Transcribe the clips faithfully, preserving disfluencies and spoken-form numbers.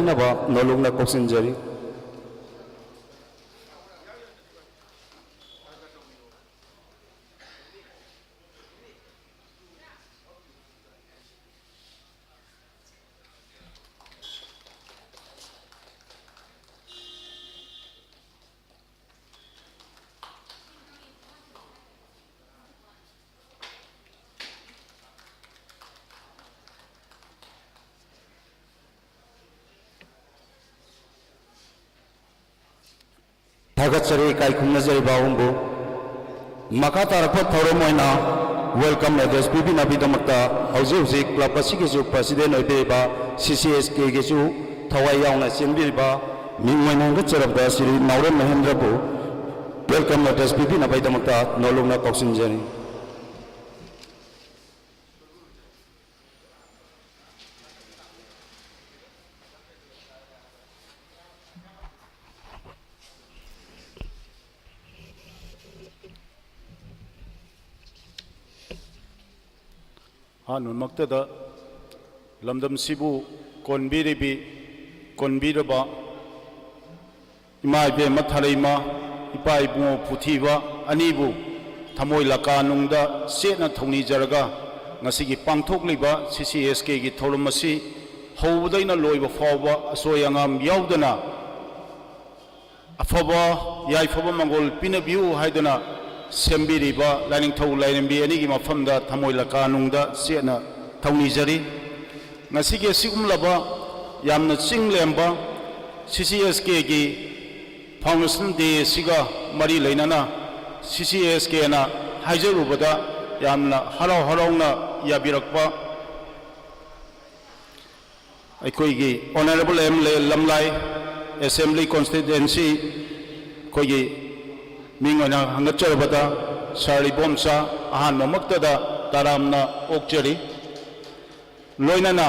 ꯅꯕ ꯅꯣꯂꯨꯛꯅ ꯀꯧꯁꯤꯟꯖꯔꯤ꯫ ꯊꯥꯒꯠꯆꯔꯤ ꯏꯀꯥꯏ ꯈꯨꯝꯅꯖꯔꯤꯕ ꯑꯍꯨꯝꯕꯨ꯫ ꯃꯈꯥ ꯇꯥꯔꯛꯄ ꯊꯧꯔꯝ ꯑꯣꯏꯅ welcome address ꯄꯤꯕꯤꯅꯕꯒꯤꯗꯃꯛꯇ ꯍꯧꯖꯤꯛ ꯍꯧꯖꯤꯛ club ꯑꯁꯤꯒꯤꯁꯨ president ꯑꯣꯏꯕꯤꯔꯤꯕ C C S K ꯒꯤꯁꯨ ꯊꯋꯥꯏ ꯌꯥꯎꯅ ꯆꯦꯟꯕꯤꯔꯤꯕ ꯃꯤꯡ ꯑꯣꯏꯅ ꯍꯦꯟꯒꯠꯆꯔꯕꯗ ꯁ꯭ꯔꯤ ꯅꯥꯎꯔꯦꯝ ꯃꯍꯦꯟꯗ꯭ꯔꯕꯨ welcome address ꯄꯤꯕꯤꯅꯕꯒꯤꯗꯃꯛꯇ ꯅꯣꯂꯨꯛꯅ ꯀꯧꯁꯤꯟꯖꯔꯤ꯫ ꯑꯍꯥꯟꯕꯃꯛꯇꯗ ꯂꯝꯗꯝꯁꯤꯕꯨ ꯀꯣꯟꯕꯤꯔꯤꯕꯤ, ꯀꯣꯟꯕꯤꯔꯕ ꯏꯃꯥ ꯏꯕꯦꯝꯃ ꯊꯥꯔꯩꯃ, ꯏꯄꯥ ꯏꯕꯨꯡꯉꯣ ꯄꯨꯊꯤꯕ ꯑꯅꯤꯕꯨ ꯊꯃꯣꯏ ꯂꯀꯥꯅꯨꯡꯗ ꯆꯦꯠꯅ ꯊꯧꯅꯤꯖꯔꯒ, ꯉꯁꯤꯒꯤ ꯄꯥꯡꯊꯣꯛꯂꯤꯕ C C S K ꯒꯤ ꯊꯧꯔꯝ ꯑꯁꯤ ꯍꯧꯕꯗꯩꯅ ꯂꯣꯏꯕ ꯐꯥꯎꯕ ꯑꯁꯣꯏ ꯑꯉꯥꯝ ꯌꯥꯎꯗꯅ ꯑꯐꯕ ꯌꯥꯏꯐꯕ ꯃꯪꯒꯣꯜ ꯄꯤꯅꯕꯤꯌꯨ ꯍꯥꯏꯗꯨꯅ ꯁꯦꯝꯕꯤꯔꯤꯕ ꯂꯥꯏꯅꯤꯡꯊꯧ ꯂꯥꯏꯔꯦꯝꯕꯤ ꯑꯅꯤꯒꯤ ꯃꯐꯝꯗ ꯊꯃꯣꯏ ꯂꯀꯥꯅꯨꯡꯗ ꯆꯦꯠꯅ ꯊꯧꯅꯤꯖꯔꯤ꯫ ꯉꯁꯤꯒꯤ ꯑꯁꯤꯒꯨꯝꯂꯕ ꯌꯥꯝꯅ ꯆꯤꯡ ꯂꯦꯝꯕ C C S K ꯒꯤ foundation day ꯑꯁꯤꯒ ꯃꯔꯤ ꯂꯩꯅꯅ C C S K ꯅ ꯍꯥꯏꯖꯔꯨꯕꯗ ꯌꯥꯝꯅ ꯍꯔꯥꯎ ꯍꯔꯥꯎꯅ ꯌꯥꯕꯤꯔꯛꯄ ꯑꯩꯈꯣꯏꯒꯤ honourable M L A ꯂꯝꯂꯥꯏ assembly constituency ꯑꯩꯈꯣꯏꯒꯤ ꯃꯤꯡ ꯑꯣꯏꯅ ꯍꯪꯒꯠꯆꯔꯕꯗ ꯁꯥꯔ ꯏꯕꯣꯝꯆꯥ ꯑꯍꯥꯟꯕꯃꯛꯇꯗ ꯇꯔꯥꯝꯅ ꯑꯣꯛꯆꯔꯤ꯫ ꯂꯣꯏꯅꯅ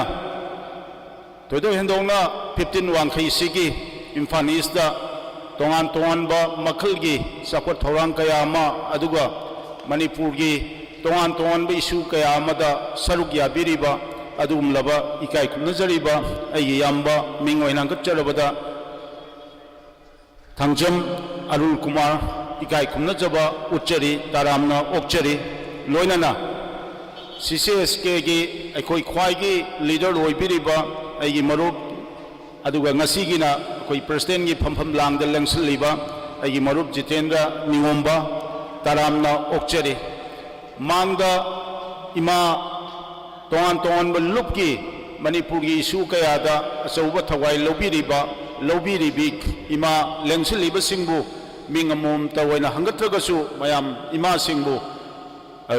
ꯊꯣꯏꯗꯣꯛ ꯍꯦꯟꯗꯣꯛꯅ fifteen ꯋꯥꯡꯈꯩꯁꯤꯒꯤ ꯏꯝꯐꯥꯜ ꯏꯁꯇ ꯇꯣꯉꯥꯟ ꯇꯣꯉꯥꯟꯕ ꯃꯈꯜꯒꯤ ꯆꯥꯎꯈꯠ ꯊꯧꯔꯥꯡ ꯀꯌꯥ ꯑꯃ, ꯑꯗꯨꯒ ꯃꯅꯤꯄꯨꯔꯒꯤ ꯇꯣꯉꯥꯟ ꯇꯣꯉꯥꯟꯕ issue ꯀꯌꯥ ꯑꯃꯗ ꯁꯔꯨꯛ ꯌꯥꯕꯤꯔꯤꯕ ꯑꯗꯨꯒꯨꯝꯂꯕ ꯏꯀꯥꯏ ꯈꯨꯝꯅꯖꯔꯤꯕ ꯑꯩꯒꯤ ꯏꯌꯥꯝꯕ ꯃꯤꯡ ꯑꯣꯏꯅ ꯍꯪꯒꯠꯆꯔꯕꯗ ꯊꯥꯡꯖꯝ ꯑꯔꯨꯜ ꯀꯨꯃꯥꯔ ꯏꯀꯥꯏ ꯈꯨꯝꯅꯖꯕ ꯎꯠꯆꯔꯤ, ꯇꯔꯥꯝꯅ ꯑꯣꯛꯆꯔꯤ꯫ ꯂꯣꯏꯅꯅ ꯁꯤ ꯁꯤ ꯑꯦꯁ ꯀꯦꯒꯤ ꯑꯩꯈꯣꯏ ꯈ꯭ꯋꯥꯏꯒꯤ ꯂꯤꯗꯔ ꯑꯣꯏꯕꯤꯔꯤꯕ ꯑꯩꯒꯤ ꯃꯔꯨꯞ, ꯑꯗꯨꯒ ꯉꯁꯤꯒꯤꯅ ꯑꯩꯈꯣꯏ ꯄ꯭ꯔꯁꯤꯗꯦꯟꯒꯤ ꯐꯝꯐꯝ ꯂꯥꯡꯗ ꯂꯦꯡꯁꯤꯜꯂꯤꯕ ꯑꯩꯒꯤ ꯃꯔꯨꯞ ꯖꯤꯇꯦꯟꯗ꯭ꯔ ꯅꯤꯉꯣꯝꯕ, ꯇꯔꯥꯝꯅ ꯑꯣꯛꯆꯔꯤ꯫ ꯃꯥꯡꯗ ꯏꯃꯥ ꯇꯣꯉꯥꯟ ꯇꯣꯉꯥꯟꯕ ꯂꯨꯞꯀꯤ ꯃꯅꯤꯄꯨꯔꯒꯤ ꯏꯁꯨ ꯀꯌꯥꯗ ꯑꯆꯧꯕ ꯊꯋꯥꯏ ꯂꯧꯕꯤꯔꯤꯕ, ꯂꯧꯕꯤꯔꯤꯕꯤ ꯏꯃꯥ ꯂꯦꯡꯁꯤꯜꯂꯤꯕꯁꯤꯡꯕꯨ ꯃꯤꯡ ꯑꯃꯃꯝꯇ ꯑꯣꯏꯅ ꯍꯪꯒꯠꯇ꯭ꯔꯒꯁꯨ ꯃꯌꯥꯝ ꯏꯃꯥꯁꯤꯡꯕꯨ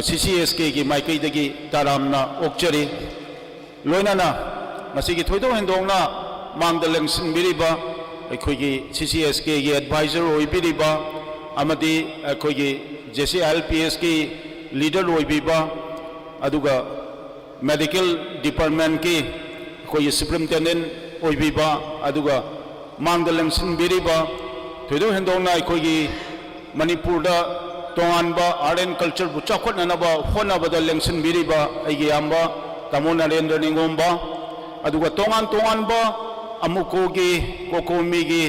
ꯁꯤ ꯁꯤ ꯑꯦꯁ ꯀꯦꯒꯤ ꯃꯥꯏꯀꯩꯗꯒꯤ ꯇꯔꯥꯝꯅ ꯑꯣꯛꯆꯔꯤ꯫ ꯂꯣꯏꯅꯅ ꯉꯁꯤꯒꯤ ꯊꯣꯏꯗꯣꯛ ꯍꯦꯟꯗꯣꯛꯅ ꯃꯥꯡꯗ ꯂꯦꯡꯁꯤꯟꯕꯤꯔꯤꯕ ꯑꯩꯈꯣꯏꯒꯤ ꯁꯤ ꯁꯤ ꯑꯦꯁ ꯀꯦꯒꯤ ꯑꯦꯗꯚꯥꯏꯖꯔ ꯑꯣꯏꯕꯤꯔꯤꯕ ꯑꯃꯗꯤ ꯑꯩꯈꯣꯏꯒꯤ J C I L P ꯑꯦꯁꯀꯤ leader ꯑꯣꯏꯕꯤꯕ, ꯑꯗꯨꯒ ꯃꯦꯗꯤꯀꯦꯜ ꯗꯤꯄꯥꯔꯠꯃꯦꯟꯀꯤ ꯑꯩꯈꯣꯏꯒꯤ ꯁꯨꯄ꯭ꯔꯤꯟꯇꯦꯟꯗꯦꯟ ꯑꯣꯏꯕꯤꯕ, ꯑꯗꯨꯒ ꯃꯥꯡꯗ ꯂꯦꯡꯁꯤꯟꯕꯤꯔꯤꯕ ꯊꯣꯏꯗꯣꯛ ꯍꯦꯟꯗꯣꯛꯅ ꯑꯩꯈꯣꯏꯒꯤ ꯃꯅꯤꯄꯨꯔꯗ ꯇꯣꯉꯥꯟꯕ ꯑꯥꯔꯠ ꯑꯦꯟ ꯀꯜꯆꯔꯕꯨ ꯆꯥꯎꯈꯠꯅꯅꯕ ꯍꯣꯠꯅꯕꯗ ꯂꯦꯡꯁꯤꯟꯕꯤꯔꯤꯕ ꯑꯩꯒꯤ ꯏꯌꯥꯝꯕ ꯇꯥꯃꯣ ꯅꯔꯦꯟꯗ꯭ꯔ ꯅꯤꯉꯣꯝꯕ, ꯑꯗꯨꯒ ꯇꯣꯉꯥꯟ ꯇꯣꯉꯥꯟꯕ ꯑꯃꯨꯀꯣꯒꯤ, ꯀꯣꯀꯣꯃꯤꯒꯤ,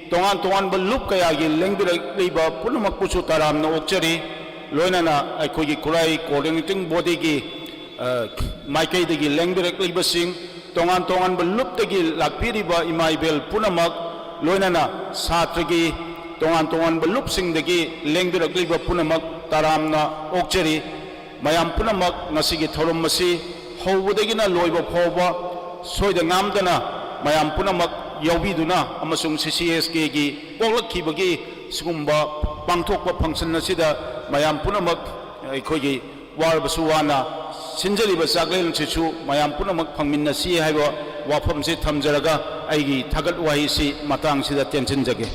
ꯇꯣꯉꯥꯟ ꯇꯣꯉꯥꯟꯕ ꯂꯨꯞ ꯀꯌꯥꯒꯤ ꯂꯦꯡꯕꯤꯔꯛꯂꯤꯕ ꯄꯨꯝꯅꯃꯛꯄꯨꯁꯨ ꯇꯔꯥꯝꯅ ꯑꯣꯛꯆꯔꯤ꯫ ꯂꯣꯏꯅꯅ ꯑꯩꯈꯣꯏꯒꯤ ꯈꯨꯔꯥꯏ ꯀꯣꯑꯣꯔꯗꯤꯅꯦꯇꯤꯡ ꯕꯣꯗꯤꯒꯤ, ꯑ, ꯃꯥꯏꯀꯩꯗꯒꯤ ꯂꯦꯡꯕꯤꯔꯛꯂꯤꯕꯁꯤꯡ, ꯇꯣꯉꯥꯟ ꯇꯣꯉꯥꯟꯕ ꯂꯨꯞꯇꯒꯤ ꯂꯥꯛꯄꯤꯔꯤꯕ ꯏꯃꯥ ꯏꯕꯦꯜ ꯄꯨꯝꯅꯃꯛ, ꯂꯣꯏꯅꯅ ꯁꯥꯇ꯭ꯔꯒꯤ ꯇꯣꯉꯥꯟ ꯇꯣꯉꯥꯟꯕ ꯂꯨꯞꯁꯤꯡꯗꯒꯤ ꯂꯦꯡꯕꯤꯔꯛꯂꯤꯕ ꯄꯨꯝꯅꯃꯛ ꯇꯔꯥꯝꯅ ꯑꯣꯛꯆꯔꯤ꯫ ꯃꯌꯥꯝ ꯄꯨꯝꯅꯃꯛ ꯉꯁꯤꯒꯤ ꯊꯧꯔꯝ ꯑꯁꯤ ꯍꯧꯕꯗꯒꯤꯅ ꯂꯣꯏꯕ ꯐꯥꯎꯕ ꯁꯣꯏꯗ ꯉꯥꯝꯗꯅ ꯃꯌꯥꯝ ꯄꯨꯝꯅꯃꯛ ꯌꯥꯎꯕꯤꯗꯨꯅ ꯑꯃꯁꯨꯡ ꯁꯤ ꯁꯤ ꯑꯦꯁ ꯀꯦꯒꯤ ꯄꯣꯛꯂꯛꯈꯤꯕꯒꯤ ꯁꯤꯒꯨꯝꯕ ꯄꯥꯡꯊꯣꯛꯄ ꯐꯪꯁꯟ ꯑꯁꯤꯗ ꯃꯌꯥꯝ ꯄꯨꯝꯅꯃꯛ ꯑꯩꯈꯣꯏꯒꯤ ꯋꯥꯔꯕꯁꯨ ꯋꯥꯅ ꯁꯤꯟꯖꯔꯤꯕ ꯆꯥꯛꯂꯦꯟ ꯑꯁꯤꯁꯨ ꯃꯌꯥꯝ ꯄꯨꯝꯅꯃꯛ ꯐꯪꯃꯤꯟꯅꯁꯤ ꯍꯥꯏꯕ ꯋꯥꯐꯝꯁꯤ ꯊꯝꯖꯔꯒ ꯑꯩꯒꯤ ꯊꯥꯒꯠ ꯋꯥꯍꯩꯁꯤ ꯃꯇꯥꯡꯁꯤꯗ ꯇꯦꯟꯁꯤꯟꯖꯒꯦ꯫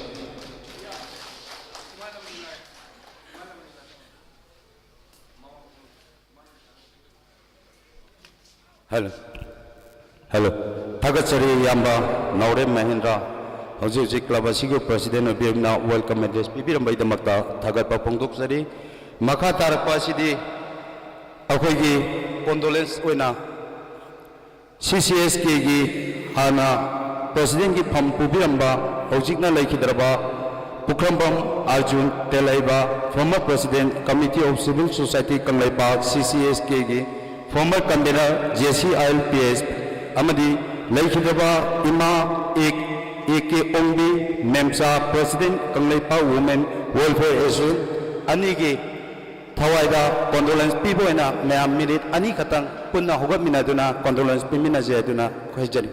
ꯍꯜꯂꯣ꯫ ꯍꯜꯂꯣ꯫ ꯊꯥꯒꯠꯆꯔꯤ ꯏꯌꯥꯝꯕ ꯅꯥꯎꯔꯦꯝ ꯃꯍꯦꯟꯗ꯭ꯔ꯫ ꯍꯧꯖꯤꯛ ꯍꯧꯖꯤꯛ ꯀ꯭ꯂꯕ ꯑꯁꯤꯒꯤ ꯄ꯭ꯔꯁꯤꯗꯦꯟ ꯑꯣꯏꯕꯤꯔꯝꯅ ꯋꯦꯜꯀꯝ ꯑꯦꯗ꯭ꯔꯦꯁ ꯄꯤꯕꯤꯔꯝꯕꯒꯤꯗꯃꯛꯇ ꯊꯥꯒꯠꯄ ꯐꯣꯡꯗꯣꯛꯆꯔꯤ꯫ ꯃꯈꯥ ꯇꯥꯔꯛꯄ ꯑꯁꯤꯗꯤ ꯑꯩꯈꯣꯏꯒꯤ ꯀꯣꯟꯗꯣꯂꯦꯟꯁ ꯑꯣꯏꯅ ꯁꯤ ꯁꯤ ꯑꯦꯁ ꯀꯦꯒꯤ ꯍꯥꯟꯅ ꯄ꯭ꯔꯁꯤꯗꯦꯟꯒꯤ ꯐꯝ ꯄꯨꯕꯤꯔꯝꯕ, ꯍꯧꯖꯤꯛꯅ ꯂꯩꯈꯤꯗ꯭ꯔꯕ ꯄꯨꯈ꯭ꯔꯝꯕꯝ Arjun ꯇꯦꯂꯩꯕ, former president, committee of civil society Kangleipak, C C S ꯀꯦꯒꯤ former convener, J C I L P S, ꯑꯃꯗꯤ ꯂꯩꯈꯤꯗ꯭ꯔꯕ ꯏꯃꯥ ꯑꯦ, A K Ongbi ꯃꯦꯝꯆꯥ, president, Kangleipak Women Welfare Association, ꯑꯅꯤꯒꯤ ꯊꯋꯥꯏꯗ condolence ꯄꯤꯕ ꯑꯣꯏꯅ ꯃꯌꯥꯝ ꯃꯤꯅꯤꯠ ꯑꯅꯤ ꯈꯛꯇꯪ ꯄꯨꯟꯅ ꯍꯧꯒꯠꯃꯤꯟꯅꯗꯨꯅ condolence ꯄꯤꯃꯤꯟꯅꯁꯤ ꯍꯥꯏꯗꯨꯅ ꯍꯥꯏꯖꯔꯤ꯫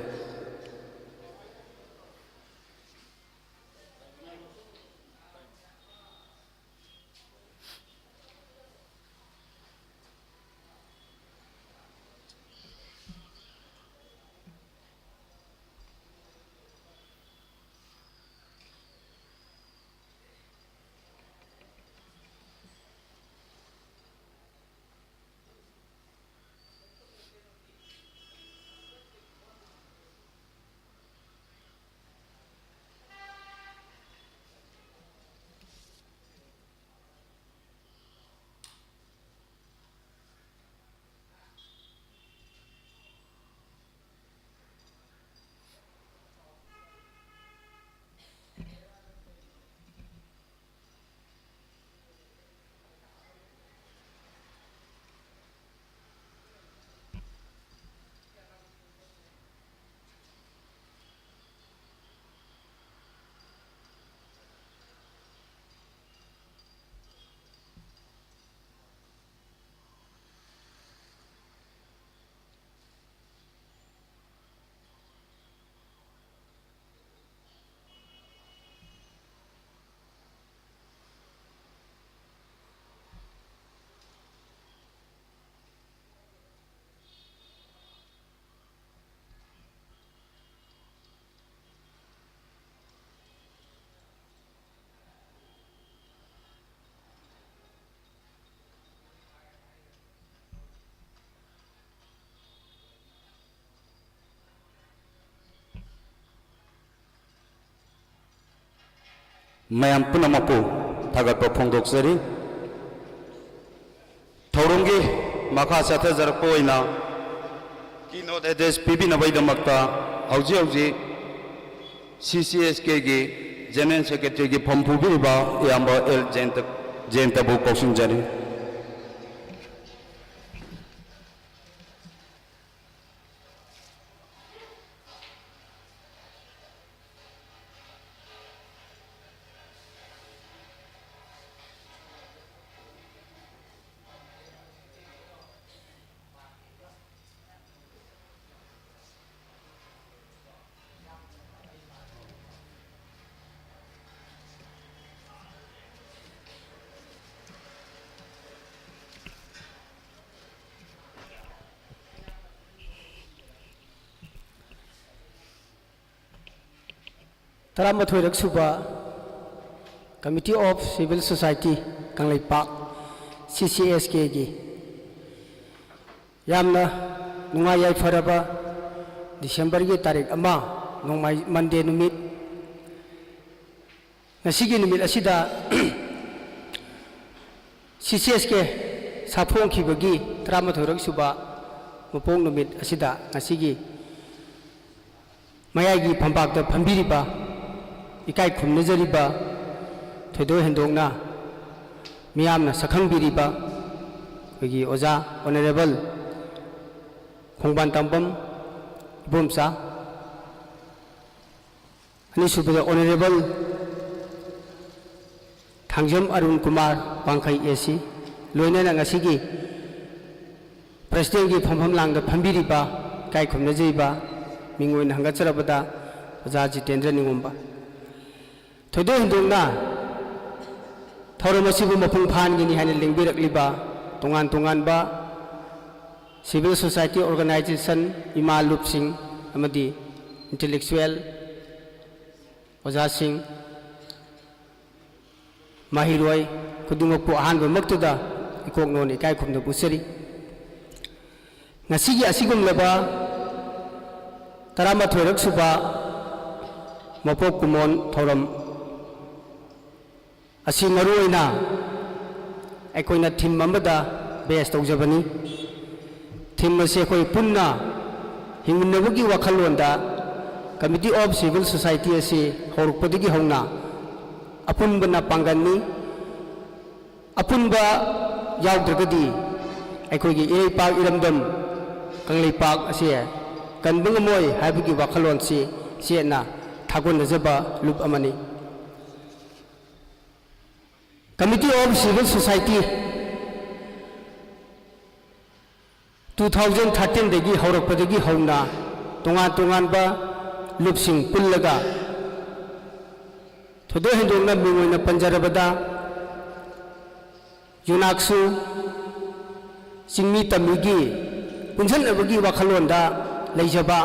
ꯃꯌꯥꯝ ꯄꯨꯝꯅꯃꯛꯄꯨ ꯊꯥꯒꯠꯄ ꯐꯣꯡꯗꯣꯛꯆꯔꯤ꯫ ꯊꯧꯔꯝꯒꯤ ꯃꯈꯥ ꯆꯠꯊꯖꯔꯛꯄ ꯑꯣꯏꯅ Keynote address ꯄꯤꯕꯤꯅꯕꯒꯤꯗꯃꯛꯇ ꯍꯧꯖꯤꯛ ꯍꯧꯖꯤꯛ C C S K ꯒꯤ General Secretary ꯒꯤ ꯐꯝ ꯄꯨꯕꯤꯔꯤꯕ ꯏꯌꯥꯝꯕ ꯑꯦꯜ ꯖꯌꯟꯇ, ꯖꯌꯟꯇꯕꯨ ꯀꯧꯁꯤꯟꯖꯔꯤ꯫ ꯇꯔꯥꯃꯥꯊꯣꯏꯔꯛ ꯁꯨꯕ Committee of Civil Society Kangleipak, C C S K ꯒꯤ ꯌꯥꯝꯅ ꯅꯨꯡꯉꯥꯏ ꯌꯥꯏꯐꯔꯕ December ꯒꯤ ꯇꯥꯔꯤꯛ ꯑꯃ, ꯅꯣꯡꯃꯥꯏ-, Monday ꯅꯨꯃꯤꯠ, ꯉꯁꯤꯒꯤ ꯅꯨꯃꯤꯠ ꯑꯁꯤꯗ C C S K ꯁꯥꯐꯣꯡꯈꯤꯕꯒꯤ ꯇꯔꯥꯃꯥꯊꯣꯏꯔꯛ ꯁꯨꯕ ꯃꯄꯣꯛ ꯅꯨꯃꯤꯠ ꯑꯁꯤꯗ ꯉꯁꯤꯒꯤ ꯃꯌꯥꯏꯒꯤ ꯐꯝꯄꯥꯛꯇ ꯐꯝꯕꯤꯔꯤꯕ, ꯏꯀꯥꯏ ꯈꯨꯝꯅꯖꯔꯤꯕ, ꯊꯣꯏꯗꯣꯛ ꯍꯦꯟꯗꯣꯛꯅ ꯃꯤꯌꯥꯝꯅ ꯁꯛꯈꯪꯕꯤꯔꯤꯕ ꯑꯩꯈꯣꯏꯒꯤ ꯑꯣꯖꯥ Honourable ꯈꯣꯡꯕꯥꯟ ꯇꯥꯡꯕꯝ ꯏꯕꯣꯝꯆꯥ, ꯑꯅꯤꯁꯨꯕꯗ Honourable ꯊꯥꯡꯖꯝ ꯑꯔꯨꯟ ꯀꯨꯃꯥꯔ ꯋꯥꯡꯈꯩ A C, ꯂꯣꯏꯅꯅ ꯉꯁꯤꯒꯤ President ꯀꯤ ꯐꯝꯐꯝ ꯂꯥꯡꯗ ꯐꯝꯕꯤꯔꯤꯕ, ꯏꯀꯥꯏ ꯈꯨꯝꯅꯖꯔꯤꯕ, ꯃꯤꯡ ꯑꯣꯏꯅ ꯍꯪꯒꯠꯆꯔꯕꯗ ꯑꯣꯖꯥ ꯖꯤꯇꯦꯟꯗ꯭ꯔ ꯅꯤꯉꯣꯝꯕ꯫ ꯊꯣꯏꯗꯣꯛ ꯍꯦꯟꯗꯣꯛꯅ ꯊꯧꯔꯝ ꯑꯁꯤꯕꯨ ꯃꯄꯨꯡ ꯐꯥꯍꯟꯒꯅꯤ ꯍꯥꯏꯅ ꯂꯦꯡꯕꯤꯔꯛꯂꯤꯕ ꯇꯣꯉꯥꯟ ꯇꯣꯉꯥꯟꯕ civil society organization, ꯏꯃꯥ ꯂꯨꯞꯁꯤꯡ ꯑꯃꯗꯤ intellectual ꯑꯣꯖꯥꯁꯤꯡ, ꯃꯍꯩꯔꯣꯏ ꯈꯨꯗꯤꯡꯃꯛꯄꯨ ꯑꯍꯥꯟꯕꯃꯛꯇꯗ ꯏꯀꯣꯛ ꯅꯣꯟꯅ ꯏꯀꯥꯏ ꯈꯨꯝꯅꯕ ꯎꯠꯆꯔꯤ꯫ ꯉꯁꯤꯒꯤ ꯑꯁꯤꯒꯨꯝꯂꯕ ꯇꯔꯥꯃꯥꯊꯣꯏꯔꯛ ꯁꯨꯕ ꯃꯄꯣꯛ ꯀꯨꯝꯑꯣꯟ ꯊꯧꯔꯝ ꯑꯁꯤ ꯃꯔꯨꯑꯣꯏꯅ ꯑꯩꯈꯣꯏꯅ theme ꯑꯃꯗ base ꯇꯧꯖꯕꯅꯤ꯫ Theme ꯑꯁꯤ ꯑꯩꯈꯣꯏ ꯄꯨꯟꯅ ꯍꯤꯡꯃꯤꯟꯅꯕꯒꯤ ꯋꯥꯈꯜꯂꯣꯟꯗ Committee of Civil Society ꯑꯁꯤ ꯍꯧꯔꯛꯄꯗꯒꯤ ꯍꯧꯅ ꯑꯄꯨꯟꯕꯅ ꯄꯥꯡꯒꯜꯅꯤ꯫ ꯑꯄꯨꯟꯕ ꯌꯥꯎꯗ꯭ꯔꯒꯗꯤ ꯑꯩꯈꯣꯏꯒꯤ ꯏꯔꯩꯄꯥꯛ ꯏꯔꯝꯗꯝ ꯀꯪꯂꯩꯄꯥꯛ ꯑꯁꯤ ꯀꯟꯕ ꯉꯝꯃꯣꯏ ꯍꯥꯏꯕꯒꯤ ꯋꯥꯈꯜꯂꯣꯟꯁꯤ ꯆꯦꯠꯅ ꯊꯥꯒꯣꯟꯅꯖꯕ ꯂꯨꯞ ꯑꯃꯅꯤ꯫ Committee of Civil Society two thousand thirteen ꯗꯒꯤ ꯍꯧꯔꯛꯄꯗꯒꯤ ꯍꯧꯅ ꯇꯣꯉꯥꯟ ꯇꯣꯉꯥꯟꯕ ꯂꯨꯞꯁꯤꯡ ꯄꯨꯜꯂꯒ ꯊꯣꯏꯗꯣꯛ ꯍꯦꯟꯗꯣꯛꯅ ꯃꯤꯡ ꯑꯣꯏꯅ ꯄꯟꯖꯔꯕꯗ ꯌꯨꯅꯥꯛꯁꯨ ꯆꯤꯡꯃꯤ ꯇꯝꯃꯤꯒꯤ ꯄꯨꯟꯁꯤꯟꯅꯕꯒꯤ ꯋꯥꯈꯜꯂꯣꯟꯗ ꯂꯩꯖꯕ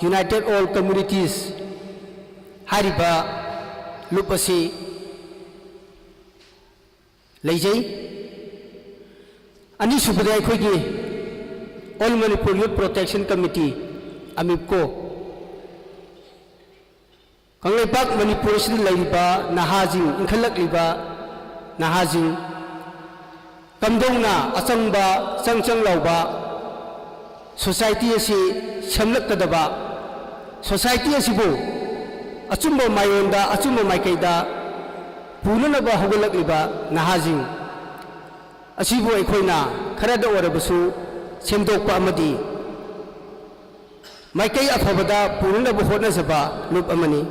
United All Communities ꯍꯥꯏꯔꯤꯕ ꯂꯨꯞ ꯑꯁꯤ ꯂꯩꯖꯩ꯫ ꯑꯅꯤꯁꯨꯕꯗ ꯑꯩꯈꯣꯏꯒꯤ All Manipur Youth Protection Committee, ꯑꯃꯤꯞꯀꯣ, Kangleipak Manipur ꯑꯁꯤꯗ ꯂꯩꯔꯤꯕ ꯅꯍꯥꯁꯤꯡ, ꯏꯟꯈꯠꯂꯛꯂꯤꯕ ꯅꯍꯥꯁꯤꯡ ꯀꯝꯗꯧꯅ ꯑꯆꯪꯕ, ꯆꯪ ꯆꯪ ꯂꯥꯎꯕ society ꯑꯁꯤ ꯁꯦꯝꯂꯛꯀꯗꯕ, society ꯑꯁꯤꯕꯨ ꯑꯆꯨꯝꯕ ꯃꯥꯏꯑꯣꯟꯗ, ꯑꯆꯨꯝꯕ ꯃꯥꯏꯀꯩꯗ ꯄꯨꯅꯅꯕ ꯍꯧꯒꯠꯂꯛꯂꯤꯕ ꯅꯍꯥꯁꯤꯡ ꯑꯁꯤꯕꯨ ꯑꯩꯈꯣꯏꯅ ꯈꯔꯗ ꯑꯣꯏꯔꯕꯁꯨ ꯁꯦꯝꯗꯣꯛꯄ ꯑꯃꯗꯤ ꯃꯥꯏꯀꯩ ꯑꯐꯕꯗ ꯄꯨꯅꯅꯕ ꯍꯣꯠꯅꯖꯕ ꯂꯨꯞ ꯑꯃꯅꯤ꯫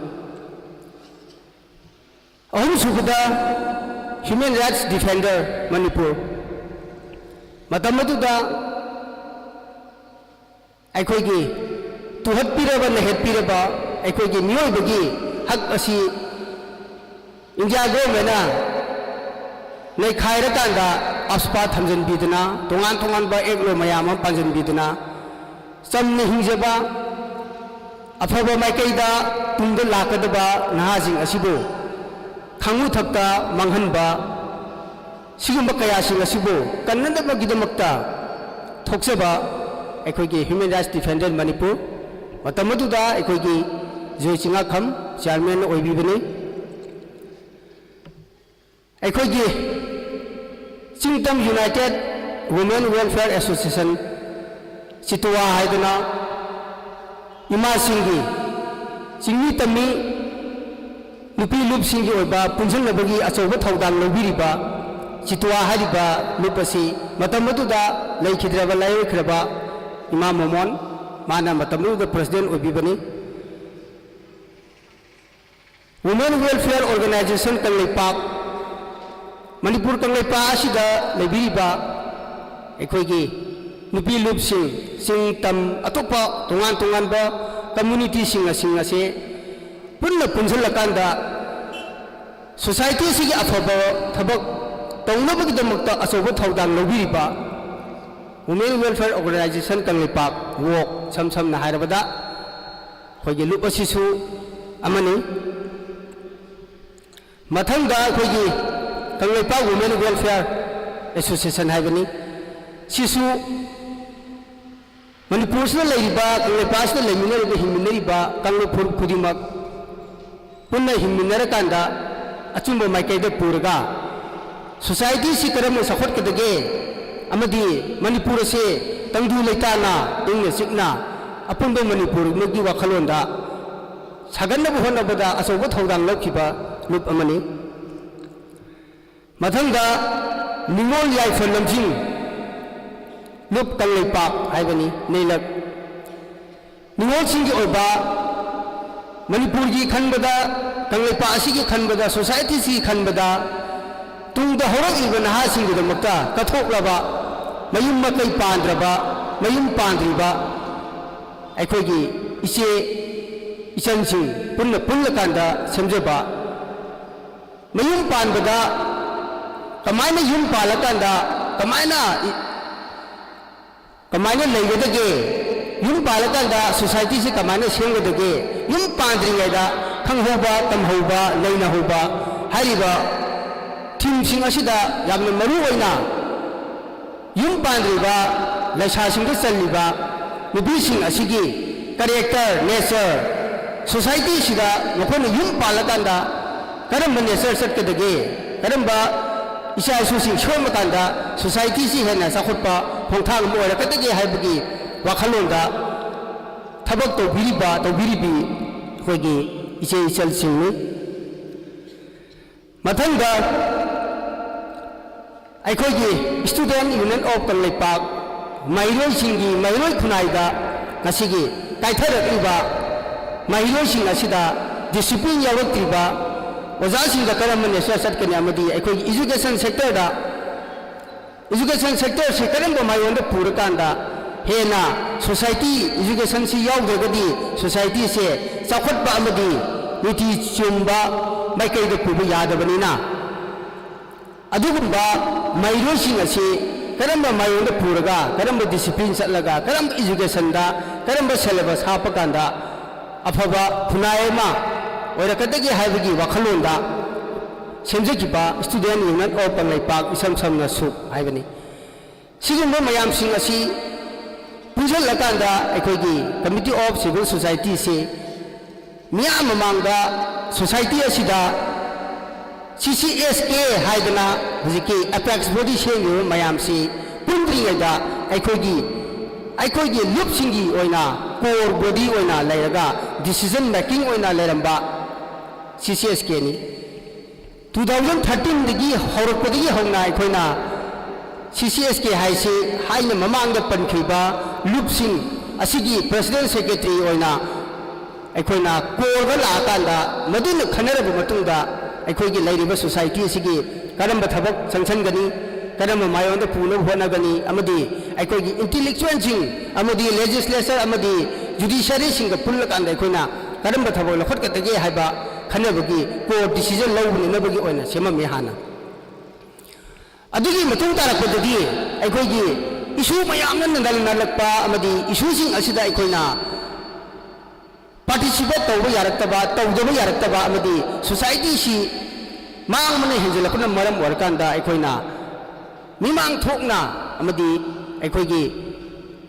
ꯑꯍꯨꯝꯁꯨꯕꯗ, Human Rights Defender ꯃꯅꯤꯄꯨꯔ꯫ ꯃꯇꯝ ꯑꯗꯨꯗ ꯑꯩꯈꯣꯏꯒꯤ ꯇꯨꯍꯠꯄꯤꯔꯕ, ꯅꯩꯍꯠꯄꯤꯔꯕ ꯑꯩꯈꯣꯏꯒꯤ ꯃꯤꯑꯣꯏꯕꯒꯤ ꯍꯛ ꯑꯁꯤ ꯏꯟꯗꯤꯌꯥ ꯒꯣꯔꯃꯦꯟꯅ ꯅꯩꯈꯥꯏꯔꯀꯥꯟꯗ ꯑꯞꯁꯄꯥ ꯊꯝꯖꯤꯟꯕꯤꯗꯅ, ꯇꯣꯉꯥꯟ ꯇꯣꯉꯥꯟꯕ ꯑꯦꯛ ꯂꯣ ꯃꯌꯥꯝ ꯑꯃ ꯄꯥꯟꯁꯤꯟꯕꯤꯗꯅ, ꯆꯝꯅ ꯍꯤꯡꯖꯕ, ꯑꯐꯕ ꯃꯥꯏꯀꯩꯗ ꯇꯨꯡꯗ ꯂꯥꯛꯀꯗꯕ ꯅꯍꯥꯁꯤꯡ ꯑꯁꯤꯕꯨ ꯈꯥꯡꯉꯨꯊꯛꯇ ꯃꯥꯡꯍꯟꯕ, ꯁꯤꯒꯨꯝꯕ ꯀꯌꯥꯁꯤꯡ ꯑꯁꯤꯕꯨ ꯀꯟꯅꯅꯕꯒꯤꯗꯃꯛꯇ ꯊꯣꯛꯆꯕ ꯑꯩꯈꯣꯏꯒꯤ Human Rights Defender ꯃꯅꯤꯄꯨꯔ, ꯃꯇꯝ ꯑꯗꯨꯗ ꯑꯩꯈꯣꯏꯒꯤ ꯖꯣꯏ ꯆꯤꯉꯥꯈꯝ ꯆꯤꯌꯥꯔꯃꯦꯟ ꯑꯣꯏꯕꯤꯕꯅꯤ꯫ ꯑꯩꯈꯣꯏꯒꯤ ꯆꯤꯡꯇꯝ United Women Welfare Association, ꯆꯤꯇꯨꯋꯥ ꯍꯥꯏꯗꯅ ꯏꯃꯥꯁꯤꯡꯒꯤ ꯆꯤꯡꯃꯤ ꯇꯝꯃꯤ ꯅꯨꯄꯤ ꯂꯨꯞꯁꯤꯡꯒꯤ ꯑꯣꯏꯕ ꯄꯨꯟꯁꯤꯟꯅꯕꯒꯤ ꯑꯆꯧꯕ ꯊꯧꯗꯥꯡ ꯂꯧꯕꯤꯔꯤꯕ ꯆꯤꯇꯨꯋꯥ ꯍꯥꯏꯔꯤꯕ ꯂꯨꯞ ꯑꯁꯤ ꯃꯇꯝ ꯑꯗꯨꯗ ꯂꯩꯈꯤꯗ꯭ꯔꯕ ꯂꯥꯏꯑꯣꯏꯈ꯭ꯔꯕ ꯏꯃꯥ ꯃꯣꯃꯣꯟ, ꯃꯥꯅ ꯃꯇꯝ ꯑꯗꯨꯗ ꯄ꯭ꯔꯁꯤꯗꯦꯟ ꯑꯣꯏꯕꯤꯕꯅꯤ꯫ Women Welfare Organization Kangleipak, Manipur Kangleipak ꯑꯁꯤꯗ ꯂꯩꯕꯤꯔꯤꯕ ꯑꯩꯈꯣꯏꯒꯤ ꯅꯨꯄꯤ ꯂꯨꯞꯁꯤꯡ, ꯆꯤꯡ ꯇꯝ, ꯑꯇꯣꯞꯄ ꯇꯣꯉꯥꯟ ꯇꯣꯉꯥꯟꯕ ꯀꯝꯃ꯭ꯌꯨꯅꯤꯇꯤꯁꯤꯡ ꯑꯁꯤꯡ ꯑꯁꯦ ꯄꯨꯟꯅ ꯄꯨꯟꯁꯤꯜꯂꯀꯥꯟꯗ ꯁꯣꯁꯥꯏꯇꯤꯁꯤꯒꯤ ꯑꯐꯕ ꯊꯕꯛ ꯇꯧꯅꯕꯒꯤꯗꯃꯛꯇ ꯑꯆꯧꯕ ꯊꯧꯗꯥꯡ ꯂꯧꯕꯤꯔꯤꯕ Women Welfare Organization Kangleipak, work, ꯏꯁꯝ ꯁꯝꯅ ꯍꯥꯏꯔꯕꯗ ꯑꯩꯈꯣꯏꯒꯤ ꯂꯨꯞ ꯑꯁꯤꯁꯨ ꯑꯃꯅꯤ꯫ ꯃꯊꯪꯗ ꯑꯩꯈꯣꯏꯒꯤ ꯀꯪꯂꯩꯄꯥꯛ Women Welfare Association ꯍꯥꯏꯕꯅꯤ꯫ ꯁꯤꯁꯨ ꯃꯅꯤꯄꯨꯔꯁꯤꯗ ꯂꯩꯔꯤꯕ, ꯀꯪꯂꯩꯄꯥꯛꯁꯤꯗ ꯂꯩꯃꯤꯟꯅꯔꯤꯕ, ꯍꯤꯡꯃꯤꯟꯅꯔꯤꯕ ꯀꯥꯡꯂꯨꯞ ꯐꯨꯔꯨꯞ ꯈꯨꯗꯤꯡꯃꯛ ꯄꯨꯟꯅ ꯍꯤꯡꯃꯤꯟꯅꯔꯀꯥꯟꯗ ꯑꯆꯨꯝꯕ ꯃꯥꯏꯀꯩꯗ ꯄꯨꯔꯒ ꯁꯣꯁꯥꯏꯇꯤꯁꯤ ꯀꯔꯝꯅ ꯆꯥꯎꯈꯠꯀꯗꯒꯦ ꯑꯃꯗꯤ ꯃꯅꯤꯄꯨꯔ ꯑꯁꯦ ꯇꯪꯗꯨ ꯂꯩꯇꯥꯅ, ꯏꯪꯅ ꯆꯤꯛꯅ ꯑꯄꯨꯟꯕ ꯃꯅꯤꯄꯨꯔ ꯑꯃꯒꯤ ꯋꯥꯈꯜꯂꯣꯟꯗ ꯁꯥꯒꯠꯅꯕ ꯍꯣꯠꯅꯕꯗ ꯑꯆꯧꯕ ꯊꯧꯗꯥꯡ ꯂꯧꯈꯤꯕ ꯂꯨꯞ ꯑꯃꯅꯤ꯫ ꯃꯊꯪꯗ ꯅꯤꯉꯣꯜ ꯌꯥꯏꯐ ꯂꯝꯖꯤꯡ ꯂꯨꯞ ꯀꯪꯂꯩꯄꯥꯛ ꯍꯥꯏꯕꯅꯤ, ꯅꯩꯂꯛ꯫ ꯅꯤꯉꯣꯜꯁꯤꯡꯒꯤ ꯑꯣꯏꯕ ꯃꯅꯤꯄꯨꯔꯒꯤ ꯈꯟꯕꯗ, ꯀꯪꯂꯩꯄꯥꯛ ꯑꯁꯤꯒꯤ ꯈꯟꯕꯗ, ꯁꯣꯁꯥꯏꯇꯤꯁꯤꯒꯤ ꯈꯟꯕꯗ ꯇꯨꯡꯗ ꯍꯧꯔꯛꯂꯤꯕ ꯅꯍꯥꯁꯤꯡꯒꯤꯗꯃꯛꯇ ꯀꯠꯊꯣꯛꯂꯕ, ꯃꯌꯨꯝ ꯃꯀꯩ ꯄꯥꯟꯗ꯭ꯔꯕ, ꯃꯌꯨꯝ ꯄꯥꯟꯗ꯭ꯔꯤꯕ ꯑꯩꯈꯣꯏꯒꯤ ꯏꯆꯦ ꯏꯆꯟꯁꯤꯡ ꯄꯨꯟꯅ ꯄꯨꯜꯂꯀꯥꯟꯗ ꯁꯦꯝꯖꯕ ꯃꯌꯨꯝ ꯄꯥꯟꯕꯗ ꯀꯃꯥꯏꯅ ꯌꯨꯝ ꯄꯥꯜꯂꯀꯥꯟꯗ ꯀꯃꯥꯏꯅ ꯏ-, ꯀꯃꯥꯏꯅ ꯂꯩꯒꯗꯒꯦ, ꯌꯨꯝ ꯄꯥꯜꯂꯀꯥꯟꯗ ꯁꯣꯁꯥꯏꯇꯤꯁꯤ ꯀꯃꯥꯏꯅ ꯁꯦꯝꯒꯗꯒꯦ, ꯌꯨꯝ ꯄꯥꯟꯗ꯭ꯔꯤꯉꯩꯗ ꯈꯪꯍꯧꯕ, ꯇꯝꯍꯧꯕ, ꯅꯩꯅꯍꯧꯕ ꯍꯥꯏꯔꯤꯕ ꯊꯤꯝꯁꯤꯡ ꯑꯁꯤꯗ ꯌꯥꯝꯅ ꯃꯔꯨ ꯑꯣꯏꯅ ꯌꯨꯝ ꯄꯥꯟꯗ꯭ꯔꯤꯕ ꯂꯩꯁꯥꯁꯤꯡꯗ ꯆꯜꯂꯤꯕ ꯅꯨꯄꯤꯁꯤꯡ ꯑꯁꯤꯒꯤ ꯀꯦꯔꯦꯛꯇꯔ, ꯅꯦꯆꯔ, ꯁꯣꯁꯥꯏꯇꯤꯁꯤꯗ ꯃꯈꯣꯏꯅ ꯌꯨꯝ ꯄꯥꯜꯂꯀꯥꯟꯗ ꯀꯔꯝꯕ ꯅꯦꯆꯔ ꯆꯠꯀꯗꯒꯦ, ꯀꯔꯝꯕ ꯏꯆꯥ ꯏꯁꯨꯁꯤꯡ ꯁꯦꯝꯃꯀꯥꯟꯗ ꯁꯣꯁꯥꯏꯇꯤꯁꯤ ꯍꯦꯟꯅ ꯆꯥꯎꯈꯠꯄ ꯈꯣꯡꯊꯥꯡ ꯑꯃ ꯑꯣꯏꯔꯛꯀꯗꯒꯦ ꯍꯥꯏꯕꯒꯤ ꯋꯥꯈꯜꯂꯣꯟꯗ ꯊꯕꯛ ꯇꯧꯕꯤꯔꯤꯕ, ꯇꯧꯕꯤꯔꯤꯕꯤ ꯑꯩꯈꯣꯏꯒꯤ ꯏꯆꯦ ꯏꯆꯜꯁꯤꯡꯅꯤ꯫ ꯃꯊꯪꯗ ꯑꯩꯈꯣꯏꯒꯤ Student Union of ꯀꯪꯂꯩꯄꯥꯛ ꯃꯍꯩꯔꯣꯏꯁꯤꯡꯒꯤ ꯃꯍꯩꯔꯣꯏ ꯈꯨꯟꯅꯥꯏꯗ ꯉꯁꯤꯒꯤ ꯀꯥꯏꯊꯔꯛꯂꯤꯕ ꯃꯍꯩꯔꯣꯏꯁꯤꯡ ꯑꯁꯤꯗ discipline ꯌꯥꯎꯔꯛꯇ꯭ꯔꯤꯕ ꯑꯣꯖꯥꯁꯤꯡꯗ ꯀꯔꯝꯕ nature ꯆꯠꯀꯅꯤ ꯑꯃꯗꯤ ꯑꯩꯈꯣꯏꯒꯤ education sectorꯗ education sectorꯁꯤ ꯀꯔꯝꯕ ꯃꯥꯏꯑꯣꯟꯗ ꯄꯨꯔꯀꯥꯟꯗ ꯍꯦꯟꯅ society educationꯁꯤ ꯌꯥꯎꯗ꯭ꯔꯒꯗꯤ societyꯁꯦ ꯆꯥꯎꯈꯠꯄ ꯑꯃꯗꯤ ꯅꯤꯇꯤ ꯆꯨꯝꯕ ꯃꯥꯏꯀꯩꯗ ꯄꯨꯕ ꯌꯥꯗꯕꯅꯤꯅ, ꯑꯗꯨꯒꯨꯝꯕ ꯃꯍꯩꯔꯣꯏꯁꯤꯡ ꯑꯁꯤ ꯀꯔꯝꯕ ꯃꯥꯏꯑꯣꯟꯗ ꯄꯨꯔꯒ, ꯀꯔꯝꯕ discipline ꯆꯠꯂꯒ, ꯀꯔꯝꯕ educationꯗ, ꯀꯔꯝꯕ syllabus ꯍꯥꯞꯄ ꯀꯥꯟꯗ ꯑꯐꯕ ꯈꯨꯟꯅꯥꯏ ꯑꯃ ꯑꯣꯏꯔꯛꯀꯗꯒꯦ ꯍꯥꯏꯕꯒꯤ ꯋꯥꯈꯜꯂꯣꯟꯗ ꯁꯦꯝꯖꯈꯤꯕ Student Union of ꯀꯪꯂꯩꯄꯥꯛ, ꯏꯁꯝ ꯁꯝꯅ ꯁꯨꯛ ꯍꯥꯏꯕꯅꯤ꯫ ꯁꯤꯒꯨꯝꯕ ꯃꯌꯥꯝꯁꯤꯡ ꯑꯁꯤ ꯄꯨꯟꯁꯤꯜꯂꯀꯥꯟꯗ ꯑꯩꯈꯣꯏꯒꯤ Committee of Civil Societyꯁꯤ ꯃꯤꯌꯥꯝ ꯃꯃꯥꯡꯗ society ꯑꯁꯤꯗ C C S K ꯍꯥꯏꯗꯅ ꯍꯧꯖꯤꯛꯀꯤ apex body ꯁꯦꯝꯂꯤꯕ ꯃꯌꯥꯝꯁꯤ ꯄꯨꯟꯗ꯭ꯔꯤꯉꯩꯗ ꯑꯩꯈꯣꯏꯒꯤ, ꯑꯩꯈꯣꯏꯒꯤ ꯂꯨꯞꯁꯤꯡꯒꯤ ꯑꯣꯏꯅ core body ꯑꯣꯏꯅ ꯂꯩꯔꯒ decision making ꯑꯣꯏꯅ ꯂꯩꯔꯝꯕ C C S Kꯅꯤ꯫ Two thousand thirteenꯗꯒꯤ ꯍꯧꯔꯛꯄꯗꯒꯤ ꯍꯧꯅ ꯑꯩꯈꯣꯏꯅ C C S K ꯍꯥꯏꯁꯤ ꯍꯥꯏꯅ ꯃꯃꯥꯡꯗ ꯄꯟꯈ꯭ꯔꯤꯕ ꯂꯨꯞꯁꯤꯡ ꯑꯁꯤꯒꯤ president secretary ꯑꯣꯏꯅ ꯑꯩꯈꯣꯏꯅ coreꯗ ꯂꯥꯛꯑꯀꯥꯟꯗ ꯃꯗꯨꯅ ꯈꯟꯅꯔꯕ ꯃꯇꯨꯡꯗ ꯑꯩꯈꯣꯏꯒꯤ ꯂꯩꯔꯤꯕ society ꯑꯁꯤꯒꯤ ꯀꯔꯝꯕ ꯊꯕꯛ ꯆꯪꯁꯤꯟꯒꯅꯤ, ꯀꯔꯝꯕ ꯃꯥꯏꯑꯣꯟꯗ ꯄꯨꯅꯕ ꯍꯣꯠꯅꯒꯅꯤ ꯑꯃꯗꯤ ꯑꯩꯈꯣꯏꯒꯤ intellectualꯁꯤꯡ ꯑꯃꯗꯤ legislature ꯑꯃꯗꯤ judiciaryꯁꯤꯡꯒ ꯄꯨꯜꯂꯀꯥꯟꯗ ꯑꯩꯈꯣꯏꯅ ꯀꯔꯝꯕ ꯊꯕꯛ ꯂꯧꯈꯠꯀꯗꯒꯦ ꯍꯥꯏꯕ ꯈꯟꯅꯕꯒꯤ core decision ꯂꯧꯅꯅꯕꯒꯤ ꯑꯣꯏꯅ ꯁꯦꯝꯃꯝꯃꯤ ꯍꯥꯟꯅ꯫ ꯑꯗꯨꯒꯤ ꯃꯇꯨꯡ ꯇꯥꯔꯛꯄꯗꯗꯤ ꯑꯩꯈꯣꯏꯒꯤ issue ꯃꯌꯥꯝꯅ ꯅꯟꯗꯜ ꯅꯜꯂꯛꯄ ꯑꯃꯗꯤ issueꯁꯤꯡ ꯑꯁꯤꯗ ꯑꯩꯈꯣꯏꯅ participate ꯇꯧꯕ ꯌꯥꯔꯛꯇꯕ, ꯇꯧꯗꯕ ꯌꯥꯔꯛꯇꯕ ꯑꯃꯗꯤ societyꯁꯤ ꯃꯥꯡꯕꯅ ꯍꯦꯟꯖꯜꯂꯛꯄꯅ ꯃꯔꯝ ꯑꯣꯏꯔꯀꯥꯟꯗ ꯑꯩꯈꯣꯏꯅ ꯃꯤꯃꯥꯡ ꯊꯣꯛꯅ ꯑꯃꯗꯤ ꯑꯩꯈꯣꯏꯒꯤ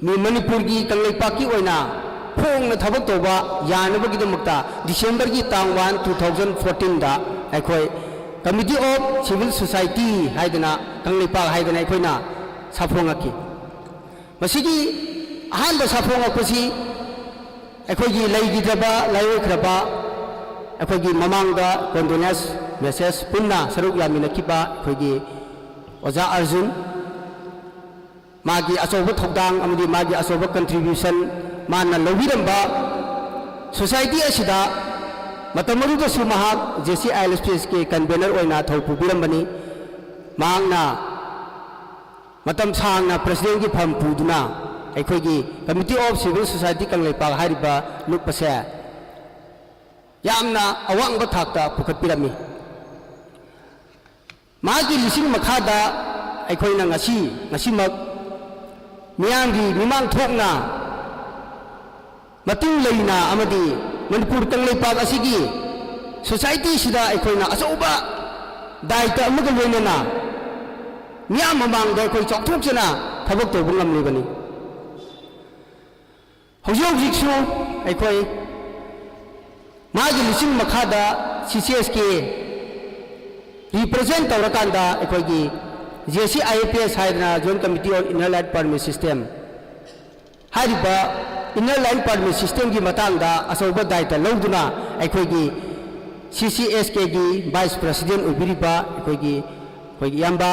ꯃꯤ ꯃꯅꯤꯄꯨꯔꯒꯤ ꯀꯪꯂꯩꯄꯥꯛꯀꯤ ꯑꯣꯏꯅ ꯐꯣꯡꯅ ꯊꯕꯛ ꯇꯧꯕ ꯌꯥꯅꯕꯒꯤꯗꯃꯛꯇ Decemberꯒꯤ ꯇꯥꯡ one, two thousand fourteenꯗ ꯑꯩꯈꯣꯏ Committee of Civil Society ꯍꯥꯏꯗꯅ ꯀꯪꯂꯩꯄꯥꯛ ꯍꯥꯏꯗꯅ ꯑꯩꯈꯣꯏꯅ ꯁꯥꯐꯣꯡꯉꯛꯈꯤ꯫ ꯃꯁꯤꯒꯤ ꯑꯍꯥꯟꯕ ꯁꯥꯐꯣꯡꯉꯛꯄꯁꯤ ꯑꯩꯈꯣꯏꯒꯤ ꯂꯩꯈꯤꯗ꯭ꯔꯕ, ꯂꯥꯏꯑꯣꯏꯈ꯭ꯔꯕ, ꯑꯩꯈꯣꯏꯒꯤ ꯃꯃꯥꯡꯗ condolence message ꯄꯨꯟꯅ ꯁꯔꯨꯛ ꯌꯥꯃꯤꯟꯅꯈꯤꯕ ꯑꯩꯈꯣꯏꯒꯤ ꯑꯣꯖꯥ ꯑꯔꯖꯨꯟ, ꯃꯥꯒꯤ ꯑꯆꯧꯕ ꯊꯧꯗꯥꯡ ꯑꯃꯗꯤ ꯃꯥꯒꯤ ꯑꯆꯧꯕ contribution, ꯃꯥꯅ ꯂꯧꯕꯤꯔꯝꯕ society ꯑꯁꯤꯗ, ꯃꯇꯝ ꯑꯗꯨꯗꯁꯨ ꯃꯍꯥꯛ J C I L P S ꯀꯤ convener ꯑꯣꯏꯅ ꯊꯧ ꯄꯨꯕꯤꯔꯝꯕꯅꯤ꯫ ꯃꯍꯥꯛꯅ ꯃꯇꯝ ꯁꯥꯡꯅ presidentꯀꯤ ꯐꯝ ꯄꯨꯗꯨꯅ ꯑꯩꯈꯣꯏꯒꯤ Committee of Civil Society Kangleipak ꯍꯥꯏꯔꯤꯕ ꯂꯨꯞ ꯑꯁꯦ ꯌꯥꯝꯅ ꯑꯋꯥꯡꯕ ꯊꯥꯛꯇ ꯄꯨꯈꯠꯄꯤꯔꯝꯃꯤ꯫ ꯃꯥꯒꯤ ꯂꯤꯁꯤꯡ ꯃꯈꯥꯗ ꯑꯩꯈꯣꯏꯅ ꯉꯁꯤ, ꯉꯁꯤꯃꯛ ꯃꯤꯌꯥꯝꯒꯤ ꯃꯤꯃꯥꯡ ꯊꯣꯛꯅ ꯃꯇꯨꯡ ꯂꯩꯅ ꯑꯃꯗꯤ ꯃꯅꯤꯄꯨꯔ ꯀꯪꯂꯩꯄꯥꯛ ꯑꯁꯤꯒꯤ societyꯁꯤꯗ ꯑꯩꯈꯣꯏꯅ ꯑꯆꯧꯕ ꯗꯥꯏꯇ ꯑꯃꯒ ꯂꯣꯏꯅꯅ ꯃꯤꯌꯥꯝ ꯃꯃꯥꯡꯗ ꯑꯩꯈꯣꯏ ꯆꯥꯎꯊꯣꯛꯆꯅ ꯊꯕꯛ ꯇꯧꯕ ꯉꯝꯂꯤꯕꯅꯤ꯫ ꯍꯧꯖꯤꯛ ꯍꯧꯖꯤꯛꯁꯨ ꯑꯩꯈꯣꯏ ꯃꯥꯒꯤ ꯂꯨꯆꯤꯡ ꯃꯈꯥꯗ C C S K represent ꯇꯧꯔꯀꯥꯟꯗ ꯑꯩꯈꯣꯏꯒꯤ J C I L P S ꯍꯥꯏꯗꯅ Joint Committee on Inner Line Permit System ꯍꯥꯏꯔꯤꯕ Inner Line Permit Systemꯒꯤ ꯃꯇꯥꯡꯗ ꯑꯆꯧꯕ ꯗꯥꯏꯇ ꯂꯧꯗꯨꯅ ꯑꯩꯈꯣꯏꯒꯤ C C S Kꯒꯤ vice president ꯑꯣꯏꯕꯤꯔꯤꯕ ꯑꯩꯈꯣꯏꯒꯤ, ꯑꯩꯈꯣꯏꯒꯤ ꯏꯌꯥꯝꯕ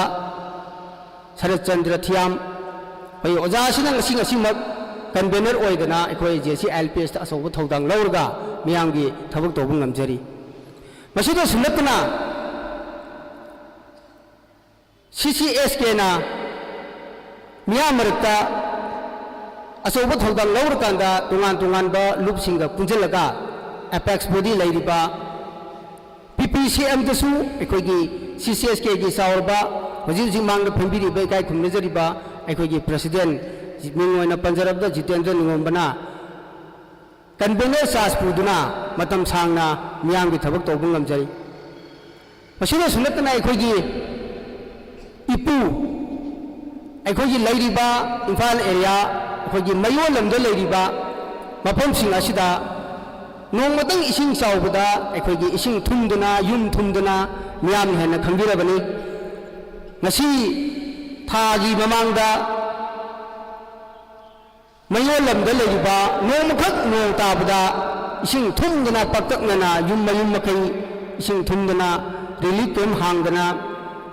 ꯁꯔꯠ ꯆꯟꯗ꯭ꯔ ꯊꯤꯌꯥꯝ, ꯑꯩꯈꯣꯏ ꯑꯣꯖꯥꯁꯤꯅ ꯉꯁꯤ, ꯉꯁꯤꯃꯛ convener ꯑꯣꯏꯗꯅ ꯑꯩꯈꯣꯏ J C I L P Sꯇ ꯑꯆꯧꯕ ꯊꯧꯗꯥꯡ ꯂꯧꯔꯒ ꯃꯤꯌꯥꯝꯒꯤ ꯊꯕꯛ ꯇꯧꯕ ꯉꯝꯖꯔꯤ꯫ ꯃꯁꯤꯗꯁꯨ ꯅꯠꯇꯅ C C S Kꯅ ꯃꯤꯌꯥꯝ ꯃꯔꯛꯇ ꯑꯆꯧꯕ ꯊꯧꯗꯥꯡ ꯂꯧꯔꯀꯥꯟꯗ ꯇꯣꯉꯥꯟ ꯇꯣꯉꯥꯟꯕ ꯂꯨꯞꯁꯤꯡꯒ ꯄꯨꯟꯁꯤꯜꯂꯒ apex body ꯂꯩꯔꯤꯕ P P C Mꯗꯁꯨ ꯑꯩꯈꯣꯏꯒꯤ C C S Kꯒꯤ ꯆꯥꯎꯔꯕ, ꯍꯧꯖꯤꯛ ꯍꯧꯖꯤꯛ ꯃꯥꯡꯗ ꯐꯝꯕꯤꯔꯤꯕ, ꯏꯀꯥꯏ ꯈꯨꯝꯅꯖꯔꯤꯕ ꯑꯩꯈꯣꯏꯒꯤ president, ꯃꯤꯡ ꯑꯣꯏꯅ ꯄꯟꯖꯔꯕꯗ ꯖꯤꯇꯦꯟꯗ꯭ꯔ ꯅꯤꯉꯣꯝꯕꯅ convener charge ꯄꯨꯗꯨꯅ ꯃꯇꯝ ꯁꯥꯡꯅ ꯃꯤꯌꯥꯝꯒꯤ ꯊꯕꯛ ꯇꯧꯕ ꯉꯝꯖꯔꯤ꯫ ꯃꯁꯤꯗꯁꯨ ꯅꯠꯇꯅ ꯑꯩꯈꯣꯏꯒꯤ ꯏꯄꯨ, ꯑꯩꯈꯣꯏꯒꯤ ꯂꯩꯔꯤꯕ ꯏꯝꯐꯥꯜ area, ꯑꯩꯈꯣꯏꯒꯤ ꯃꯌꯣꯜ ꯂꯝꯗ ꯂꯩꯔꯤꯕ ꯃꯐꯝꯁꯤꯡ ꯑꯁꯤꯗ ꯅꯣꯡꯃꯇꯪ ꯏꯁꯤꯡ ꯆꯥꯎꯕꯗ ꯑꯩꯈꯣꯏꯒꯤ ꯏꯁꯤꯡ ꯊꯨꯝꯗꯨꯅ, ꯌꯨꯝ ꯊꯨꯝꯗꯨꯅ ꯃꯤꯌꯥꯝꯅ ꯍꯦꯟꯅ ꯈꯪꯕꯤꯔꯕꯅꯤ꯫ ꯉꯁꯤ ꯊꯥꯒꯤ ꯃꯃꯥꯡꯗ ꯃꯌꯣꯜ ꯂꯝꯗ ꯂꯩꯔꯤꯕ, ꯅꯣꯡꯃꯈꯛ ꯅꯣꯡ ꯇꯥꯕꯗ ꯏꯁꯤꯡ ꯊꯨꯝꯗꯅ, ꯄꯥꯛꯇꯛꯅꯅ ꯌꯨꯝ ꯃꯌꯨꯝ ꯃꯀꯩ ꯏꯁꯤꯡ ꯊꯨꯝꯗꯅ, relief camp ꯍꯥꯡꯗꯅ,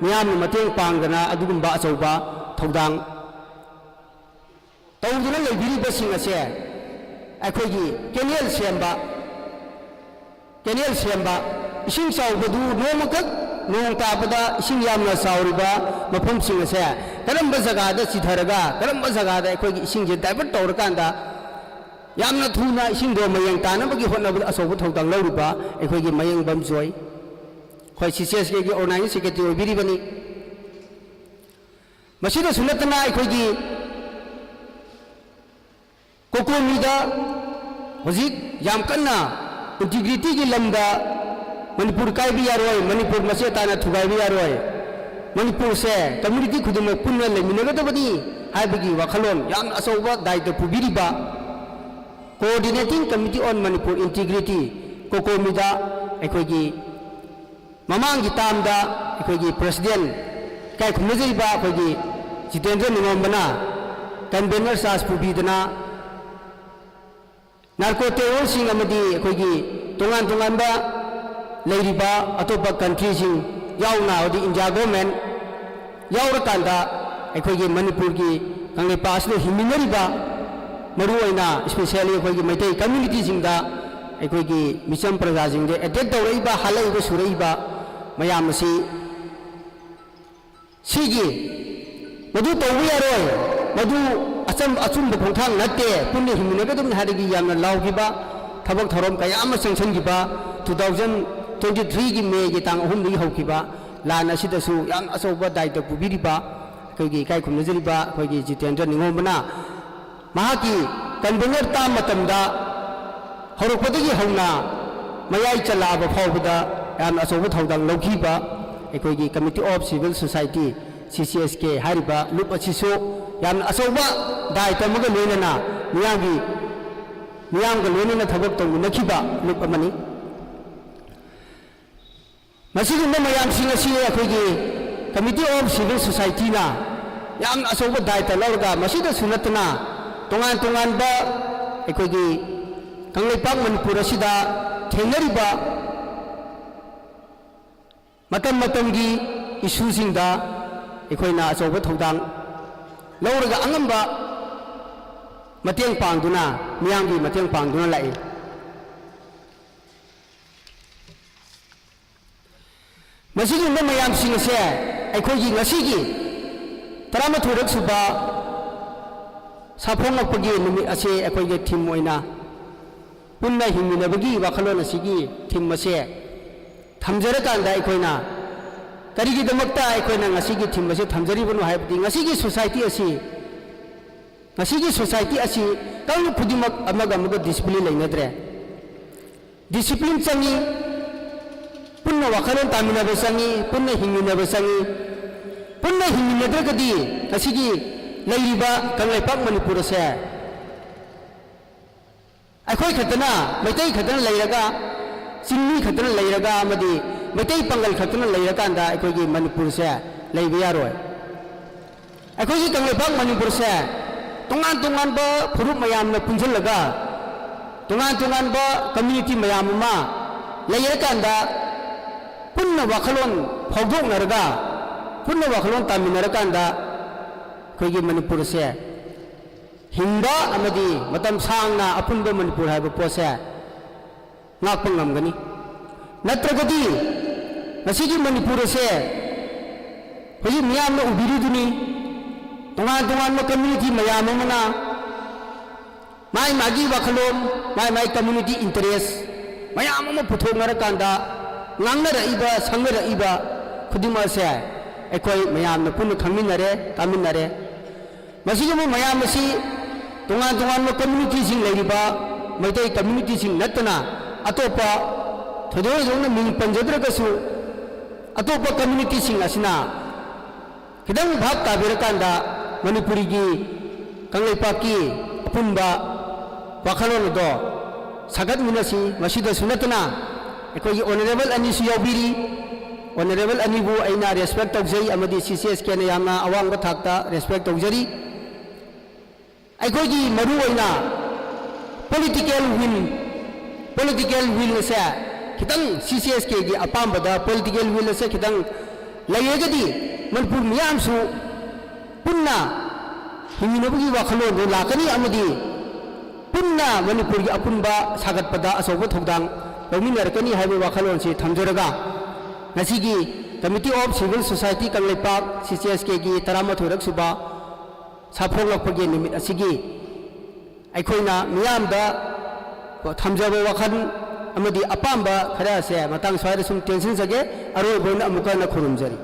ꯃꯤꯌꯥꯝꯅ ꯃꯇꯦꯡ ꯄꯥꯡꯗꯅ ꯑꯗꯨꯒꯨꯝꯕ ꯑꯆꯧꯕ ꯊꯧꯗꯥꯡ ꯇꯧꯗꯨꯅ ꯂꯩꯕꯤꯔꯤꯕꯁꯤꯡ ꯑꯁꯦ ꯑꯩꯈꯣꯏꯒꯤ canal ꯁꯦꯝꯕ, canal ꯁꯦꯝꯕ, ꯏꯁꯤꯡ ꯆꯥꯎꯕꯗꯨ, ꯅꯣꯡꯃꯈꯛ ꯅꯣꯡ ꯇꯥꯕꯗ ꯏꯁꯤꯡ ꯌꯥꯝꯅ ꯆꯥꯎꯔꯤꯕ ꯃꯐꯝꯁꯤꯡ ꯑꯁꯦ ꯀꯔꯝꯕ ꯖꯒꯥꯗ ꯆꯤꯊꯔꯒ, ꯀꯔꯝꯕ ꯖꯒꯥꯗ ꯑꯩꯈꯣꯏꯒꯤ ꯏꯁꯤꯡꯁꯦ divert ꯇꯧꯔꯀꯥꯟꯗ ꯌꯥꯝꯅ ꯊꯨꯅ ꯏꯁꯤꯡꯗꯣ ꯃꯌꯦꯡ ꯇꯥꯅꯕꯒꯤ ꯍꯣꯠꯅꯕꯗ ꯑꯆꯧꯕ ꯊꯧꯗꯥꯡ ꯂꯧꯔꯤꯕ ꯑꯩꯈꯣꯏꯒꯤ ꯃꯌꯦꯡꯕꯝ ꯖꯣꯏ, ꯑꯩꯈꯣꯏ CCSKꯒꯤ organizing secretary ꯑꯣꯏꯕꯤꯔꯤꯕꯅꯤ꯫ ꯃꯁꯤꯗꯁꯨ ꯅꯠꯇꯅ ꯑꯩꯈꯣꯏꯒꯤ COCOMIꯗ ꯍꯧꯖꯤꯛ ꯌꯥꯝ ꯀꯟꯅ integrityꯒꯤ ꯂꯝꯗ ꯃꯅꯤꯄꯨꯔ ꯀꯥꯏꯕ ꯌꯥꯔꯣꯏ, ꯃꯅꯤꯄꯨꯔ ꯃꯆꯦꯠ ꯇꯥꯅ ꯊꯨꯒꯥꯏꯕ ꯌꯥꯔꯣꯏ, ꯃꯅꯤꯄꯨꯔꯁꯦ community ꯈꯨꯗꯤꯡꯃꯛ ꯄꯨꯟꯅ ꯂꯩꯃꯤꯟꯅꯒꯗꯕꯅꯤ ꯍꯥꯏꯕꯒꯤ ꯋꯥꯈꯜꯂꯣꯟ ꯌꯥꯝꯅ ꯑꯆꯧꯕ ꯗꯥꯏꯇ ꯄꯨꯕꯤꯔꯤꯕ Coordinating Committee on Manipur Integrity, COCOMIꯗ ꯑꯩꯈꯣꯏꯒꯤ ꯃꯃꯥꯡꯒꯤ termꯗ ꯑꯩꯈꯣꯏꯒꯤ president ꯏꯀꯥꯏ ꯈꯨꯝꯅꯖꯔꯤꯕ ꯑꯩꯈꯣꯏꯒꯤ ꯖꯤꯇꯦꯟꯗ꯭ꯔ ꯅꯤꯉꯣꯝꯕꯅ convener charge ꯄꯨꯕꯤꯗꯅ narco terrorꯁꯤꯡ ꯑꯃꯗꯤ ꯑꯩꯈꯣꯏꯒꯤ ꯇꯣꯉꯥꯟ ꯇꯣꯉꯥꯟꯕ ꯂꯩꯔꯤꯕ ꯑꯇꯣꯞꯄ countryꯁꯤꯡ ꯌꯥꯎꯅ, ꯍꯥꯏꯗꯤ India government ꯌꯥꯎꯔꯀꯥꯟꯗ ꯑꯩꯈꯣꯏꯒꯤ ꯃꯅꯤꯄꯨꯔꯒꯤ ꯀꯪꯂꯩꯄꯥꯛ ꯑꯁꯤꯗ ꯍꯤꯡꯃꯤꯟꯅꯔꯤꯕ ꯃꯔꯨꯑꯣꯏꯅ especially ꯑꯩꯈꯣꯏꯒꯤ ꯃꯩꯇꯩ communityꯁꯤꯡꯗ ꯑꯩꯈꯣꯏꯒꯤ ꯃꯤꯆꯝ ꯄ꯭ꯔꯖꯥꯁꯤꯡꯗ attack ꯇꯧꯔꯛꯏꯕ, ꯍꯥꯠꯂꯛꯏꯕ, ꯁꯨꯔꯛꯏꯕ ꯃꯌꯥꯝ ꯑꯁꯤ ꯁꯤꯒꯤ ꯃꯗꯨ ꯇꯧꯕ ꯌꯥꯔꯣꯏ, ꯃꯗꯨ ꯑꯆꯝ-, ꯑꯆꯨꯝꯕ ꯈꯣꯡꯊꯥꯡ ꯅꯠꯇꯦ, ꯄꯨꯟꯅ ꯍꯤꯡꯃꯤꯟꯅꯒꯗꯕꯅꯤ ꯍꯥꯏꯔꯒꯤ ꯌꯥꯝꯅ ꯂꯥꯎꯈꯤꯕ, ꯊꯕꯛ ꯊꯧꯔꯝ ꯀꯌꯥ ꯑꯃ ꯆꯪꯁꯤꯟꯈꯤꯕ two thousand twenty threeꯒꯤ Mayꯒꯤ ꯇꯥꯡ ꯑꯍꯨꯝꯗꯒꯤ ꯍꯧꯈꯤꯕ ꯂꯥꯟ ꯑꯁꯤꯗꯁꯨ ꯌꯥꯝ ꯑꯆꯧꯕ ꯗꯥꯏꯇ ꯄꯨꯕꯤꯔꯤꯕ ꯑꯩꯈꯣꯏꯒꯤ ꯏꯀꯥꯏ ꯈꯨꯝꯅꯖꯔꯤꯕ ꯑꯩꯈꯣꯏꯒꯤ ꯖꯤꯇꯦꯟꯗ꯭ꯔ ꯅꯤꯉꯣꯝꯕꯅ ꯃꯍꯥꯛꯀꯤ convener term ꯃꯇꯝꯗ ꯍꯧꯔꯛꯄꯗꯒꯤ ꯍꯧꯅ ꯃꯌꯥꯏ ꯆꯜꯂꯛꯑꯕ ꯐꯥꯎꯕꯗ ꯌꯥꯝꯅ ꯑꯆꯧꯕ ꯊꯧꯗꯥꯡ ꯂꯧꯈꯤꯕ ꯑꯩꯈꯣꯏꯒꯤ Committee of Civil Society, CCSK ꯍꯥꯏꯔꯤꯕ ꯂꯨꯞ ꯑꯁꯤꯁꯨ ꯌꯥꯝꯅ ꯑꯆꯧꯕ ꯗꯥꯏꯇ ꯑꯃꯒ ꯂꯣꯏꯅꯅ ꯃꯤꯌꯥꯝꯒꯤ, ꯃꯤꯌꯥꯝꯒ ꯂꯣꯏꯅꯅ ꯊꯕꯛ ꯇꯧꯃꯤꯟꯅꯈꯤꯕ ꯂꯨꯞ ꯑꯃꯅꯤ꯫ ꯃꯁꯤꯒꯨꯝꯕ ꯃꯌꯥꯝꯁꯤꯡ ꯑꯁꯤ ꯑꯩꯈꯣꯏꯒꯤ Committee of Civil Societyꯅ ꯌꯥꯝꯅ ꯑꯆꯧꯕ ꯗꯥꯏꯇ ꯂꯧꯔꯒ, ꯃꯁꯤꯗꯁꯨ ꯅꯠꯇꯅ ꯇꯣꯉꯥꯟ ꯇꯣꯉꯥꯟꯕ ꯑꯩꯈꯣꯏꯒꯤ ꯀꯪꯂꯩꯄꯥꯛ ꯃꯅꯤꯄꯨꯔ ꯑꯁꯤꯗ ꯊꯦꯡꯅꯔꯤꯕ ꯃꯇꯝ ꯃꯇꯝꯒꯤ ꯏꯁꯨꯁꯤꯡꯗ ꯑꯩꯈꯣꯏꯅ ꯑꯆꯧꯕ ꯊꯧꯗꯥꯡ ꯂꯧꯔꯒ ꯑꯉꯝꯕ ꯃꯇꯦꯡ ꯄꯥꯡꯗꯨꯅ, ꯃꯤꯌꯥꯝꯒꯤ ꯃꯇꯦꯡ ꯄꯥꯡꯗꯨꯅ ꯂꯥꯛꯏ꯫ ꯃꯁꯤꯒꯨꯝꯕ ꯃꯌꯥꯝꯁꯤꯡ ꯑꯁꯦ ꯑꯩꯈꯣꯏꯒꯤ ꯉꯁꯤꯒꯤ ꯇꯔꯥꯃꯥꯊꯣꯏꯔꯛ ꯁꯨꯕ ꯁꯥꯐꯣꯡꯂꯛꯄꯒꯤ ꯅꯨꯃꯤꯠ ꯑꯁꯦ ꯑꯩꯈꯣꯏꯒꯤ ꯊꯤꯝ ꯑꯣꯏꯅ ꯄꯨꯟꯅ ꯍꯤꯡꯃꯤꯟꯅꯕꯒꯤ ꯋꯥꯈꯜꯂꯣꯟ ꯑꯁꯤꯒꯤ ꯊꯤꯝ ꯑꯁꯦ ꯊꯝꯖꯔꯀꯥꯟꯗ ꯑꯩꯈꯣꯏꯅ ꯀꯔꯤꯒꯤꯗꯃꯛꯇ ꯑꯩꯈꯣꯏꯅ ꯉꯁꯤꯒꯤ ꯊꯤꯝ ꯑꯁꯤ ꯊꯝꯖꯔꯤꯕꯅꯣ ꯍꯥꯏꯕꯗꯤ ꯉꯁꯤꯒꯤ ꯁꯣꯁꯥꯏꯇꯤ ꯑꯁꯤ, ꯉꯁꯤꯒꯤ ꯁꯣꯁꯥꯏꯇꯤ ꯑꯁꯤ ꯀꯥꯡꯂꯨꯞ ꯈꯨꯗꯤꯡꯃꯛ ꯑꯃꯒ ꯑꯃꯒ ꯗꯤꯁꯤꯄ꯭ꯂꯤꯟ ꯂꯩꯅꯗ꯭ꯔꯦ꯫ ꯗꯤꯁꯤꯄ꯭ꯂꯤꯟ ꯆꯪꯉꯤ, ꯄꯨꯟꯅ ꯋꯥꯈꯜꯂꯣꯟ ꯇꯥꯃꯤꯟꯅꯕ ꯆꯪꯉꯤ, ꯄꯨꯟꯅ ꯍꯤꯡꯃꯤꯟꯅꯕ ꯆꯪꯉꯤ꯫ ꯄꯨꯟꯅ ꯍꯤꯡꯃꯤꯟꯅꯗ꯭ꯔꯒꯗꯤ ꯉꯁꯤꯒꯤ ꯂꯩꯔꯤꯕ ꯀꯪꯂꯩꯄꯥꯛ ꯃꯅꯤꯄꯨꯔ ꯑꯁꯦ ꯑꯩꯈꯣꯏ ꯈꯛꯇꯅ, ꯃꯩꯇꯩ ꯈꯛꯇꯅ ꯂꯩꯔꯒ, ꯆꯤꯡꯃꯤ ꯈꯛꯇꯅ ꯂꯩꯔꯒ ꯑꯃꯗꯤ ꯃꯩꯇꯩ ꯄꯥꯡꯒꯜ ꯈꯛꯇꯅ ꯂꯩꯔꯀꯥꯟꯗ ꯑꯩꯈꯣꯏꯒꯤ ꯃꯅꯤꯄꯨꯔꯁꯦ ꯂꯩꯕ ꯌꯥꯔꯣꯏ꯫ ꯑꯩꯈꯣꯏꯒꯤ ꯀꯪꯂꯩꯄꯥꯛ ꯃꯅꯤꯄꯨꯔꯁꯦ ꯇꯣꯉꯥꯟ ꯇꯣꯉꯥꯟꯕ ꯐꯨꯔꯨꯞ ꯃꯌꯥꯝꯅ ꯄꯨꯟꯁꯤꯜꯂꯒ, ꯇꯣꯉꯥꯟ ꯇꯣꯉꯥꯟꯕ ꯀꯝꯃ꯭ꯌꯨꯅꯤꯇꯤ ꯃꯌꯥꯝ ꯑꯃ ꯂꯩꯔꯀꯥꯟꯗ ꯄꯨꯟꯅ ꯋꯥꯈꯜꯂꯣꯟ ꯐꯥꯎꯗꯣꯛꯅꯔꯒ, ꯄꯨꯟꯅ ꯋꯥꯈꯜꯂꯣꯟ ꯇꯥꯃꯤꯟꯅꯔꯀꯥꯟꯗ ꯑꯩꯈꯣꯏꯒꯤ ꯃꯅꯤꯄꯨꯔꯁꯦ ꯍꯤꯡꯕ ꯑꯃꯗꯤ ꯃꯇꯝ ꯁꯥꯡꯅ ꯑꯄꯨꯟꯕ ꯃꯅꯤꯄꯨꯔ ꯍꯥꯏꯕ ꯄꯣꯠꯁꯦ ꯉꯥꯛꯄ ꯉꯝꯒꯅꯤ꯫ ꯅꯠꯇ꯭ꯔꯒꯗꯤ ꯉꯁꯤꯒꯤ ꯃꯅꯤꯄꯨꯔ ꯑꯁꯦ ꯍꯧꯖꯤꯛ ꯃꯤꯌꯥꯝꯅ ꯎꯕꯤꯔꯤꯗꯨꯅꯤ, ꯇꯣꯉꯥꯟ ꯇꯣꯉꯥꯟꯕ ꯀꯝꯃ꯭ꯌꯨꯅꯤꯇꯤ ꯃꯌꯥꯝ ꯑꯃꯅ ꯃꯥꯏ ꯃꯥꯒꯤ ꯋꯥꯈꯜꯂꯣꯟ, ꯃꯥꯏ ꯃꯥꯏ ꯀꯝꯃ꯭ꯌꯨꯅꯤꯇꯤ ꯏꯟꯇꯔꯦꯁ ꯃꯌꯥꯝ ꯑꯃ ꯄꯨꯊꯣꯛꯅꯔꯀꯥꯟꯗ ꯉꯥꯡꯅꯔꯛꯏꯕ, ꯁꯪꯅꯔꯛꯏꯕ ꯈꯨꯗꯤꯡꯃꯛ ꯑꯁꯦ ꯑꯩꯈꯣꯏ ꯃꯌꯥꯝꯅ ꯄꯨꯟꯅ ꯈꯪꯃꯤꯟꯅꯔꯦ, ꯇꯥꯃꯤꯟꯅꯔꯦ꯫ ꯃꯁꯤꯒꯨꯝꯕ ꯃꯌꯥꯝ ꯑꯁꯤ ꯇꯣꯉꯥꯟ ꯇꯣꯉꯥꯟꯕ ꯀꯝꯃ꯭ꯌꯨꯅꯤꯇꯤꯁꯤꯡ ꯂꯩꯔꯤꯕ ꯃꯩꯇꯩ ꯀꯝꯃ꯭ꯌꯨꯅꯤꯇꯤꯁꯤꯡ ꯅꯠꯇꯅ ꯑꯇꯣꯞꯄ ꯊꯣꯏꯗꯣꯛ ꯍꯦꯟꯗꯣꯛꯅ ꯃꯤꯡ ꯄꯟꯖꯗ꯭ꯔꯒꯁꯨ ꯑꯇꯣꯞꯄ ꯀꯝꯃ꯭ꯌꯨꯅꯤꯇꯤꯁꯤꯡ ꯑꯁꯤꯅ ꯈꯤꯇꯪ ꯚꯥꯞ ꯇꯥꯕꯤꯔꯀꯥꯟꯗ ꯃꯅꯤꯄꯨꯔꯤꯒꯤ ꯀꯪꯂꯩꯄꯥꯛꯀꯤ ꯑꯄꯨꯟꯕ ꯋꯥꯈꯜꯂꯣꯟ ꯑꯗꯣ ꯁꯥꯒꯠꯃꯤꯟꯅꯁꯤ꯫ ꯃꯁꯤꯗꯁꯨ ꯅꯠꯇꯅ ꯑꯩꯈꯣꯏꯒꯤ ꯑꯣꯅꯔꯦꯕꯜ ꯑꯅꯤꯁꯨ ꯌꯥꯎꯕꯤꯔꯤ꯫ ꯑꯣꯅꯔꯦꯕꯜ ꯑꯅꯤꯕꯨ ꯑꯩꯅ ꯔꯦꯁꯄꯦꯛ ꯇꯧꯖꯩ ꯑꯃꯗꯤ ꯁꯤ ꯁꯤ ꯑꯦꯁ ꯀꯦꯅ ꯌꯥꯝꯅ ꯑꯋꯥꯡꯕ ꯊꯥꯛꯇ ꯔꯦꯁꯄꯦꯛ ꯇꯧꯖꯔꯤ꯫ ꯑꯩꯈꯣꯏꯒꯤ ꯃꯔꯨ ꯑꯣꯏꯅ political will, political will ꯑꯁꯦ ꯈꯤꯇꯪ CCSKꯒꯤ ꯑꯄꯥꯝꯕꯗ political will ꯑꯁꯦ ꯈꯤꯇꯪ ꯂꯩꯔꯒꯗꯤ ꯃꯅꯤꯄꯨꯔ ꯃꯤꯌꯥꯝꯁꯨ ꯄꯨꯟꯅ ꯍꯤꯡꯃꯤꯟꯅꯕꯒꯤ ꯋꯥꯈꯜꯂꯣꯟꯗꯨ ꯂꯥꯛꯀꯅꯤ ꯑꯃꯗꯤ ꯄꯨꯟꯅ ꯃꯅꯤꯄꯨꯔꯒꯤ ꯑꯄꯨꯟꯕ ꯁꯥꯒꯠꯄꯗ ꯑꯆꯧꯕ ꯊꯧꯗꯥꯡ ꯂꯧꯃꯤꯟꯅꯔꯛꯀꯅꯤ ꯍꯥꯏꯕ ꯋꯥꯈꯜꯂꯣꯟꯁꯤ ꯊꯝꯖꯔꯒ, ꯉꯁꯤꯒꯤ Committee of Civil Society Kangleipak, CCSKꯒꯤ ꯇꯔꯥꯃꯥꯊꯣꯏꯔꯛ ꯁꯨꯕ ꯁꯥꯐꯣꯡꯂꯛꯄꯒꯤ ꯅꯨꯃꯤꯠ ꯑꯁꯤꯒꯤ ꯑꯩꯈꯣꯏꯅ ꯃꯤꯌꯥꯝꯗ ꯊꯝꯖꯕ ꯋꯥꯈꯜ ꯑꯃꯗꯤ ꯑꯄꯥꯝꯕ ꯈꯔ ꯑꯁꯦ ꯃꯇꯥꯡ ꯁ꯭ꯋꯥꯏꯗ ꯁꯨꯝ ꯇꯦꯟꯁꯤꯟꯖꯒꯦ꯫ ꯑꯔꯣꯏꯕ ꯑꯣꯏꯅ ꯑꯃꯨꯛꯀ ꯍꯟꯅ ꯈꯨꯔꯨꯝꯖꯔꯤ꯫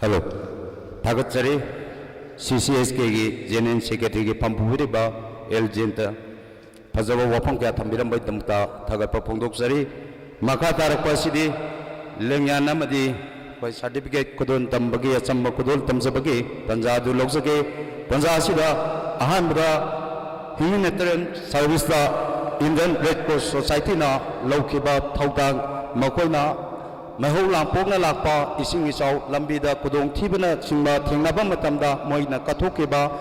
Hello꯫ ꯊꯥꯒꯠꯆꯔꯤ꯫ CCSKꯒꯤ General Secretaryꯒꯤ ꯐꯝ ꯄꯨꯕꯤꯔꯤꯕ ꯑꯦꯜ ꯖꯌꯟꯇ ꯐꯖꯕ ꯋꯥꯐꯝ ꯀꯌꯥ ꯊꯝꯕꯤꯔꯝꯕꯒꯤꯗꯃꯛꯇ ꯊꯥꯒꯠꯄ ꯐꯣꯡꯗꯣꯛꯆꯔꯤ꯫ ꯃꯈꯥ ꯇꯥꯔꯛꯄ ꯑꯁꯤꯗꯤ ꯂꯦꯡꯌꯥꯟ ꯑꯃꯗꯤ ꯑꯩꯈꯣꯏ certificate ꯈꯨꯗꯣꯜ ꯇꯝꯕꯒꯤ, ꯑꯆꯝꯕ ꯈꯨꯗꯣꯜ ꯇꯝꯖꯕꯒꯤ ꯇꯥꯟꯖꯥ ꯑꯗꯨ ꯂꯧꯖꯒꯦ꯫ ꯇꯥꯟꯖꯥ ꯑꯁꯤꯗ ꯑꯍꯥꯟꯕꯗ Humanitarian Serviceꯇ Indian Red Cross Societyꯅ ꯂꯧꯈꯤꯕ ꯊꯧꯗꯥꯡ, ꯃꯈꯣꯏꯅ ꯃꯩꯍꯧ ꯂꯥꯡꯄꯣꯛꯅ ꯂꯥꯛꯄ ꯏꯁꯤꯡ ꯏꯆꯥꯎ, ꯂꯝꯕꯤꯗ ꯈꯨꯗꯣꯡꯊꯤꯕꯅꯆꯤꯡꯕ ꯊꯦꯡꯅꯕ ꯃꯇꯝꯗ ꯃꯣꯏꯅ ꯀꯠꯊꯣꯛꯈꯤꯕ,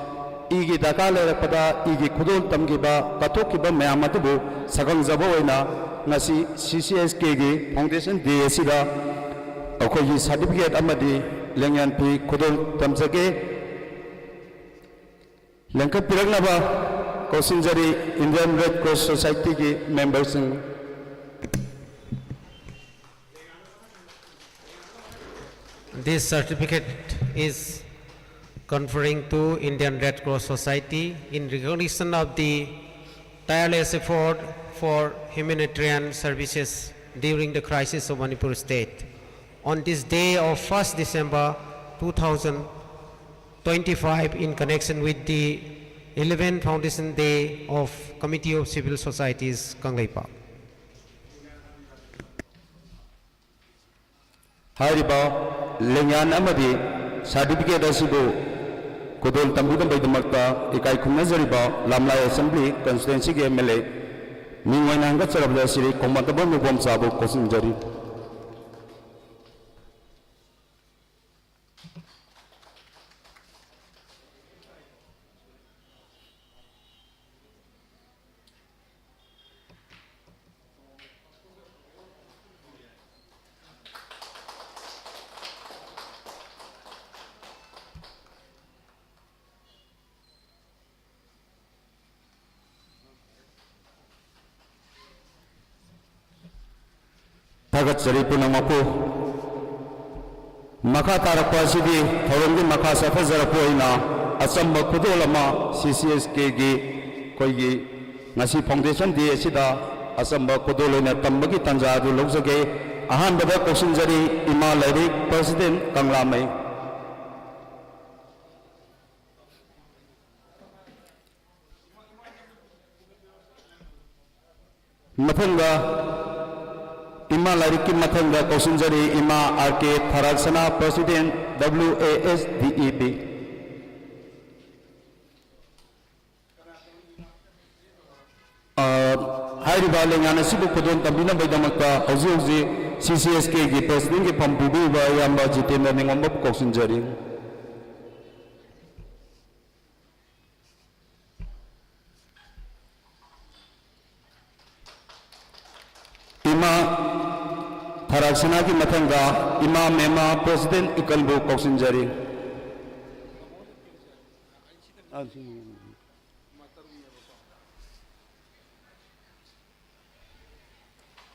ꯏꯒꯤ ꯗꯔꯀꯥꯔ ꯂꯩꯔꯛꯄꯗ ꯏꯒꯤ ꯈꯨꯗꯣꯜ ꯇꯝꯈꯤꯕ, ꯀꯠꯊꯣꯛꯈꯤꯕ ꯃꯌꯥꯝ ꯑꯗꯨꯕꯨ ꯁꯛꯈꯪꯖꯕ ꯑꯣꯏꯅ ꯉꯁꯤ CCSKꯒꯤ Foundation Day ꯑꯁꯤꯗ ꯑꯩꯈꯣꯏꯒꯤ certificate ꯑꯃꯗꯤ ꯂꯦꯡꯌꯥꯟ ꯐꯤ ꯈꯨꯗꯣꯜ ꯇꯝꯖꯒꯦ꯫ ꯂꯦꯡꯈꯠꯄꯤꯔꯛꯅꯕ ꯀꯧꯁꯤꯟꯖꯔꯤ Indian Red Cross Societyꯒꯤ memberꯁꯤꯡ꯫ This certificate is conferring to Indian Red Cross Society in recognition of the tireless effort for humanitarian services during the crisis of Manipur state. On this day of first December two thousand twenty-five, in connection with the eleventh Foundation Day of Committee of Civil Societies, Kangleipak. ꯍꯥꯏꯔꯤꯕ ꯂꯦꯡꯌꯥꯟ ꯑꯃꯗꯤ certificate ꯑꯁꯤꯕꯨ ꯈꯨꯗꯣꯜ ꯇꯝꯕꯤꯔꯝꯕꯒꯤꯗꯃꯛꯇ ꯏꯀꯥꯏ ꯈꯨꯝꯅꯖꯔꯤꯕ ꯂꯝꯂꯥꯏ Assembly Constituencyꯒꯤ MLA ꯃꯤꯡ ꯑꯣꯏꯅ ꯍꯦꯟꯒꯠꯆꯔꯕꯗ ꯁ꯭ꯔꯤ ꯈꯣꯡꯃꯟꯊꯕꯝ ꯏꯕꯣꯝꯆꯥꯕꯨ ꯀꯧꯁꯤꯟꯖꯔꯤ꯫ ꯊꯥꯒꯠꯆꯔꯤ ꯄꯨꯝꯅꯃꯛꯄꯨ꯫ ꯃꯈꯥ ꯇꯥꯔꯛꯄ ꯑꯁꯤꯗꯤ ꯊꯧꯔꯝꯒꯤ ꯃꯈꯥ ꯆꯠꯊꯖꯔꯛꯄ ꯑꯣꯏꯅ ꯑꯆꯝꯕ ꯈꯨꯗꯣꯜ ꯑꯃ ꯁꯤ ꯁꯤ ꯑꯦꯁ ꯀꯦꯒꯤ ꯑꯩꯈꯣꯏꯒꯤ ꯉꯁꯤ foundation day ꯑꯁꯤꯗ ꯑꯆꯝꯕ ꯈꯨꯗꯣꯜ ꯑꯣꯏꯅ ꯇꯝꯕꯒꯤ ꯇꯥꯟꯖꯥ ꯑꯗꯨ ꯂꯧꯖꯒꯦ꯫ ꯑꯍꯥꯟꯕꯗ ꯀꯧꯁꯤꯟꯖꯔꯤ ꯏꯃꯥ ꯂꯥꯏꯔꯤꯛ president ꯀꯪꯂꯥꯃꯩ꯫ ꯃꯊꯪꯗ ꯏꯃꯥ ꯂꯥꯏꯔꯤꯛꯀꯤ ꯃꯊꯪꯗ ꯀꯧꯁꯤꯟꯖꯔꯤ ꯏꯃꯥ R K Tharaksana, president W A S D E P꯫ ꯑ, ꯍꯥꯏꯔꯤꯕ ꯂꯦꯡꯌꯥꯟ ꯑꯁꯤꯕꯨ ꯈꯨꯗꯣꯜ ꯇꯝꯕꯤꯅꯕꯒꯤꯗꯃꯛꯇ ꯍꯧꯖꯤꯛ ꯍꯧꯖꯤꯛ ꯁꯤ ꯁꯤ ꯑꯦꯁ ꯀꯦꯒꯤ presidentꯀꯤ ꯐꯝ ꯄꯨꯕꯤꯔꯤꯕ ꯏꯌꯥꯝꯕ ꯖꯤꯇꯦꯟꯗ꯭ꯔ ꯅꯤꯉꯣꯝꯕꯕꯨ ꯀꯧꯁꯤꯟꯖꯔꯤ꯫ ꯏꯃꯥ ꯊꯔꯥꯛꯁꯅꯥꯒꯤ ꯃꯊꯪꯗ ꯏꯃꯥ ꯃꯦꯃꯥ, president ꯏꯀꯜꯕꯨ ꯀꯧꯁꯤꯟꯖꯔꯤ꯫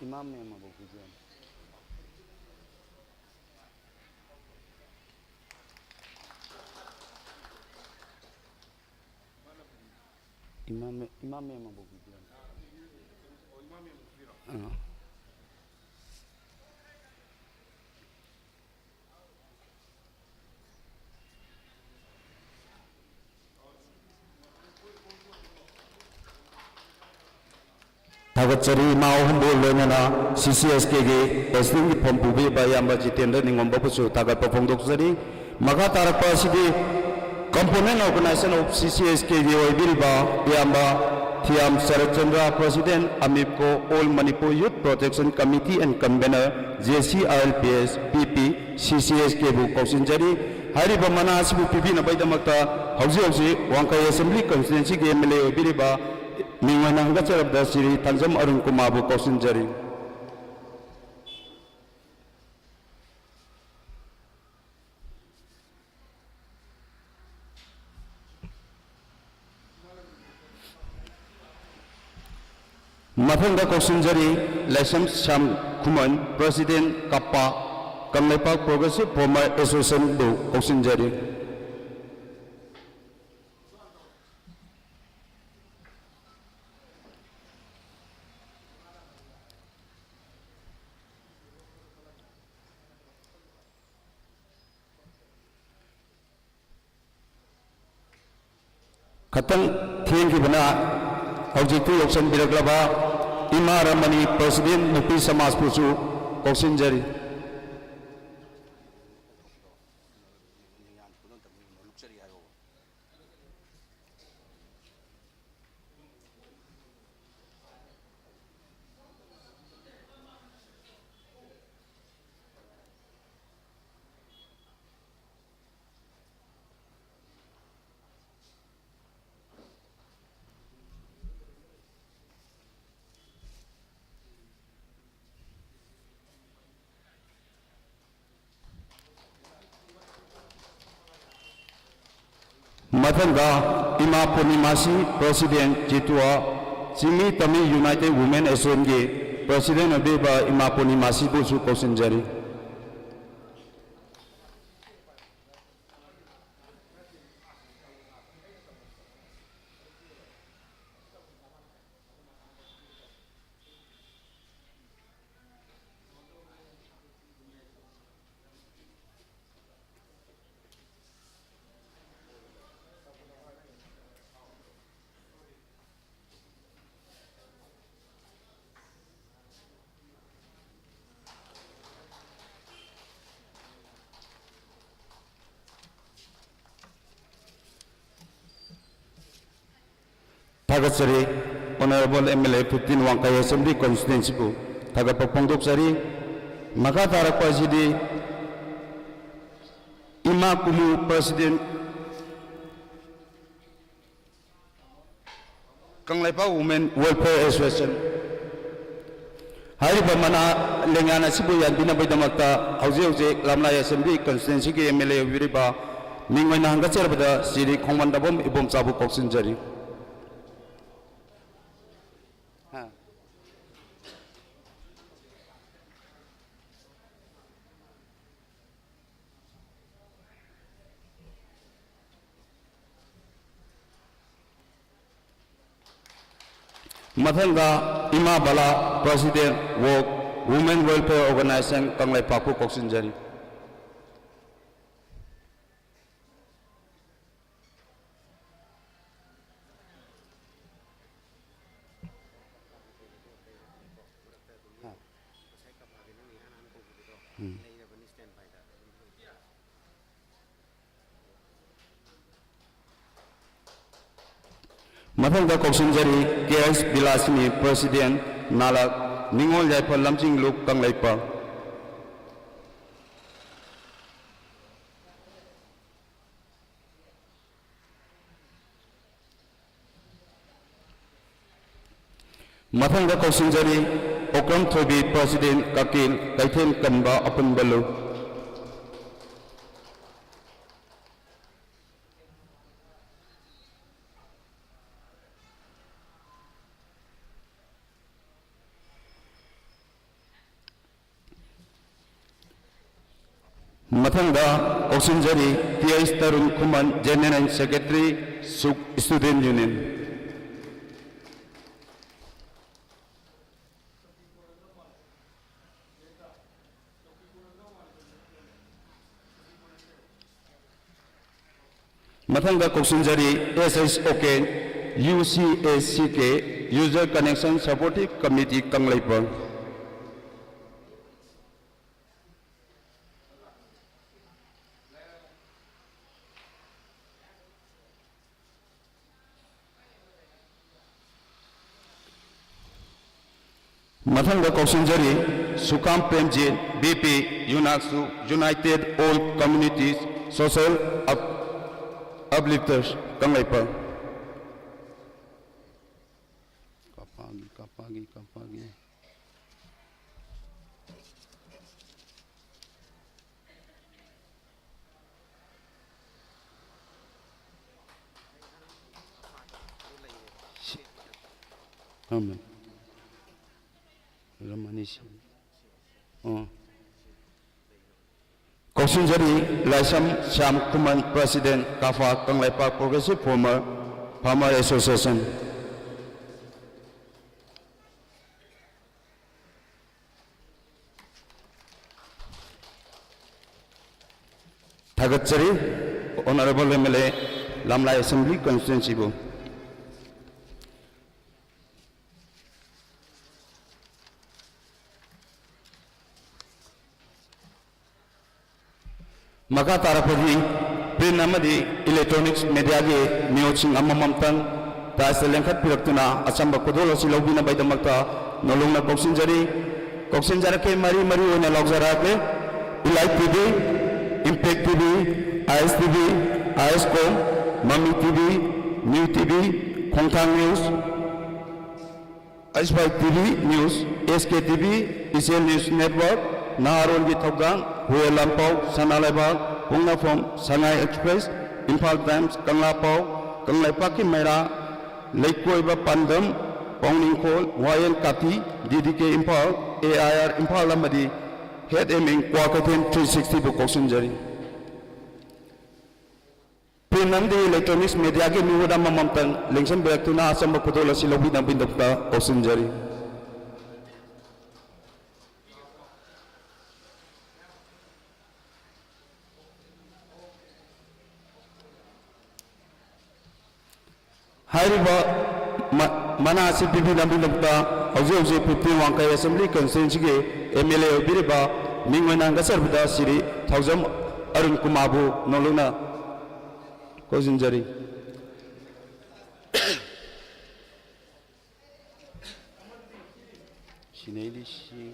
ꯏꯃꯥ ꯃꯦꯃꯥꯕꯨ ꯄꯤꯖꯔꯤ꯫ ꯏꯃꯥ ꯃꯦ-, ꯏꯃꯥ ꯃꯦꯝ ꯑꯃꯕꯨ ꯄꯤꯕꯤꯔꯝꯃꯨ꯫ ꯑꯥ꯫ ꯊꯥꯒꯠꯆꯔꯤ ꯏꯃꯥ ꯑꯍꯨꯝꯕꯨ ꯂꯣꯏꯅꯅ ꯁꯤ ꯁꯤ ꯑꯦꯁ ꯀꯦꯒꯤ presidentꯀꯤ ꯐꯝ ꯄꯨꯕꯤꯕ ꯏꯌꯥꯝꯕ ꯖꯤꯇꯦꯟꯗ꯭ꯔ ꯅꯤꯉꯣꯝꯕꯕꯨꯁꯨ ꯊꯥꯒꯠꯄ ꯐꯣꯡꯗꯣꯛꯆꯔꯤ꯫ ꯃꯈꯥ ꯇꯥꯔꯛꯄ ꯑꯁꯤꯗꯤ component organization of C C S Kꯒꯤ ꯑꯣꯏꯕꯤꯔꯤꯕ ꯏꯌꯥꯝꯕ ꯊꯤꯌꯥꯝ Saratchandra, President, ꯑꯃꯤꯞꯀꯣ, All Manipur Youth Protection Committee and Convener, J C R L P S, P P, C C S K ꯕꯨ ꯀꯧꯁꯤꯟꯖꯔꯤ꯫ ꯍꯥꯏꯔꯤꯕ ꯃꯅꯥ ꯑꯁꯤꯕꯨ ꯄꯤꯕꯤꯅꯕꯒꯤꯗꯃꯛꯇ ꯍꯧꯖꯤꯛ ꯍꯧꯖꯤꯛ ꯋꯥꯡꯈꯩ Assembly Constituency ꯒꯤ M L A ꯑꯣꯏꯕꯤꯔꯤꯕ ꯃꯤꯡ ꯑꯣꯏꯅ ꯍꯪꯒꯠꯆꯔꯕꯗ ꯁ꯭ꯔꯤ ꯊꯥꯡꯖꯝ ꯑꯔꯨꯟ ꯀꯨꯃꯥꯔꯕꯨ ꯀꯧꯁꯤꯟꯖꯔꯤ꯫ ꯃꯊꯪꯗ ꯀꯧꯁꯤꯟꯖꯔꯤ, ꯂꯥꯏꯁ꯭ꯔꯝ ꯁ꯭ꯌꯥꯝ ꯈꯨꯃꯟ, President, ꯀꯄꯥ, Kangleipak Progressive Farmer Association ꯕꯨ ꯀꯧꯁꯤꯟꯖꯔꯤ꯫ ꯈꯇꯪ ꯊꯦꯡꯈꯤꯕꯅ ꯍꯧꯖꯤꯛꯇꯤ ꯌꯧꯁꯤꯟꯕꯤꯔꯛꯂꯕ ꯏꯃꯥ ꯔꯃꯅꯤ, President, ꯅꯨꯄꯤ ꯁꯃꯥꯖꯄꯨꯁꯨ ꯀꯧꯁꯤꯟꯖꯔꯤ꯫ ꯃꯊꯪꯗ ꯏꯃꯥ ꯄꯨꯔꯅꯤꯃꯥꯁꯤ, President, ꯖꯤꯇꯨꯋꯥ, ꯆꯤꯡꯃꯤ ꯇꯝꯃꯤ United Women Association ꯒꯤ President ꯑꯣꯏꯕꯤꯔꯤꯕ ꯏꯃꯥ ꯄꯨꯔꯅꯤꯃꯥꯁꯤꯕꯨꯁꯨ ꯀꯧꯁꯤꯟꯖꯔꯤ꯫ ꯊꯥꯒꯠꯆꯔꯤ꯫ Honourable M L A fifteen ꯋꯥꯡꯈꯩ Assembly Constituency ꯕꯨ ꯊꯥꯒꯠꯄ ꯐꯣꯡꯗꯣꯛꯆꯔꯤ꯫ ꯃꯈꯥ ꯇꯥꯔꯛꯄ ꯑꯁꯤꯗꯤ ꯏꯃꯥ ꯀꯨꯃꯨ, President, Kangleipak Women Welfare Association꯫ ꯍꯥꯏꯔꯤꯕ ꯃꯅꯥ ꯂꯦꯡꯌꯥꯟ ꯑꯁꯤꯕꯨ ꯌꯥꯟꯕꯤꯅꯕꯒꯤꯗꯃꯛꯇ ꯍꯧꯖꯤꯛ ꯍꯧꯖꯤꯛ ꯂꯝꯂꯥꯏ Assembly Constituency ꯒꯤ M L A ꯑꯣꯏꯕꯤꯔꯤꯕ ꯃꯤꯡ ꯑꯣꯏꯅ ꯍꯪꯒꯠꯆꯔꯕꯗ ꯁ꯭ꯔꯤ ꯈꯣꯡꯃꯟꯗꯕꯝ ꯏꯕꯣꯝꯆꯥꯕꯨ ꯀꯧꯁꯤꯟꯖꯔꯤ꯫ ꯃꯊꯪꯗ ꯏꯃꯥ ꯕꯂꯥ, President, Work Women Welfare Organisation, ꯀꯪꯂꯩꯄꯥꯛꯄꯨ ꯀꯧꯁꯤꯟꯖꯔꯤ꯫ ꯃꯊꯪꯗ ꯀꯧꯁꯤꯟꯖꯔꯤ, K S ꯕꯤꯂꯥꯁꯤꯅꯤ, President, ꯅꯥꯂꯛ ꯅꯤꯉꯣꯜ ꯌꯥꯏꯐ ꯂꯝꯖꯤꯡ ꯂꯨꯞ, ꯀꯪꯂꯩꯄꯥꯛ꯫ ꯃꯊꯪꯗ ꯀꯧꯁꯤꯟꯖꯔꯤ, ꯑꯣꯀ꯭ꯔꯝ ꯊꯣꯏꯕꯤ, President, ꯀꯀꯤꯜ ꯀꯩꯊꯦꯜ ꯀꯟꯕ ꯑꯄꯨꯟꯕ ꯂꯨꯞ꯫ ꯃꯊꯪꯗ ꯀꯧꯁꯤꯟꯖꯔꯤ, T H ꯇꯔꯨꯟ ꯈꯨꯃꯟ, General Secretary, ꯁꯨꯛ Student Union꯫ ꯃꯊꯪꯗ ꯀꯧꯁꯤꯟꯖꯔꯤ, S H O K, U C S C K, User Connection Supportive Committee, Kangleipak. ꯃꯊꯪꯗ ꯀꯧꯁꯤꯟꯖꯔꯤ ꯁꯨꯀꯥꯝ ꯄ꯭ꯔꯦꯝꯖꯤꯠ, ꯕꯤ ꯄꯤ, ꯌꯨꯅꯥꯛꯁꯨ, United All Communities Social Up-, Uplifters, Kangleipak. ꯀꯥꯞꯄꯛꯑꯒꯦ, ꯀꯥꯞꯄꯛꯑꯒꯦ, ꯀꯥꯞꯄꯛꯑꯒꯦ꯫ ꯊꯝꯃꯦ꯫ ꯔꯃꯅꯤ ꯁꯤ-, ꯑꯣ꯫ ꯀꯧꯁꯤꯟꯖꯔꯤ ꯂꯥꯏꯁ꯭ꯔꯝ ꯁ꯭ꯌꯥꯝ ꯈꯨꯃꯟ, President, ꯀꯥꯐꯥ, Kangleipak Progressive Farmer, Farmer Association꯫ ꯊꯥꯒꯠꯆꯔꯤ Honourable M L A, ꯂꯝꯂꯥꯏ Assembly Constituency ꯕꯨ꯫ ꯃꯈꯥ ꯇꯥꯔꯛꯄꯗꯤ print ꯑꯃꯗꯤ electronics media ꯒꯤ ꯃꯤꯍꯨꯠꯁꯤꯡ ꯑꯃꯃꯝꯇꯪ dais ꯇ ꯂꯦꯡꯈꯠꯄꯤꯔꯛꯇꯨꯅ ꯑꯆꯝꯕ ꯈꯨꯗꯣꯜ ꯑꯁꯤ ꯂꯧꯕꯤꯅꯕꯒꯤꯗꯃꯛꯇ ꯅꯣꯂꯨꯛꯅ ꯀꯧꯁꯤꯟꯖꯔꯤ꯫ ꯀꯧꯁꯤꯟꯖꯔꯛꯀꯦ, ꯃꯔꯤ ꯃꯔꯤ ꯑꯣꯏꯅ ꯂꯥꯎꯖꯔꯛꯂꯦ꯫ Elite T V, Impact T V, I S T V, I S com, Mami T V, New T V, ꯈꯣꯡꯊꯥꯡ News, Aspire T V News, S K T V, Ichel News Network, ꯅꯍꯥꯔꯣꯜꯒꯤ ꯊꯧꯗꯥꯡ, ꯍꯨꯌꯦꯟ ꯂꯥꯟꯄꯥꯎ, ꯁꯅꯥ ꯂꯩꯕꯥꯛ, ꯄꯣꯛꯅꯐꯝ, ꯁꯉꯥꯏ Express, Imphal Times, ꯀꯪꯂꯥ ꯄꯥꯎ, ꯀꯪꯂꯩꯄꯥꯛꯀꯤ ꯃꯩꯔꯥ, ꯂꯩꯀꯣꯏꯕ ꯄꯥꯟꯗꯝ, ꯄꯥꯎꯅꯤꯡꯈꯣꯜ, ꯋꯥꯌꯦꯜ ꯀꯥꯇꯤ, D D K Imphal, A I R Imphal ꯑꯃꯗꯤ Head Aiming Kwakeithel three sixty ꯕꯨ ꯀꯧꯁꯤꯟꯖꯔꯤ꯫ Print ꯑꯃꯗꯤ electronics media ꯒꯤ ꯃꯤꯍꯨꯠ ꯑꯃꯃꯝꯇꯪ ꯂꯦꯡꯁꯤꯟꯕꯤꯔꯛꯇꯨꯅ ꯑꯆꯝꯕ ꯈꯨꯗꯣꯜ ꯑꯁꯤ ꯂꯧꯕꯤꯅꯕꯒꯤꯗꯃꯛꯇ ꯀꯧꯁꯤꯟꯖꯔꯤ꯫ ꯍꯥꯏꯔꯤꯕ ꯃ-, ꯃꯅꯥ ꯑꯁꯤ ꯄꯤꯕꯤꯅꯕꯒꯤꯗꯃꯛꯇ ꯍꯧꯖꯤꯛ ꯍꯧꯖꯤꯛ fifteen ꯋꯥꯡꯈꯩ Assembly Constituency ꯒꯤ M L A ꯑꯣꯏꯕꯤꯔꯤꯕ ꯃꯤꯡ ꯑꯣꯏꯅ ꯍꯪꯒꯠꯆꯔꯕꯗ ꯁ꯭ꯔꯤ ꯊꯧꯖꯝ ꯑꯔꯨꯟ ꯀꯨꯃꯥꯔꯕꯨ ꯅꯣꯂꯨꯛꯅ ꯀꯧꯁꯤꯟꯖꯔꯤ꯫ ꯁꯤꯅꯩꯗꯤ ꯁꯤ꯫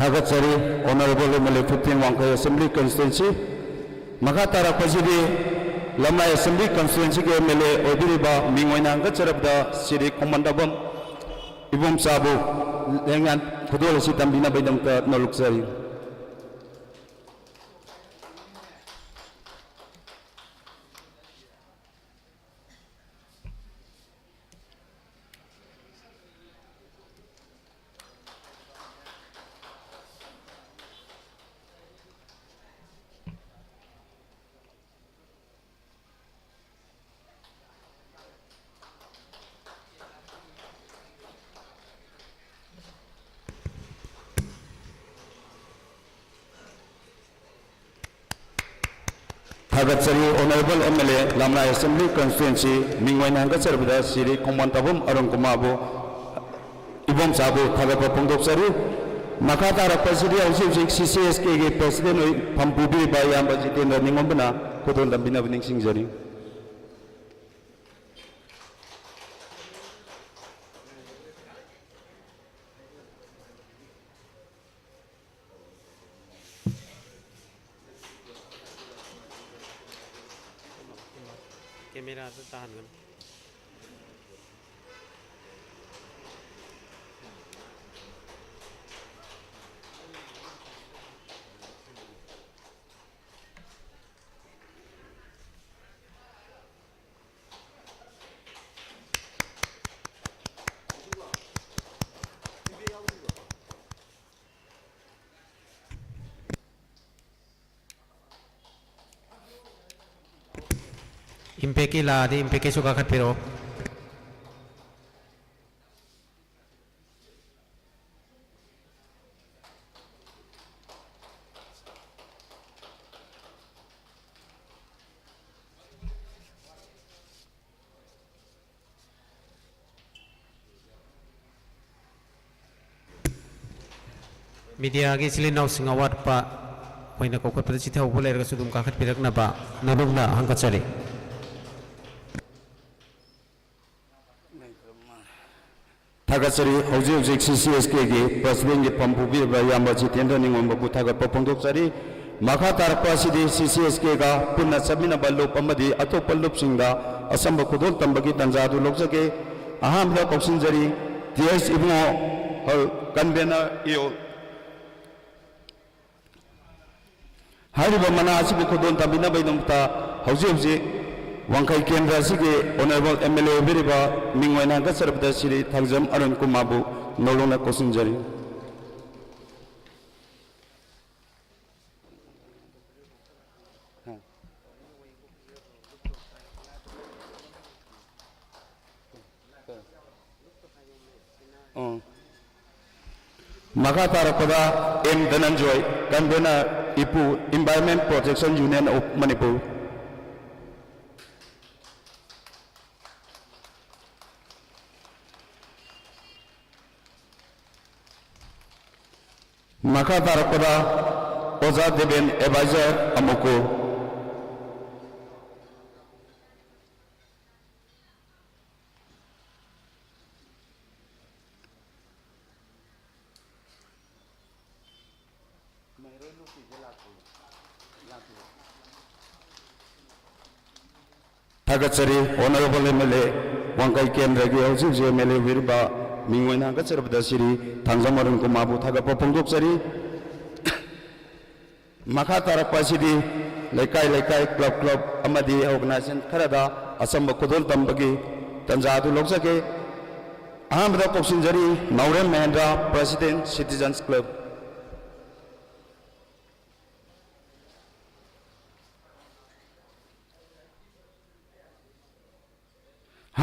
ꯊꯥꯒꯠꯆꯔꯤ, Honourable M L A fifteen ꯋꯥꯡꯈꯩ Assembly Constituency꯫ ꯃꯈꯥ ꯇꯥꯔꯛꯄꯁꯤꯗꯤ ꯂꯝꯂꯥꯏ Assembly Constituencyꯒꯤ M L A ꯑꯣꯏꯕꯤꯔꯤꯕ ꯃꯤꯡ ꯑꯣꯏꯅ ꯍꯪꯒꯠꯆꯔꯕꯗ ꯁ꯭ꯔꯤ ꯈꯣꯡꯃꯟꯗꯥꯕꯝ ꯏꯕꯣꯝꯆꯥꯕꯨ ꯂꯦꯡꯌꯥꯟ ꯈꯨꯗꯣꯜ ꯑꯁꯤ ꯇꯝꯕꯤꯅꯕꯒꯤꯗꯃꯛꯇ ꯅꯣꯜꯂꯨꯛꯆꯔꯤ꯫ ꯊꯥꯒꯠꯆꯔꯤ, Honourable M L A, ꯂꯝꯂꯥꯏ Assembly Constituency, ꯃꯤꯡ ꯑꯣꯏꯅ ꯍꯪꯒꯠꯆꯔꯕꯗ ꯁ꯭ꯔꯤ ꯈꯣꯡꯃꯟ ꯇꯥꯕꯝ ꯑꯔꯨꯟ ꯀꯨꯃꯥꯔꯕꯨ, ꯏꯕꯣꯝꯆꯥꯕꯨ ꯊꯥꯒꯠꯄ ꯐꯣꯡꯗꯣꯛꯆꯔꯤ꯫ ꯃꯈꯥ ꯇꯥꯔꯛꯄꯁꯤꯗꯤ ꯍꯧꯖꯤꯛ ꯍꯧꯖꯤꯛ C C S Kꯒꯤ President ꯑꯣꯏ ꯐꯝ ꯄꯨꯕꯤꯔꯤꯕ ꯏꯌꯥꯝꯕ ꯖꯤꯇꯦꯟꯗ꯭ꯔ ꯅꯤꯉꯣꯝꯕꯅ ꯈꯨꯗꯣꯜ ꯇꯝꯕꯤꯅꯕ ꯅꯤꯡꯁꯤꯡꯖꯔꯤ꯫ Cameraꯗ ꯇꯥꯍꯟꯒꯅꯨ꯫ ꯏꯝꯄꯦꯛꯀꯤ ꯂꯥꯛꯑꯗꯤ ꯏꯝꯄꯦꯛꯀꯤꯁꯨ ꯀꯥꯈꯠꯄꯤꯔꯛꯑꯣ꯫ ꯃꯤꯗꯤꯌꯥꯒꯤ ꯏꯆꯤꯜ ꯏꯅꯥꯎꯁꯤꯡ ꯑꯋꯥꯠꯄ ꯑꯩꯈꯣꯏꯅ ꯀꯧꯈꯠꯄꯗ ꯆꯤꯊꯍꯧꯕ ꯂꯩꯔꯒꯁꯨ ꯑꯗꯨꯝ ꯀꯥꯈꯠꯄꯤꯔꯛꯅꯕ ꯅꯧꯅ ꯍꯪꯒꯠꯆꯔꯤ꯫ ꯊꯥꯒꯠꯆꯔꯤ꯫ ꯍꯧꯖꯤꯛ ꯍꯧꯖꯤꯛ ꯁꯤ ꯁꯤ ꯑꯦꯁ ꯀꯦꯒꯤ ꯄ꯭ꯔꯁꯤꯗꯦꯟꯒꯤ ꯐꯝ ꯄꯨꯕꯤꯔꯤꯕ ꯏꯌꯥꯝꯕ ꯖꯤꯇꯦꯟꯗ꯭ꯔ ꯅꯤꯉꯣꯝꯕꯕꯨ ꯊꯥꯒꯠꯄ ꯐꯣꯡꯗꯣꯛꯆꯔꯤ꯫ ꯃꯈꯥ ꯇꯥꯔꯛꯄ ꯑꯁꯤꯗꯤ ꯁꯤ ꯁꯤ ꯑꯦꯁ ꯀꯦꯒ ꯄꯨꯟꯅ ꯆꯠꯃꯤꯟꯅꯕ ꯂꯨꯞ ꯑꯃꯗꯤ ꯑꯇꯣꯞꯄ ꯂꯨꯞꯁꯤꯡꯗ ꯑꯆꯝꯕ ꯈꯨꯗꯣꯜ ꯇꯝꯕꯒꯤ ꯇꯥꯟꯖꯥ ꯑꯗꯨ ꯂꯧꯖꯒꯦ꯫ ꯑꯍꯥꯟꯕꯗ ꯀꯧꯁꯤꯟꯖꯔꯤ, ꯇꯤ ꯑꯩꯆ ꯏꯕꯨꯡꯉꯣ, ꯍ-, ꯀꯟꯚꯦꯅꯔ ꯏꯌꯣ꯫ ꯍꯥꯏꯔꯤꯕ ꯃꯅꯥ ꯑꯁꯤꯕꯨ ꯈꯨꯗꯣꯜ ꯇꯝꯕꯤꯅꯕꯒꯤꯗꯃꯛꯇ ꯍꯧꯖꯤꯛ ꯍꯧꯖꯤꯛ ꯋꯥꯡꯈꯩ ꯀꯦꯟꯗ꯭ꯔ ꯑꯁꯤꯒꯤ ꯑꯣꯅꯔꯦꯕꯜ ꯑꯦꯝ ꯑꯦꯜ ꯑꯦ ꯑꯣꯏꯕꯤꯔꯤꯕ ꯃꯤꯡ ꯑꯣꯏꯅ ꯍꯪꯒꯠꯆꯔꯕꯗ ꯁ꯭ꯔꯤ ꯊꯥꯡꯖꯝ ꯑꯔꯨꯟ ꯀꯨꯃꯥꯔꯕꯨ ꯅꯧꯅ ꯀꯧꯁꯤꯟꯖꯔꯤ꯫ ꯎꯝ꯫ ꯃꯈꯥ ꯇꯥꯔꯛꯄꯗ ꯑꯦꯝ ꯙꯅꯟꯖꯣꯏ, convener, ꯏꯄꯨ, Environment Protection Union of Manipur꯫ ꯃꯈꯥ ꯇꯥꯔꯛꯄꯗ ꯑꯣꯖꯥ ꯗꯦꯕꯦꯟ, advisor, ꯑꯃꯨꯀꯨ꯫ ꯊꯥꯒꯠꯆꯔꯤ꯫ ꯑꯣꯅꯔꯦꯕꯜ ꯑꯦꯝ ꯑꯦꯜ ꯑꯦ, ꯋꯥꯡꯈꯩ ꯀꯦꯟꯗ꯭ꯔꯒꯤ ꯍꯧꯖꯤꯛ ꯍꯧꯖꯤꯛ ꯑꯦꯝ ꯑꯦꯜ ꯑꯦ ꯑꯣꯏꯕꯤꯔꯤꯕ ꯃꯤꯡ ꯑꯣꯏꯅ ꯍꯪꯒꯠꯆꯔꯕꯗ ꯁ꯭ꯔꯤ ꯊꯥꯡꯖꯝ ꯑꯔꯨꯟ ꯀꯨꯃꯥꯔꯕꯨ ꯊꯥꯒꯠꯄ ꯐꯣꯡꯗꯣꯛꯆꯔꯤ꯫ ꯃꯈꯥ ꯇꯥꯔꯛꯄ ꯑꯁꯤꯗꯤ ꯂꯩꯀꯥꯏ ꯂꯩꯀꯥꯏ, ꯀ꯭ꯂꯕ ꯀ꯭ꯂꯕ ꯑꯃꯗꯤ ꯑꯣꯔꯒꯅꯥꯏꯖꯦꯁꯟ ꯈꯔꯗ ꯑꯆꯝꯕ ꯈꯨꯗꯣꯜ ꯇꯝꯕꯒꯤ ꯇꯥꯟꯖꯥ ꯑꯗꯨ ꯂꯧꯖꯒꯦ꯫ ꯑꯍꯥꯟꯕꯗ ꯀꯧꯁꯤꯟꯖꯔꯤ ꯅꯥꯎꯔꯦꯝ ꯃꯍꯦꯟꯗ꯭ꯔ, president, Citizens Club꯫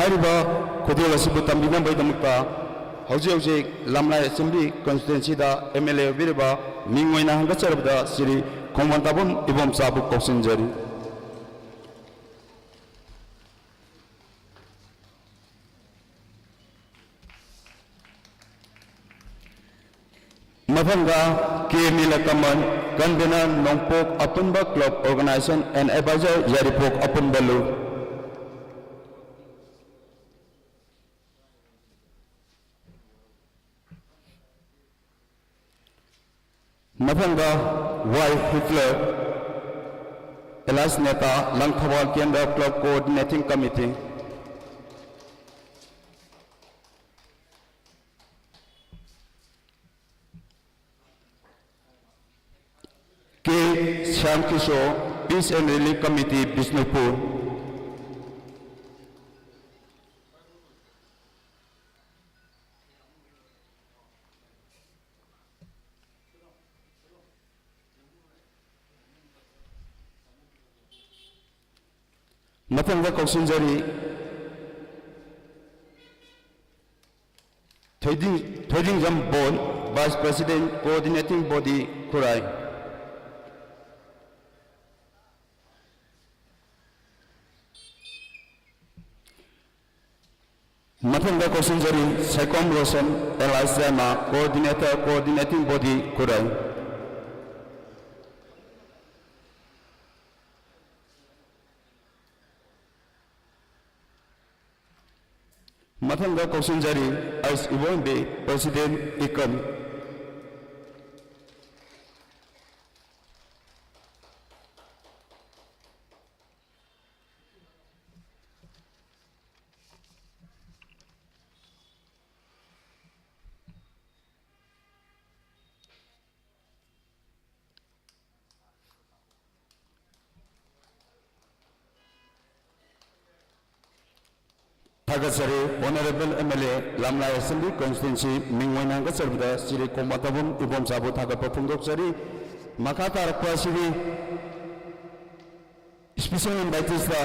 ꯍꯥꯏꯔꯤꯕ ꯈꯨꯗꯣꯜ ꯑꯁꯤꯕꯨ ꯇꯝꯕꯤꯅꯕꯒꯤꯗꯃꯛꯇ ꯍꯧꯖꯤꯛ ꯍꯧꯖꯤꯛ ꯂꯝꯂꯥꯏ ꯑꯦꯁꯦꯝꯕ꯭ꯂꯤ ꯀꯟꯁꯇꯤꯇ꯭ꯋꯦꯟꯁꯤꯗ ꯑꯦꯝ ꯑꯦꯜ ꯑꯦ ꯑꯣꯏꯕꯤꯔꯤꯕ ꯃꯤꯡ ꯑꯣꯏꯅ ꯍꯪꯒꯠꯆꯔꯕꯗ ꯁ꯭ꯔꯤ ꯈꯣꯡꯕꯥꯟ ꯇꯥꯕꯝ ꯏꯕꯣꯝꯆꯥꯕꯨ ꯀꯧꯁꯤꯟꯖꯔꯤ꯫ ꯃꯊꯪꯗ ꯀꯦ ꯅꯤꯂꯀꯃꯜ, convener, ꯅꯣꯡꯄꯣꯛ ꯑꯄꯨꯟꯕ club organization and advisor, ꯌꯥꯏꯔꯤꯄꯣꯛ ꯑꯄꯨꯟꯕ ꯂꯨꯞ꯫ ꯃꯊꯪꯗ ꯋꯥꯏ ꯍꯤꯠꯂꯔ, alias ꯅꯦꯇꯥ, ꯂꯪꯊꯕꯥꯜ ꯀꯦꯟꯗ꯭ꯔ club coordinating committee꯫ K Shyam Kishore, Peace and Relief Committee, Bishnupur. ꯃꯊꯪꯗ ꯀꯧꯁꯤꯟꯖꯔꯤ ꯊꯣꯏꯗꯤꯡ-, ꯊꯣꯏꯗꯤꯡꯖꯝ ꯕꯣꯟ, Vice President, Coordinating Body, ꯈꯨꯔꯥꯏ꯫ ꯃꯊꯪꯗ ꯀꯧꯁꯤꯟꯖꯔꯤ ꯁꯥꯏꯈꯣꯝ ꯔꯣꯁꯟ, alias ꯌꯥꯏꯃ, Coordinator, Coordinating Body, ꯈꯨꯔꯥꯏ꯫ ꯃꯊꯪꯗ ꯀꯧꯁꯤꯟꯖꯔꯤ ꯑꯩꯁ ꯏꯕꯣꯝꯕꯤ, President, ꯏꯀꯝ꯫ ꯊꯥꯒꯠꯆꯔꯤ꯫ Honourable M L A, ꯂꯝꯂꯥꯏ Assembly Constituency, ꯃꯤꯡ ꯑꯣꯏꯅ ꯍꯪꯒꯠꯆꯔꯕꯗ ꯁ꯭ꯔꯤ ꯈꯣꯡꯕꯥꯟ ꯇꯥꯕꯝ ꯏꯕꯣꯝꯆꯥꯕꯨ ꯊꯥꯒꯠꯄ ꯐꯣꯡꯗꯣꯛꯆꯔꯤ꯫ ꯃꯈꯥ ꯇꯥꯔꯛꯄ ꯑꯁꯤꯗꯤ special invitees ꯇ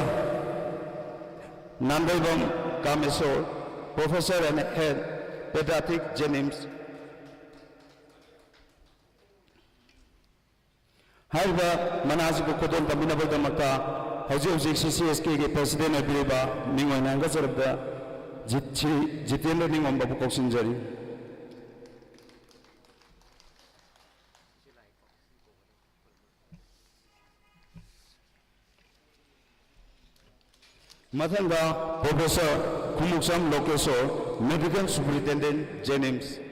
ꯅꯥꯟꯗꯣꯏꯕꯝ Kameswar, Professor and Head, Pediatric, JNIMS꯫ ꯍꯥꯏꯔꯤꯕ ꯃꯅꯥ ꯑꯁꯤꯕꯨ ꯈꯨꯗꯣꯜ ꯇꯝꯕꯤꯅꯕꯒꯤꯗꯃꯛꯇ ꯍꯧꯖꯤꯛ ꯍꯧꯖꯤꯛ C C S K ꯒꯤ President ꯑꯣꯏꯕꯤꯔꯤꯕ ꯃꯤꯡ ꯑꯣꯏꯅ ꯍꯦꯟꯒꯠꯆꯔꯕꯗ ꯖꯤꯠ-, ꯁ꯭ꯔꯤ ꯖꯤꯇꯦꯟꯗ꯭ꯔ ꯅꯤꯉꯣꯝꯕꯕꯨ ꯀꯧꯁꯤꯟꯖꯔꯤ꯫ ꯃꯊꯪꯗ Professor ꯈꯨꯃꯨꯛꯁꯝ ꯂꯣꯀꯦꯁꯣꯔ, Medical Superintendent, JNIMS꯫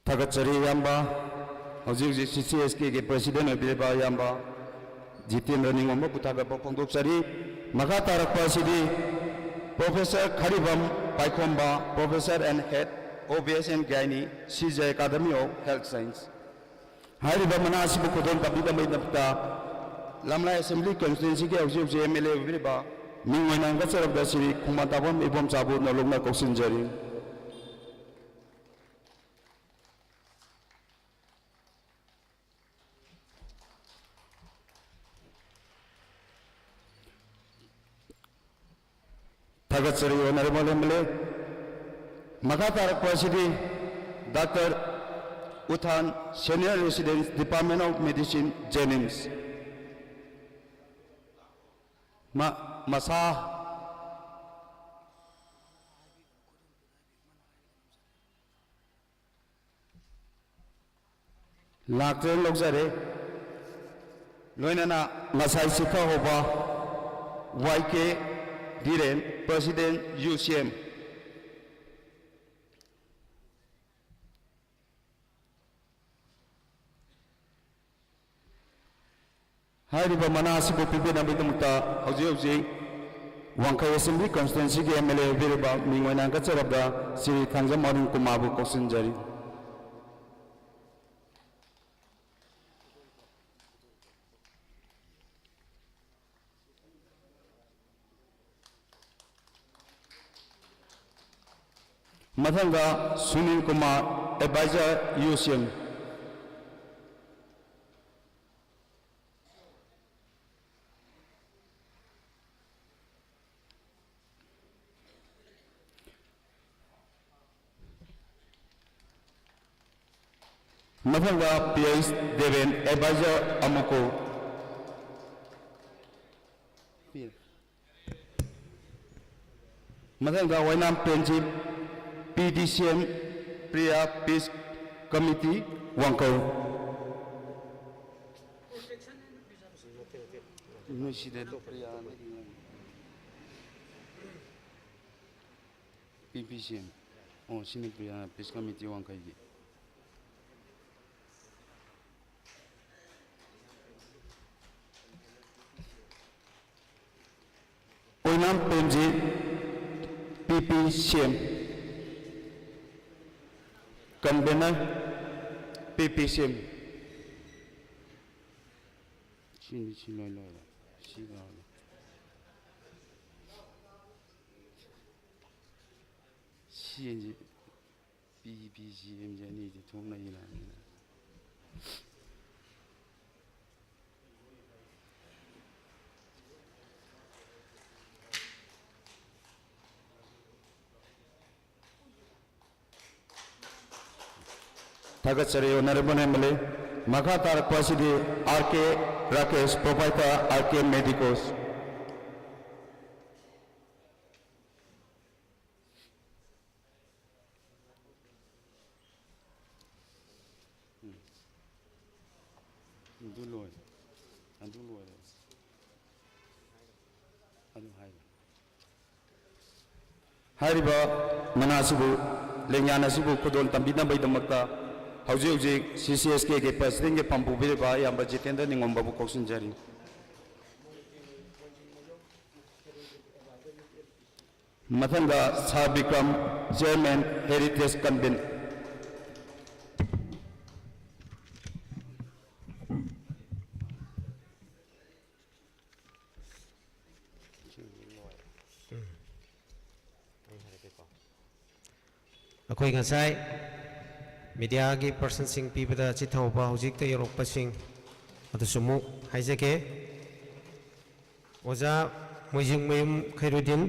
ꯊꯥꯒꯠꯆꯔꯤ ꯏꯌꯥꯝꯕ꯫ ꯍꯧꯖꯤꯛ ꯍꯧꯖꯤꯛ C C S K ꯒꯤ President ꯑꯣꯏꯕꯤꯔꯤꯕ ꯏꯌꯥꯝꯕ ꯖꯤꯇꯦꯟꯗ꯭ꯔ ꯅꯤꯉꯣꯝꯕꯕꯨ ꯊꯥꯒꯠꯄ ꯐꯣꯡꯗꯣꯛꯆꯔꯤ꯫ ꯃꯈꯥ ꯇꯥꯔꯛꯄ ꯑꯁꯤꯗꯤ Professor ꯈꯔꯤꯕꯝ ꯄꯥꯏꯈꯣꯝꯕ, Professor and Head, O B S and Gynae, C J Academy of Health Science꯫ ꯍꯥꯏꯔꯤꯕ ꯃꯅꯥ ꯑꯁꯤꯕꯨ ꯈꯨꯗꯣꯜ ꯇꯝꯕꯤꯅꯕꯒꯤꯗꯃꯛꯇ ꯂꯝꯂꯥꯏ Assembly Constituency ꯒꯤ ꯍꯧꯖꯤꯛ ꯍꯧꯖꯤꯛ M L A ꯑꯣꯏꯕꯤꯔꯤꯕ ꯃꯤꯡ ꯑꯣꯏꯅ ꯍꯦꯟꯒꯠꯆꯔꯕꯗ ꯁ꯭ꯔꯤ ꯈꯣꯡꯕꯥꯟꯊꯥꯕꯝ ꯏꯕꯣꯝꯆꯥꯕꯨ ꯅꯧꯂꯨꯛꯅ ꯀꯧꯁꯤꯟꯖꯔꯤ꯫ ꯊꯥꯒꯠꯆꯔꯤ, Honourable M L A꯫ ꯃꯈꯥ ꯇꯥꯔꯛꯄ ꯑꯁꯤꯗꯤ Doctor ꯎꯊꯥꯟ, Senior Resident, Department of Medicine, JNIMS꯫ ꯃ-, ꯃꯁꯥ ꯂꯥꯛꯇ꯭ꯔꯦꯅ ꯂꯧꯖꯔꯦ꯫ ꯂꯣꯏꯅꯅ ꯉꯁꯥꯏ ꯆꯤꯊꯍꯧꯕ Y K ꯙꯤꯔꯦꯟ, President, U C M꯫ ꯍꯥꯏꯔꯤꯕ ꯃꯅꯥ ꯑꯁꯤꯕꯨ ꯄꯤꯕꯤꯅꯕꯒꯤꯗꯃꯛꯇ ꯍꯧꯖꯤꯛ ꯍꯧꯖꯤꯛ ꯋꯥꯡꯈꯩ Assembly Constituency ꯒꯤ M L A ꯑꯣꯏꯕꯤꯔꯤꯕ ꯃꯤꯡ ꯑꯣꯏꯅ ꯍꯦꯟꯒꯠꯆꯔꯕ ꯁ꯭ꯔꯤ ꯊꯥꯡꯖꯝ ꯑꯔꯨꯟ ꯀꯨꯃꯥꯔꯕꯨ ꯀꯧꯁꯤꯟꯖꯔꯤ꯫ ꯃꯊꯪꯗ ꯁꯨꯅꯤꯜ ꯀꯨꯃꯥꯔ, ꯑꯦꯗꯚꯥꯏꯖꯔ, ꯌꯨ ꯁꯤ ꯑꯦꯝ꯫ ꯃꯊꯪꯗ ꯄꯤ ꯑꯩꯆ ꯗꯦꯕꯦꯟ, ꯑꯦꯗꯚꯥꯏꯖꯔ, ꯑꯃꯨꯀꯣ꯫ ꯃꯊꯪꯗ ꯑꯣꯏꯅꯥꯝ ꯄ꯭ꯔꯦꯝꯖꯤꯠ, ꯄꯤ ꯗꯤ ꯁꯤ ꯑꯦꯝ, ꯄ꯭ꯔꯤꯌꯥ ꯄꯤꯁ ꯀꯃꯤꯇꯤ, ꯋꯥꯡꯈꯩ꯫ ꯅꯣꯏ ꯁꯤꯗ ꯄ꯭ꯔꯤꯌꯥ ꯄꯤ ꯄꯤ ꯁꯤ ꯑꯦꯝ꯫ ꯑꯣ, ꯁꯤꯅꯤ ꯄ꯭ꯔꯤꯌꯥ ꯄꯤꯁ ꯀꯃꯤꯇꯤ ꯋꯥꯡꯈꯩꯒꯤ꯫ ꯑꯣꯏꯅꯥꯝ ꯄ꯭ꯔꯦꯝꯖꯤꯠ, ꯄꯤ ꯄꯤ ꯁꯤ ꯑꯦꯝ꯫ ꯀꯟꯚꯦꯅꯔ, ꯄꯤ ꯄꯤ ꯁꯤ ꯑꯦꯝ꯫ ꯁꯤꯅꯤ, ꯁꯤ ꯂꯣꯏ ꯂꯣꯏꯔꯦ꯫ ꯁꯤ ꯂꯣꯏꯔꯦ꯫ ꯁꯤ ꯑꯅꯤ, ꯄꯤ ꯄꯤ ꯁꯤ ꯑꯦꯝꯁꯦ ꯑꯅꯤꯁꯦ ꯊꯣꯛꯅꯩ ꯂꯥꯛꯑꯅꯤꯅ꯫ ꯊꯥꯒꯠꯆꯔꯤ, ꯑꯣꯅꯔꯦꯕꯜ ꯑꯦꯝ ꯑꯦꯜ ꯑꯦ꯫ ꯃꯈꯥ ꯇꯥꯔꯛꯄ ꯑꯁꯤꯗꯤ ꯑꯥꯔ ꯀꯦ ꯔꯥꯀꯦꯁ, ꯄ꯭ꯔꯣꯄꯥꯏꯇꯔ, ꯑꯥꯔ ꯀꯦ ꯃꯦꯗꯤꯀꯣꯁ꯫ ꯑꯗꯨ ꯂꯣꯏꯔꯦ꯫ ꯑꯗꯨ ꯂꯣꯏꯔꯦ꯫ ꯑꯗꯨ ꯍꯥꯏꯔꯣ꯫ ꯍꯥꯏꯔꯤꯕ ꯃꯅꯥ ꯑꯁꯤꯕꯨ, ꯂꯦꯡꯌꯥꯟ ꯑꯁꯤꯕꯨ ꯈꯨꯗꯣꯜ ꯇꯝꯕꯤꯅꯕꯒꯤꯗꯃꯛꯇ ꯍꯧꯖꯤꯛ ꯍꯧꯖꯤꯛ ꯁꯤ ꯁꯤ ꯑꯦꯁ ꯀꯦꯒꯤ ꯄ꯭ꯔꯁꯤꯗꯦꯟꯒꯤ ꯐꯝ ꯄꯨꯕꯤꯔꯤꯕ ꯑꯌꯥꯝꯕ ꯖꯤꯇꯦꯟꯗ꯭ꯔ ꯅꯤꯉꯣꯝꯕꯕꯨ ꯀꯧꯁꯤꯟꯖꯔꯤ꯫ ꯃꯊꯪꯗ ꯁꯥꯔ ꯕꯤꯀ꯭ꯔꯝ, ꯆꯤꯌꯔꯃꯦꯟ, ꯍꯦꯔꯤꯇꯦꯖ ꯀꯟꯚꯦꯟ꯫ ꯑꯩꯈꯣꯏ ꯉꯁꯥꯏ ꯃꯤꯗꯤꯌꯥꯒꯤ ꯄꯔꯁꯟꯁꯤꯡ ꯄꯤꯕꯗ ꯆꯤꯠꯊꯍꯧꯕ ꯍꯧꯖꯤꯛꯇ ꯌꯧꯔꯛꯄꯁꯤꯡ ꯑꯗꯨꯁꯨ ꯑꯃꯨꯛ ꯍꯥꯏꯖꯒꯦ꯫ ꯑꯣꯖꯥ ꯃꯣꯏꯖꯤꯡꯃꯌꯨꯝ ꯈꯩꯔꯨꯗꯤꯟ,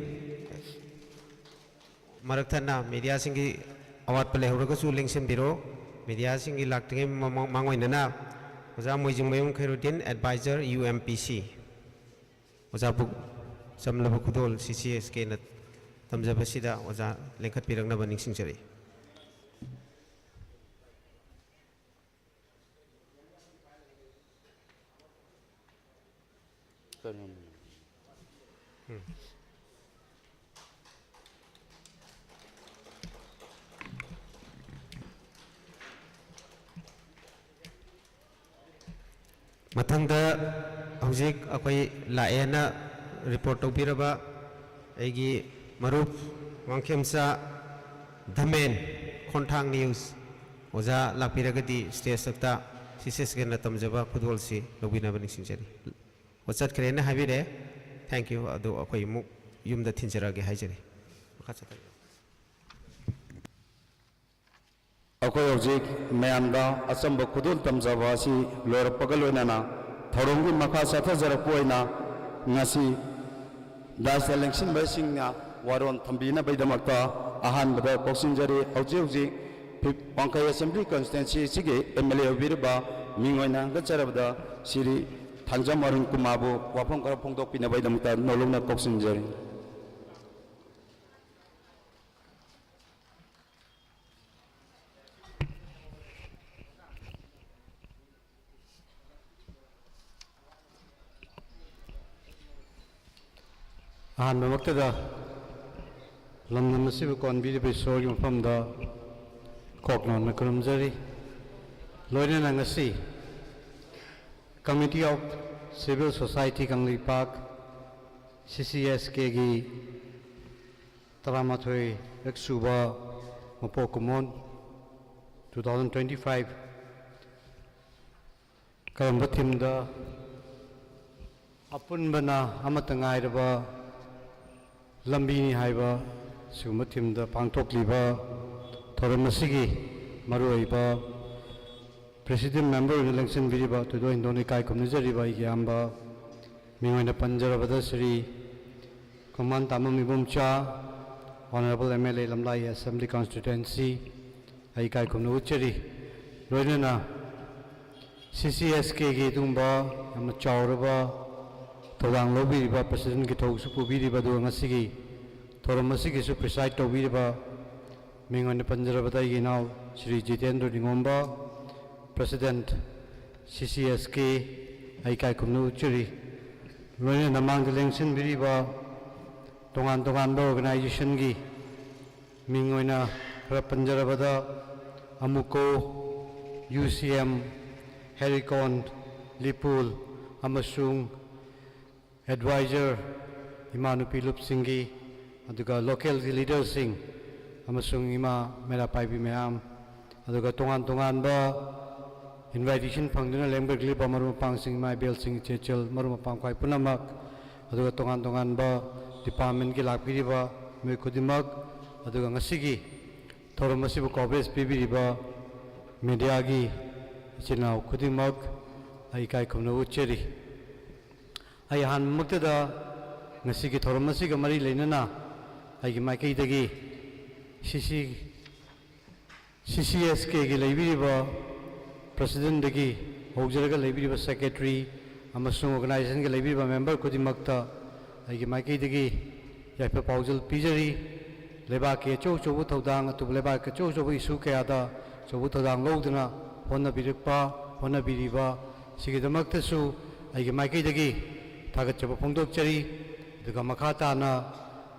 ꯃꯔꯛ ꯊꯠꯅ ꯃꯤꯗꯤꯌꯥꯁꯤꯡꯒꯤ ꯑꯋꯥꯠꯄ ꯂꯩꯍꯧꯔꯒꯁꯨ ꯂꯦꯡꯁꯤꯟꯕꯤꯔꯣ꯫ ꯃꯤꯗꯤꯌꯥꯁꯤꯡꯒꯤ ꯂꯥꯛꯇ꯭ꯔꯤꯉꯩ ꯃꯃꯥꯡ-, ꯃꯥꯡꯑꯣꯏꯅꯅ ꯑꯣꯖꯥ ꯃꯣꯏꯖꯤꯡꯃꯌꯨꯝ ꯈꯩꯔꯨꯗꯤꯟ, ꯑꯦꯗꯚꯥꯏꯖꯔ, ꯌꯨ ꯑꯦꯝ ꯄꯤ ꯁꯤ꯫ ꯑꯣꯖꯥ ꯄꯨ-, ꯆꯝꯂꯕ ꯈꯨꯗꯣꯜ ꯁꯤ ꯁꯤ ꯑꯦꯁ ꯀꯦꯅ ꯇꯝꯖꯕꯁꯤꯗ ꯑꯣꯖꯥ ꯂꯦꯡꯈꯠꯄꯤꯔꯛꯅꯕ ꯅꯤꯡꯁꯤꯡꯖꯔꯤ꯫ ꯃꯊꯪꯗ ꯍꯧꯖꯤꯛ ꯑꯩꯈꯣꯏ ꯂꯥꯛꯑꯦꯅ ꯔꯤꯄꯣꯔꯠ ꯇꯧꯕꯤꯔꯕ ꯑꯩꯒꯤ ꯃꯔꯨꯞ ꯋꯥꯡꯈꯦꯝꯆꯥ ꯙꯃꯦꯟ, ꯈꯣꯡꯊꯥꯡ ꯅ꯭ꯌꯨꯁ꯫ ꯑꯣꯖꯥ ꯂꯥꯛꯄꯤꯔꯒꯗꯤ ꯁ꯭ꯇꯦꯖꯇ ꯁꯤ ꯁꯤ ꯑꯦꯁ ꯀꯦꯅ ꯇꯝꯖꯕ ꯈꯨꯗꯣꯜꯁꯤ ꯂꯧꯕꯤꯅꯕ ꯅꯤꯡꯁꯤꯡꯖꯔꯤ꯫ ꯑꯣ, ꯆꯠꯈ꯭ꯔꯦꯅ ꯍꯥꯏꯕꯤꯔꯦ꯫ Thank you꯫ ꯑꯗꯨ ꯑꯩꯈꯣꯏ ꯑꯃꯨꯛ ꯌꯨꯝꯗ ꯊꯤꯟꯖꯔꯛꯑꯒꯦ ꯍꯥꯏꯖꯔꯤ꯫ ꯃꯈꯥ ꯆꯠꯊꯕꯤꯔꯛꯑꯣ꯫ ꯑꯩꯈꯣꯏ ꯍꯧꯖꯤꯛ ꯃꯌꯥꯝꯗ ꯑꯆꯝꯕ ꯈꯨꯗꯣꯜ ꯇꯝꯖꯕ ꯑꯁꯤ ꯂꯣꯏꯔꯛꯄꯒ ꯂꯣꯏꯅꯅ ꯊꯧꯔꯝꯒꯤ ꯃꯈꯥ ꯆꯠꯊꯖꯔꯛꯄ ꯑꯣꯏꯅ ꯉꯁꯤ ꯗꯥꯏꯁꯇ ꯂꯦꯡꯁꯤꯟꯕꯁꯤꯡꯅ ꯋꯥꯔꯣꯜ ꯊꯝꯕꯤꯅꯕꯒꯤꯗꯃꯛꯇ ꯑꯍꯥꯟꯕꯗ ꯀꯧꯁꯤꯟꯖꯔꯤ꯫ ꯍꯧꯖꯤꯛ ꯍꯧꯖꯤꯛ ꯐꯤꯞ-, ꯋꯥꯡꯈꯩ ꯑꯦꯁꯦꯝꯕ꯭ꯂꯤ ꯀꯟꯁꯇꯤꯇ꯭ꯋꯦꯟꯁꯤ ꯑꯁꯤꯒꯤ ꯑꯦꯝ ꯑꯦꯜ ꯑꯦ ꯑꯣꯏꯕꯤꯔꯤꯕ ꯃꯤꯡ ꯑꯣꯏꯅ ꯍꯪꯒꯠꯆꯔꯕꯗ ꯁꯤꯔꯤ ꯊꯥꯡꯖꯝ ꯑꯔꯨꯟ ꯀꯨꯃꯥꯔꯕꯨ ꯋꯥꯐꯝ ꯈꯔ ꯐꯣꯡꯗꯣꯛꯄꯤꯅꯕꯒꯤꯗꯃꯛꯇ ꯅꯧꯂꯧꯅ ꯀꯧꯁꯤꯟꯖꯔꯤ꯫ ꯑꯍꯥꯟꯕꯃꯛꯇꯗ ꯂꯝꯗꯝ ꯑꯁꯤꯕꯨ ꯀꯣꯟꯕꯤꯔꯤꯕ ꯏꯁꯣꯔꯒꯤ ꯃꯐꯝꯗ ꯀꯣꯛ ꯅꯣꯟꯅ ꯈꯨꯔꯨꯝꯖꯔꯤ꯫ ꯂꯣꯏꯅꯅ ꯉꯁꯤ Committee of Civil Society Kangleipak, C C S ꯀꯦꯒꯤ ꯇꯔꯥꯃꯥꯊꯣꯏꯔꯛ ꯁꯨꯕ ꯃꯄꯣꯛ ꯀꯨꯝꯑꯣꯟ two thousand twenty five ꯀꯔꯝꯕ theme ꯗ "ꯑꯄꯨꯟꯕꯅ ꯑꯃꯠꯇ ꯉꯥꯏꯔꯕ ꯂꯝꯕꯤꯅꯤ" ꯍꯥꯏꯕ ꯁꯤꯒꯨꯝꯕ theme ꯗ ꯄꯥꯡꯊꯣꯛꯂꯤꯕ ꯊꯧꯔꯝ ꯑꯁꯤꯒꯤ ꯃꯔꯨꯑꯣꯏꯕ president member ꯑꯣꯏꯅ ꯂꯦꯡꯁꯤꯟꯕꯤꯔꯤꯕ ꯊꯣꯏꯗꯣꯛ ꯍꯦꯟꯗꯣꯛꯅ ꯏꯀꯥꯏ ꯈꯨꯝꯅꯖꯔꯤꯕ ꯑꯩꯒꯤ ꯏꯌꯥꯝꯕ, ꯃꯤꯡ ꯑꯣꯏꯅ ꯄꯟꯖꯔꯕꯗ Shri ꯈꯣꯡꯃꯥꯟ ꯇꯥꯃꯝ Ibomcha, Honourable M L A ꯂꯝꯂꯥꯏ Assembly Constituency, ꯑꯩ ꯏꯀꯥꯏ ꯈꯨꯝꯅꯕ ꯎꯠꯆꯔꯤ꯫ ꯂꯣꯏꯅꯅ C C S K ꯒꯤ ꯑꯗꯨꯒꯨꯝꯕ ꯌꯥꯝꯅ ꯆꯥꯎꯔꯕ ꯊꯧꯗꯥꯡ ꯂꯧꯕꯤꯔꯤꯕ, president ꯀꯤ ꯊꯧꯁꯨ ꯄꯨꯕꯤꯔꯤꯕ, ꯑꯗꯨꯒ ꯉꯁꯤꯒꯤ ꯊꯧꯔꯝ ꯑꯁꯤꯒꯤꯁꯨ preside ꯇꯧꯕꯤꯔꯤꯕ, ꯃꯤꯡ ꯑꯣꯏꯅ ꯄꯟꯖꯔꯕꯗ ꯑꯩꯒꯤ ꯏꯅꯥꯎ Shri Jitendra ꯅꯤꯉꯣꯝꯕ, president C C S K, ꯑꯩ ꯏꯀꯥꯏ ꯈꯨꯝꯅꯕ ꯎꯠꯆꯔꯤ꯫ ꯂꯣꯏꯅꯅ ꯃꯥꯡꯗ ꯂꯦꯡꯁꯤꯟꯕꯤꯔꯤꯕ ꯇꯣꯉꯥꯟ ꯇꯣꯉꯥꯟꯕ organization ꯒꯤ ꯃꯤꯡ ꯑꯣꯏꯅ ꯈꯔ ꯄꯟꯖꯔꯕꯗ, ꯑꯃꯨꯀꯣ, U C M, ꯍꯦꯔꯤꯀꯣꯟ, ꯂꯤꯄꯨꯜ ꯑꯃꯁꯨꯡ advisor ꯏꯃꯥ ꯅꯨꯄꯤ ꯂꯨꯞꯁꯤꯡꯒꯤ, ꯑꯗꯨꯒ local ꯒꯤ leader ꯁꯤꯡ ꯑꯃꯁꯨꯡ ꯏꯃꯥ ꯃꯩꯔꯥ ꯄꯥꯏꯕꯤ ꯃꯌꯥꯝ, ꯑꯗꯨꯒ ꯇꯣꯉꯥꯟ ꯇꯣꯉꯥꯟꯕ invitation ꯐꯪꯗꯨꯅ ꯂꯦꯡꯕꯤꯔꯛꯂꯤꯕ ꯃꯔꯨꯞ ꯃꯄꯥꯡꯁꯤꯡ, ꯏꯃꯥ ꯏꯕꯦꯜꯁꯤꯡ, ꯏꯆꯦ ꯏꯆꯜ, ꯃꯔꯨꯞ ꯃꯄꯥꯡ ꯈ꯭ꯋꯥꯏ ꯄꯨꯝꯅꯃꯛ, ꯑꯗꯨꯒ ꯇꯣꯉꯥꯟ ꯇꯣꯉꯥꯟꯕ department ꯀꯤ ꯂꯥꯛꯄꯤꯔꯤꯕ ꯃꯤꯑꯣꯏ ꯈꯨꯗꯤꯡꯃꯛ, ꯑꯗꯨꯒ ꯉꯁꯤꯒꯤ ꯊꯧꯔꯝ ꯑꯁꯤꯕꯨ coverage ꯄꯤꯕꯤꯔꯤꯕ media ꯒꯤ ꯏꯆꯤꯜ ꯏꯅꯥꯎ ꯈꯨꯗꯤꯡꯃꯛ, ꯑꯩ ꯏꯀꯥꯏ ꯈꯨꯝꯅꯕ ꯎꯠꯆꯔꯤ꯫ ꯑꯩ ꯑꯍꯥꯟꯕꯃꯛꯇꯗ ꯉꯁꯤꯒꯤ ꯊꯧꯔꯝ ꯑꯁꯤꯒ ꯃꯔꯤ ꯂꯩꯅꯅ ꯑꯩꯒꯤ ꯃꯥꯏꯀꯩꯗꯒꯤ C C, C C S K ꯒꯤ ꯂꯩꯕꯤꯔꯤꯕ president ꯗꯒꯤ ꯍꯧꯖꯔꯒ ꯂꯩꯕꯤꯔꯤꯕ secretary ꯑꯃꯁꯨꯡ organization ꯒꯤ ꯂꯩꯕꯤꯔꯤꯕ member ꯈꯨꯗꯤꯡꯃꯛꯇ ꯑꯩꯒꯤ ꯃꯥꯏꯀꯩꯗꯒꯤ ꯌꯥꯏꯐ ꯄꯥꯎꯖꯦꯜ ꯄꯤꯖꯔꯤ꯫ ꯂꯩꯕꯥꯛꯀꯤ ꯑꯆꯧ ꯑꯆꯧꯕ ꯊꯧꯗꯥꯡ, ꯑꯇꯣꯞꯄ ꯂꯩꯕꯥꯛꯀꯤ ꯑꯆꯧ ꯑꯆꯧꯕ issue ꯀꯌꯥꯗ ꯑꯆꯧꯕ ꯊꯧꯗꯥꯡ ꯂꯧꯗꯨꯅ ꯍꯣꯠꯅꯕꯤꯔꯛꯄ, ꯍꯣꯠꯅꯕꯤꯔꯤꯕ ꯁꯤꯒꯤꯗꯃꯛꯇꯁꯨ ꯑꯩꯒꯤ ꯃꯥꯏꯀꯩꯗꯒꯤ ꯊꯥꯒꯠꯆꯕ ꯐꯣꯡꯗꯣꯛꯆꯔꯤ꯫ ꯑꯗꯨꯒ ꯃꯈꯥ ꯇꯥꯅ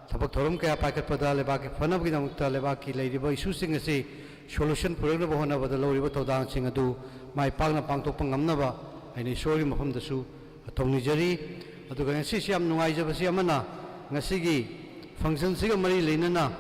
ꯊꯕꯛ ꯊꯧꯔꯝ ꯀꯌꯥ ꯄꯥꯏꯈꯠꯄꯗ ꯂꯩꯕꯥꯛꯀꯤ ꯐꯅꯕꯒꯤꯗꯃꯛꯇ ꯂꯩꯕꯥꯛꯀꯤ ꯂꯩꯔꯤꯕ issue ꯁꯤꯡ ꯑꯁꯤ solution ꯄꯨꯔꯛꯅꯕ ꯍꯣꯠꯅꯕꯗ ꯂꯧꯔꯤꯕ ꯊꯧꯗꯥꯡꯁꯤꯡ ꯑꯗꯨ ꯃꯥꯏ ꯄꯥꯛꯅ ꯄꯥꯡꯊꯣꯛꯄ ꯉꯝꯅꯕ ꯑꯩꯅ ꯏꯁꯣꯔꯒꯤ ꯃꯐꯝꯗꯁꯨ ꯊꯧꯅꯤꯖꯔꯤ꯫ ꯑꯗꯨꯒ ꯉꯁꯤꯁꯤ ꯌꯥꯝ ꯅꯨꯡꯉꯥꯏꯖꯕꯁꯤ ꯑꯃꯅ, ꯉꯁꯤꯒꯤ function ꯁꯤꯒ ꯃꯔꯤ ꯂꯩꯅꯅ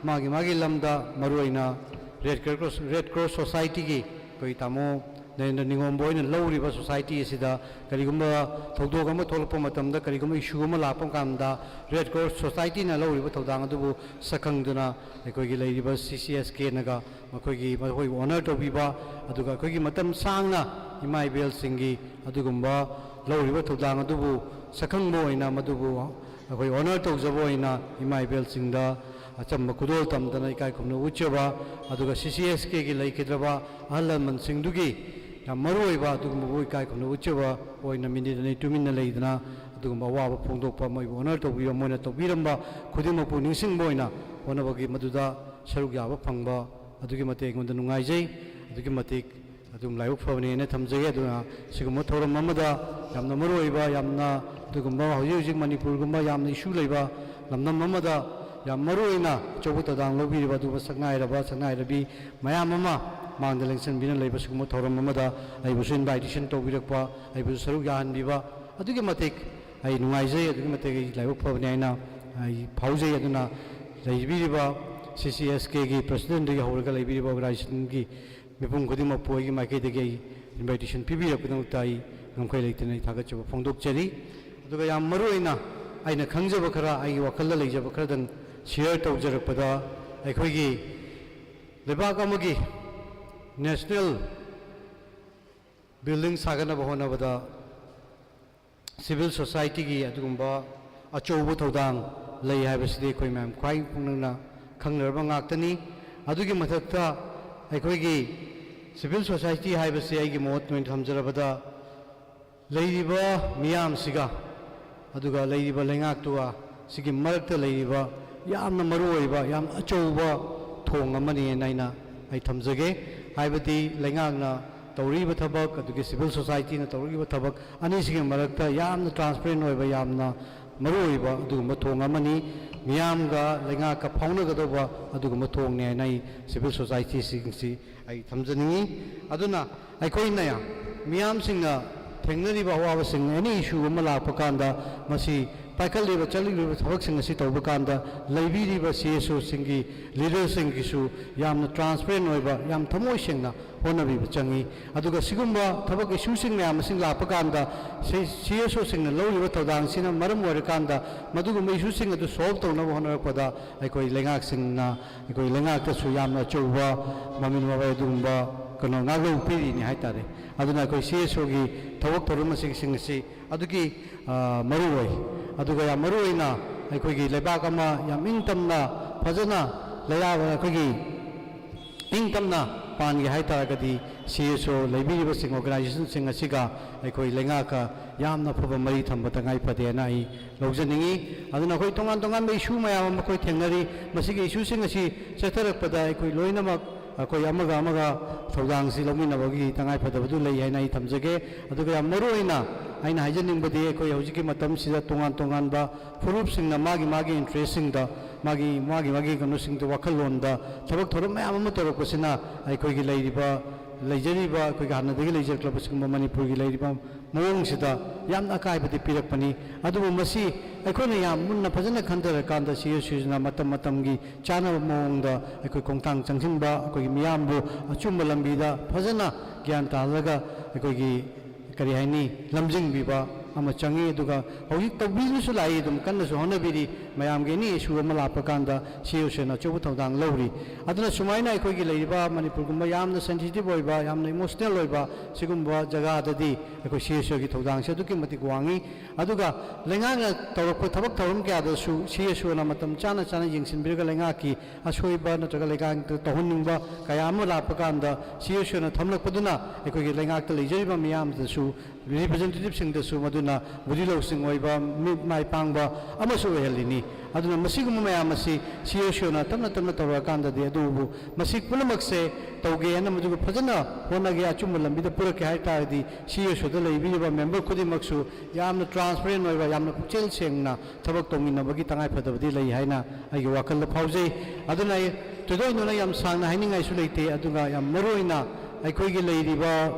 ꯃꯥꯒꯤ ꯃꯥꯒꯤ ꯂꯝꯗ, ꯃꯔꯨꯑꯣꯏꯅ Red Cross, Red Cross Society ꯒꯤ ꯑꯩꯈꯣꯏ ꯇꯥꯃꯣ ꯅꯔꯦꯟꯗ꯭ꯔ ꯅꯤꯉꯣꯝꯕ ꯍꯣꯏꯅ ꯂꯧꯔꯤꯕ ꯁꯣꯁꯥꯏꯇꯤ ꯑꯁꯤꯗ ꯀꯔꯤꯒꯨꯝꯕ ꯊꯧꯗꯣꯛ ꯑꯃ ꯊꯣꯛꯂꯛꯄ ꯃꯇꯝꯗ, ꯀꯔꯤꯒꯨꯝꯕ ꯏꯁꯨ ꯑꯃ ꯂꯥꯛꯄ ꯀꯥꯟꯗ ꯔꯦꯗ ꯀ꯭ꯔꯣꯁ ꯁꯣꯁꯥꯏꯇꯤꯅ ꯂꯧꯔꯤꯕ ꯊꯧꯗꯥꯡ ꯑꯗꯨꯕꯨ ꯁꯛꯈꯪꯗꯨꯅ ꯑꯩꯈꯣꯏꯒꯤ ꯂꯩꯔꯤꯕ ꯁꯤ ꯁꯤ ꯑꯦꯁ ꯀꯦꯅꯒ ꯃꯈꯣꯏꯒꯤ, ꯃꯈꯣꯏꯕꯨ ꯑꯣꯅꯔ ꯇꯧꯕꯤꯕ, ꯑꯗꯨꯒ ꯑꯩꯈꯣꯏꯒꯤ ꯃꯇꯝ ꯁꯥꯡꯅ ꯏꯃꯥ ꯏꯕꯦꯜꯁꯤꯡꯒꯤ ꯑꯗꯨꯒꯨꯝꯕ ꯂꯧꯔꯤꯕ ꯊꯧꯗꯥꯡ ꯑꯗꯨꯕꯨ ꯁꯛꯈꯪꯕ ꯑꯣꯏꯅ ꯃꯗꯨꯕꯨ ꯑꯩꯈꯣꯏ ꯑꯣꯅꯔ ꯇꯧꯖꯕ ꯑꯣꯏꯅ ꯏꯃꯥ ꯏꯕꯦꯜꯁꯤꯡꯗ ꯑꯆꯝꯕ ꯈꯨꯗꯣꯜ ꯇꯝꯗꯅ ꯏꯀꯥꯏ ꯈꯨꯝꯅꯕ ꯎꯠꯆꯕ, ꯑꯗꯨꯒ ꯁꯤ ꯁꯤ ꯑꯦꯁ ꯀꯦꯒꯤ ꯂꯩꯈꯤꯗ꯭ꯔꯕ ꯑꯍꯜ ꯂꯃꯟꯁꯤꯡꯗꯨꯒꯤ ꯌꯥꯝ ꯃꯔꯨ ꯑꯣꯏꯕ ꯑꯗꯨꯒꯨꯝꯕꯕꯨ ꯏꯀꯥꯏ ꯈꯨꯝꯅꯕ ꯎꯠꯆꯕ ꯑꯣꯏꯅ ꯃꯤꯅꯤꯠ ꯑꯅꯤ ꯇꯨꯃꯤꯟꯅ ꯂꯩꯗꯅ ꯑꯗꯨꯒꯨꯝꯕ ꯑꯋꯥꯕ ꯐꯣꯡꯗꯣꯛꯄ, ꯃꯣꯏꯕꯨ ꯑꯣꯅꯔ ꯇꯧꯕꯤꯕ, ꯃꯣꯏꯅ ꯇꯧꯕꯤꯔꯝꯕ ꯈꯨꯗꯤꯡꯃꯛꯄꯨ ꯅꯤꯡꯁꯤꯡꯕ ꯑꯣꯏꯅ ꯍꯣꯠꯅꯕꯒꯤ ꯃꯗꯨꯗ ꯁꯔꯨꯛ ꯌꯥꯕ ꯐꯪꯕ ꯑꯗꯨꯛꯀꯤ ꯃꯇꯤꯛ ꯑꯩꯉꯣꯟꯗ ꯅꯨꯡꯉꯥꯏꯖꯩ꯫ ꯑꯗꯨꯛꯀꯤ ꯃꯇꯤꯛ ꯑꯗꯨꯝ ꯂꯥꯏꯕꯛ ꯐꯕꯅꯦꯅ ꯊꯝꯖꯒꯦ꯫ ꯑꯗꯨꯅ ꯁꯤꯒꯨꯝꯕ ꯊꯧꯔꯝ ꯑꯃꯗ ꯌꯥꯝꯅ ꯃꯔꯨ ꯑꯣꯏꯕ, ꯌꯥꯝꯅ ꯑꯗꯨꯒꯨꯝꯕ ꯍꯧꯖꯤꯛ ꯍꯧꯖꯤꯛ ꯃꯅꯤꯄꯨꯔꯒꯨꯝꯕ ꯌꯥꯝꯅ ꯏꯁꯨ ꯂꯩꯕ ꯂꯝꯗꯝ ꯑꯃꯗ ꯌꯥꯝ ꯃꯔꯨ ꯑꯣꯏꯅ ꯑꯆꯧꯕ ꯊꯧꯗꯥꯡ ꯂꯧꯕꯤꯔꯤꯕ ꯑꯗꯨꯒꯨꯝꯕ ꯁꯛꯅꯥꯏꯔꯕ, ꯁꯛꯅꯥꯏꯔꯕꯤ ꯃꯌꯥꯝ ꯑꯃ ꯃꯥꯡꯗ ꯂꯦꯡꯁꯤꯟꯕꯤꯅ ꯂꯩꯕ ꯁꯤꯒꯨꯝꯕ ꯊꯧꯔꯝ ꯑꯃꯗ ꯑꯩꯕꯨꯁꯨ ꯏꯟꯚꯥꯏꯇꯦꯁꯟ ꯇꯧꯕꯤꯔꯛꯄ, ꯑꯩꯕꯨꯁꯨ ꯁꯔꯨꯛ ꯌꯥꯍꯟꯕꯤꯕ ꯑꯗꯨꯛꯀꯤ ꯃꯇꯤꯛ ꯑꯩ ꯅꯨꯡꯉꯥꯏꯖꯩ, ꯑꯗꯨꯛꯀꯤ ꯃꯇꯤꯛ ꯑꯩ ꯂꯥꯏꯕꯛ ꯐꯕꯅꯤ ꯍꯥꯏꯅ ꯑꯩ ꯐꯥꯎꯖꯩ꯫ ꯑꯗꯨꯅ ꯂꯩꯕꯤꯔꯤꯕ ꯁꯤ ꯁꯤ ꯑꯦꯁ ꯀꯦꯒꯤ ꯄ꯭ꯔꯁꯤꯗꯦꯟꯗꯒꯤ ꯍꯧꯔꯒ ꯂꯩꯕꯤꯔꯤꯕ ꯑꯣꯔꯒꯅꯥꯏꯖꯦꯁꯟꯒꯤ ꯃꯤꯄꯨꯝ ꯈꯨꯗꯤꯡꯃꯛꯄꯨ ꯑꯩꯒꯤ ꯃꯥꯏꯀꯩꯗꯒꯤ ꯑꯩ ꯏꯟꯚꯥꯏꯇꯦꯁꯟ ꯄꯤꯕꯤꯔꯛꯄꯒꯤꯗꯃꯛꯇ ꯑꯩ ꯉꯝꯈꯩ ꯂꯩꯇꯅ ꯑꯩ ꯊꯥꯒꯠꯆꯕ ꯐꯣꯡꯗꯣꯛꯆꯔꯤ꯫ ꯑꯗꯨꯒ ꯌꯥꯝ ꯃꯔꯨ ꯑꯣꯏꯅ ꯑꯩꯅ ꯈꯪꯖꯕ ꯈꯔ, ꯑꯩꯒꯤ ꯋꯥꯈꯜꯗ ꯂꯩꯖꯕ ꯈꯔꯗꯪ ꯁꯤꯌꯔ ꯇꯧꯖꯔꯛꯄꯗ, ꯑꯩꯈꯣꯏꯒꯤ ꯂꯩꯕꯥꯛ ꯑꯃꯒꯤ ꯅꯦꯁꯅꯦꯜ ꯕꯤꯜꯗꯤꯡ ꯁꯥꯒꯠꯅꯕ ꯍꯣꯠꯅꯕꯗ ꯁꯤꯚꯤꯜ ꯁꯣꯁꯥꯏꯇꯤꯒꯤ ꯑꯗꯨꯒꯨꯝꯕ ꯑꯆꯧꯕ ꯊꯧꯗꯥꯡ ꯂꯩ ꯍꯥꯏꯕꯁꯤꯗꯤ ꯑꯩꯈꯣꯏ ꯃꯌꯥꯝ ꯈ꯭ꯋꯥꯏ ꯄꯨꯛꯅꯤꯡꯅ ꯈꯪꯅꯔꯕ ꯉꯥꯛꯇꯅꯤ꯫ ꯑꯗꯨꯒꯤ ꯃꯊꯛꯇ ꯑꯩꯈꯣꯏꯒꯤ ꯁꯤꯚꯤꯜ ꯁꯣꯁꯥꯏꯇꯤ ꯍꯥꯏꯕꯁꯤ ꯑꯩꯒꯤ ꯃꯣꯠ ꯑꯣꯏꯅ ꯊꯝꯖꯔꯕꯗ ꯂꯩꯔꯤꯕ ꯃꯤꯌꯥꯝꯁꯤꯒ ꯑꯗꯨꯒ ꯂꯩꯔꯤꯕ ꯂꯩꯉꯥꯛꯇꯨꯒ ꯁꯤꯒꯤ ꯃꯔꯛꯇ ꯂꯩꯔꯤꯕ ꯌꯥꯝꯅ ꯃꯔꯨ ꯑꯣꯏꯕ, ꯌꯥꯝ ꯑꯆꯧꯕ ꯊꯣꯡ ꯑꯃꯅꯤ ꯍꯥꯏꯅ ꯑꯩꯅ ꯑꯩ ꯊꯝꯖꯒꯦ꯫ ꯍꯥꯏꯕꯗꯤ ꯂꯩꯉꯥꯛꯅ ꯇꯧꯔꯤꯕ ꯊꯕꯛ, ꯑꯗꯨꯒꯤ ꯁꯤꯚꯤꯜ ꯁꯣꯁꯥꯏꯇꯤꯅ ꯇꯧꯔꯤꯕ ꯊꯕꯛ ꯑꯅꯤꯁꯤꯒꯤ ꯃꯔꯛꯇ ꯌꯥꯝꯅ ꯇ꯭ꯔꯥꯟꯁꯄꯦꯔꯦꯟ ꯑꯣꯏꯕ, ꯌꯥꯝꯅ ꯃꯔꯨ ꯑꯣꯏꯕ ꯑꯗꯨꯒꯨꯝꯕ ꯊꯣꯡ ꯑꯃꯅꯤ꯫ ꯃꯤꯌꯥꯝꯒ ꯂꯩꯉꯥꯛꯀ ꯐꯥꯎꯅꯒꯗꯧꯕ ꯑꯗꯨꯒꯨꯝꯕ ꯊꯣꯡꯅꯤ ꯍꯥꯏꯅ ꯑꯩ ꯁꯤꯚꯤꯜ ꯁꯣꯁꯥꯏꯇꯤꯁꯤꯡꯁꯤ ꯑꯩ ꯊꯝꯖꯅꯤꯡꯏ꯫ ꯑꯗꯨꯅ ꯑꯩꯈꯣꯏꯅ ꯃꯤꯌꯥꯝꯁꯤꯡꯅ ꯊꯦꯡꯅꯔꯤꯕ ꯑꯋꯥꯕꯁꯤꯡ, ꯑꯦꯅꯤ ꯏꯁꯨ ꯑꯃ ꯂꯥꯛꯄ ꯀꯥꯟꯗ ꯃꯁꯤ ꯄꯥꯏꯈꯠꯂꯤꯕ ꯆꯠꯂꯤꯕ ꯊꯕꯛꯁꯤꯡ ꯑꯁꯤ ꯇꯧꯕ ꯀꯥꯟꯗ ꯂꯩꯕꯤꯔꯤꯕ ꯁꯤ ꯑꯦꯁ ꯑꯣꯁꯤꯡꯒꯤ ꯂꯤꯗꯔꯁꯤꯡꯒꯤꯁꯨ ꯌꯥꯝꯅ ꯇ꯭ꯔꯥꯟꯁꯄꯦꯔꯦꯟ ꯑꯣꯏꯕ, ꯌꯥꯝ ꯊꯃꯣꯏ ꯁꯦꯡꯅ ꯍꯣꯠꯅꯕꯤꯕ ꯆꯪꯏ꯫ ꯑꯗꯨꯒ ꯁꯤꯒꯨꯝꯕ ꯊꯕꯛ ꯏꯁꯨꯁꯤꯡ ꯃꯌꯥꯝ ꯑꯁꯤ ꯂꯥꯛꯄ ꯀꯥꯟꯗ ꯁꯤ ꯑꯦꯁ ꯑꯣꯁꯤꯡꯅ ꯂꯧꯔꯤꯕ ꯊꯧꯗꯥꯡꯁꯤꯅ ꯃꯔꯝ ꯑꯣꯏꯔꯀꯥꯟꯗ ꯃꯗꯨꯒꯨꯝꯕ ꯏꯁꯨꯁꯤꯡ ꯑꯗꯨ ꯁꯣꯜꯕ ꯇꯧꯅꯕ ꯍꯣꯠꯅꯔꯛꯄꯗ ꯑꯩꯈꯣꯏ ꯂꯩꯉꯥꯛꯁꯤꯡꯅ, ꯑꯩꯈꯣꯏ ꯂꯩꯉꯥꯛꯇꯁꯨ ꯌꯥꯝꯅ ꯑꯆꯧꯕ ꯃꯃꯤꯜ ꯃꯕꯥꯏ ꯑꯗꯨꯒꯨꯝꯕ ꯀꯩꯅꯣ ꯉꯥꯛꯂꯧ ꯄꯤꯔꯤꯅꯤ ꯍꯥꯏꯇꯥꯔꯦ꯫ ꯑꯗꯨꯅ ꯑꯩꯈꯣꯏ ꯁꯤ ꯑꯦꯁ ꯑꯣꯒꯤ ꯊꯕꯛ ꯊꯧꯔꯝ ꯑꯁꯤꯁꯤꯡ ꯑꯁꯤ ꯑꯗꯨꯒꯤ, ꯑ, ꯃꯔꯨ ꯑꯣꯏ꯫ ꯑꯗꯨꯒ ꯌꯥꯝ ꯃꯔꯨ ꯑꯣꯏꯅ ꯑꯩꯈꯣꯏꯒꯤ ꯂꯩꯕꯥꯛ ꯑꯃ ꯌꯥꯝ ꯏꯪ ꯇꯝꯅ ꯐꯖꯅ ꯂꯩꯔꯥ-, ꯑꯩꯈꯣꯏꯒꯤ ꯏꯪ ꯇꯝꯅ ꯄꯥꯟꯒꯦ ꯍꯥꯏ ꯇꯥꯔꯒꯗꯤ ꯁꯤ ꯑꯦꯁ ꯑꯣ ꯂꯩꯕꯤꯔꯤꯕꯁꯤꯡ, ꯑꯣꯔꯒꯅꯥꯏꯖꯦꯁꯟꯁꯤꯡ ꯑꯁꯤꯒ ꯑꯩꯈꯣꯏ ꯂꯩꯉꯥꯛꯀ ꯌꯥꯝꯅ ꯐꯕ ꯃꯔꯤ ꯊꯝꯕ ꯇꯉꯥꯏ ꯐꯗꯦ ꯍꯥꯏꯅ ꯑꯩ ꯂꯧꯖꯅꯤꯡꯏ꯫ ꯑꯗꯨꯅ ꯑꯩꯈꯣꯏ ꯇꯣꯉꯥꯟ ꯇꯣꯉꯥꯟꯕ ꯏꯁꯨ ꯃꯌꯥꯝ ꯑꯃ ꯑꯩꯈꯣꯏ ꯊꯦꯡꯅꯔꯤ꯫ ꯃꯁꯤꯒꯤ ꯏꯁꯨꯁꯤꯡ ꯑꯁꯤ ꯆꯠꯊꯔꯛꯄꯗ ꯑꯩꯈꯣꯏ ꯂꯣꯏꯅꯃꯛ ꯑꯩꯈꯣꯏ ꯑꯃꯒ ꯑꯃꯒ ꯊꯧꯗꯥꯡꯁꯤ ꯂꯧꯃꯤꯟꯅꯕꯒꯤ ꯇꯉꯥꯏ ꯐꯗꯕꯗꯨ ꯂꯩ ꯍꯥꯏꯅ ꯑꯩ ꯊꯝꯖꯒꯦ꯫ ꯑꯗꯨꯒ ꯌꯥꯝ ꯃꯔꯨ ꯑꯣꯏꯅ ꯑꯩꯅ ꯍꯥꯏꯖꯅꯤꯡꯕꯗꯤ ꯑꯩꯈꯣꯏ ꯍꯧꯖꯤꯛꯀꯤ ꯃꯇꯝꯁꯤꯗ ꯇꯣꯉꯥꯟ ꯇꯣꯉꯥꯟꯕ ꯐꯨꯔꯨꯞꯁꯤꯡꯅ ꯃꯥꯒꯤ ꯃꯥꯒꯤ ꯏꯟꯇꯔꯦꯁꯁꯤꯡꯗ, ꯃꯥꯒꯤ, ꯃꯥꯒꯤ ꯃꯥꯒꯤ ꯀꯩꯅꯣꯁꯤꯡꯗ, ꯋꯥꯈꯜꯂꯣꯟꯗ ꯊꯕꯛ ꯊꯧꯔꯝ ꯃꯌꯥꯝ ꯑꯃ ꯇꯧꯔꯛꯄꯁꯤꯅ ꯑꯩꯈꯣꯏꯒꯤ ꯂꯩꯔꯤꯕ, ꯂꯩꯖꯔꯤꯕ, ꯑꯩꯈꯣꯏꯒꯤ ꯍꯥꯟꯅꯗꯒꯤ ꯂꯩꯖꯔꯛꯂꯕ ꯁꯤꯒꯨꯝꯕ ꯃꯅꯤꯄꯨꯔꯒꯤ ꯂꯩꯔꯤꯕ ꯃꯑꯣꯡꯁꯤꯗ ꯌꯥꯝꯅ ꯑꯀꯥꯏꯕꯗꯤ ꯄꯤꯔꯛꯄꯅꯤ꯫ ꯑꯗꯨꯕꯨ ꯃꯁꯤ ꯑꯩꯈꯣꯏꯅ ꯌꯥꯝ ꯃꯨꯟꯅ ꯐꯖꯅ ꯈꯟꯊꯔꯀꯥꯟꯗ ꯁꯤ ꯑꯦꯁ ꯑꯣꯁꯤꯅ ꯃꯇꯝ ꯃꯇꯝꯒꯤ ꯆꯥꯅꯕ ꯃꯑꯣꯡꯗ ꯑꯩꯈꯣꯏ ꯈꯣꯡꯊꯥꯡ ꯆꯪꯁꯤꯟꯕ, ꯑꯩꯈꯣꯏꯒꯤ ꯃꯤꯌꯥꯝꯕꯨ ꯑꯆꯨꯝꯕ ꯂꯝꯕꯤꯗ ꯐꯖꯅ ꯒ꯭ꯌꯥꯟ ꯇꯥꯍꯜꯂꯒ ꯑꯩꯈꯣꯏꯒꯤ, ꯀꯔꯤ ꯍꯥꯏꯅꯤ, ꯂꯝꯖꯤꯡꯕꯤꯕ ꯑꯃ ꯆꯪꯉꯤ꯫ ꯑꯗꯨꯒ ꯍꯧꯖꯤꯛ ꯇꯧꯕꯤꯗꯨꯅꯁꯨ ꯂꯥꯛꯏ, ꯑꯗꯨꯝ ꯀꯟꯅꯁꯨ ꯍꯣꯠꯅꯕꯤꯔꯤ꯫ ꯃꯌꯥꯝꯒꯤ ꯑꯦꯅꯤ ꯏꯁꯨ ꯑꯃ ꯂꯥꯛꯄ ꯀꯥꯟꯗ ꯁꯤ ꯑꯦꯁ ꯑꯣꯅ ꯑꯆꯧꯕ ꯊꯧꯗꯥꯡ ꯂꯧꯔꯤ꯫ ꯑꯗꯨꯅ ꯁꯨꯃꯥꯏꯅ ꯑꯩꯈꯣꯏꯒꯤ ꯂꯩꯔꯤꯕ ꯃꯅꯤꯄꯨꯔꯒꯨꯝꯕ ꯌꯥꯝꯅ ꯁꯦꯟꯁꯤꯇꯤꯚ ꯑꯣꯏꯕ, ꯌꯥꯝꯅ ꯏꯃꯣꯁꯅꯦꯜ ꯑꯣꯏꯕ ꯁꯤꯒꯨꯝꯕ ꯖꯒꯥꯗꯗꯤ ꯑꯩꯈꯣꯏ ꯁꯤ ꯑꯦꯁ ꯑꯣꯒꯤ ꯊꯧꯗꯥꯡꯁꯦ ꯑꯗꯨꯛꯀꯤ ꯃꯇꯤꯛ ꯋꯥꯡꯉꯤ꯫ ꯑꯗꯨꯒ ꯂꯩꯉꯥꯛꯅ ꯇꯧꯔꯛꯄ ꯊꯕꯛ ꯊꯧꯔꯝ ꯀꯌꯥꯗꯁꯨ ꯁꯤ ꯑꯦꯁ ꯑꯣꯅ ꯃꯇꯝ ꯆꯥꯅ ꯆꯥꯅ ꯌꯦꯡꯁꯤꯟꯕꯤꯔꯒ ꯂꯩꯉꯥꯛꯀꯤ ꯑꯁꯣꯏꯕ ꯅꯠꯇ꯭ꯔꯒ ꯂꯩꯉꯥꯛꯇ ꯇꯧꯍꯟꯅꯤꯡꯕ ꯀꯌꯥ ꯑꯃ ꯂꯥꯛꯄ ꯀꯥꯟꯗ ꯁꯤ ꯑꯦꯁ ꯑꯣꯅ ꯊꯝꯂꯛꯄꯗꯨꯅ ꯑꯩꯈꯣꯏꯒꯤ ꯂꯩꯉꯥꯛꯇ ꯂꯩꯖꯔꯤꯕ ꯃꯤꯌꯥꯝꯗꯁꯨ, ꯔꯤꯄ꯭ꯔꯖꯦꯟꯇꯦꯇꯤꯚꯁꯤꯡꯗꯁꯨ ꯃꯗꯨꯅ ꯕꯨꯙꯤ ꯂꯧꯁꯤꯡ ꯑꯣꯏꯕ, ꯃꯤꯠ ꯃꯥꯏ ꯄꯥꯡꯕ ꯑꯃꯁꯨ ꯑꯣꯏꯍꯜꯂꯤꯅꯤ꯫ ꯑꯗꯨꯅ ꯃꯁꯤꯒꯨꯝꯕ ꯃꯌꯥꯝ ꯑꯁꯤ ꯁꯤ ꯑꯦꯁ ꯑꯣꯅ ꯇꯞꯅ ꯇꯞꯅ ꯇꯧꯔꯛꯑꯀꯥꯟꯗꯗꯤ, ꯑꯗꯨꯕꯨ ꯃꯁꯤ ꯄꯨꯝꯅꯃꯛꯁꯦ ꯇꯧꯒꯦ ꯍꯥꯏꯅ, ꯃꯗꯨꯒ ꯐꯖꯅ ꯍꯣꯠꯅꯒꯦ, ꯑꯆꯨꯝꯕ ꯂꯝꯕꯤꯗ ꯄꯨꯔꯛꯀꯦ ꯍꯥꯏ ꯇꯥꯔꯗꯤ, ꯁꯤ ꯑꯦꯁ ꯑꯣꯗ ꯂꯩꯕꯤꯔꯤꯕ ꯃꯦꯝꯕꯔ ꯈꯨꯗꯤꯡꯃꯛꯁꯨ ꯌꯥꯝꯅ ꯇ꯭ꯔꯥꯟꯁꯄꯦꯔꯦꯟ ꯑꯣꯏꯕ, ꯌꯥꯝꯅ ꯄꯨꯛꯆꯦꯜ ꯁꯦꯡꯅ ꯊꯕꯛ ꯇꯧꯃꯤꯟꯅꯕꯒꯤ ꯇꯉꯥꯏꯐꯗꯕꯗꯤ ꯂꯩ ꯍꯥꯏꯅ ꯑꯩꯒꯤ ꯋꯥꯈꯜꯗ ꯐꯥꯎꯖꯩ꯫ ꯑꯗꯨꯅ ꯑꯩ ꯊꯣꯏꯗꯣꯛ ꯍꯦꯟꯗꯣꯛꯅ ꯌꯥꯝ ꯁꯥꯡꯅ ꯍꯥꯏꯅꯤꯡꯉꯥꯏꯁꯨ ꯂꯩꯇꯦ꯫ ꯑꯗꯨꯒ ꯌꯥꯝ ꯃꯔꯨꯑꯣꯏꯅ ꯑꯩꯈꯣꯏꯒꯤ ꯂꯩꯔꯤꯕ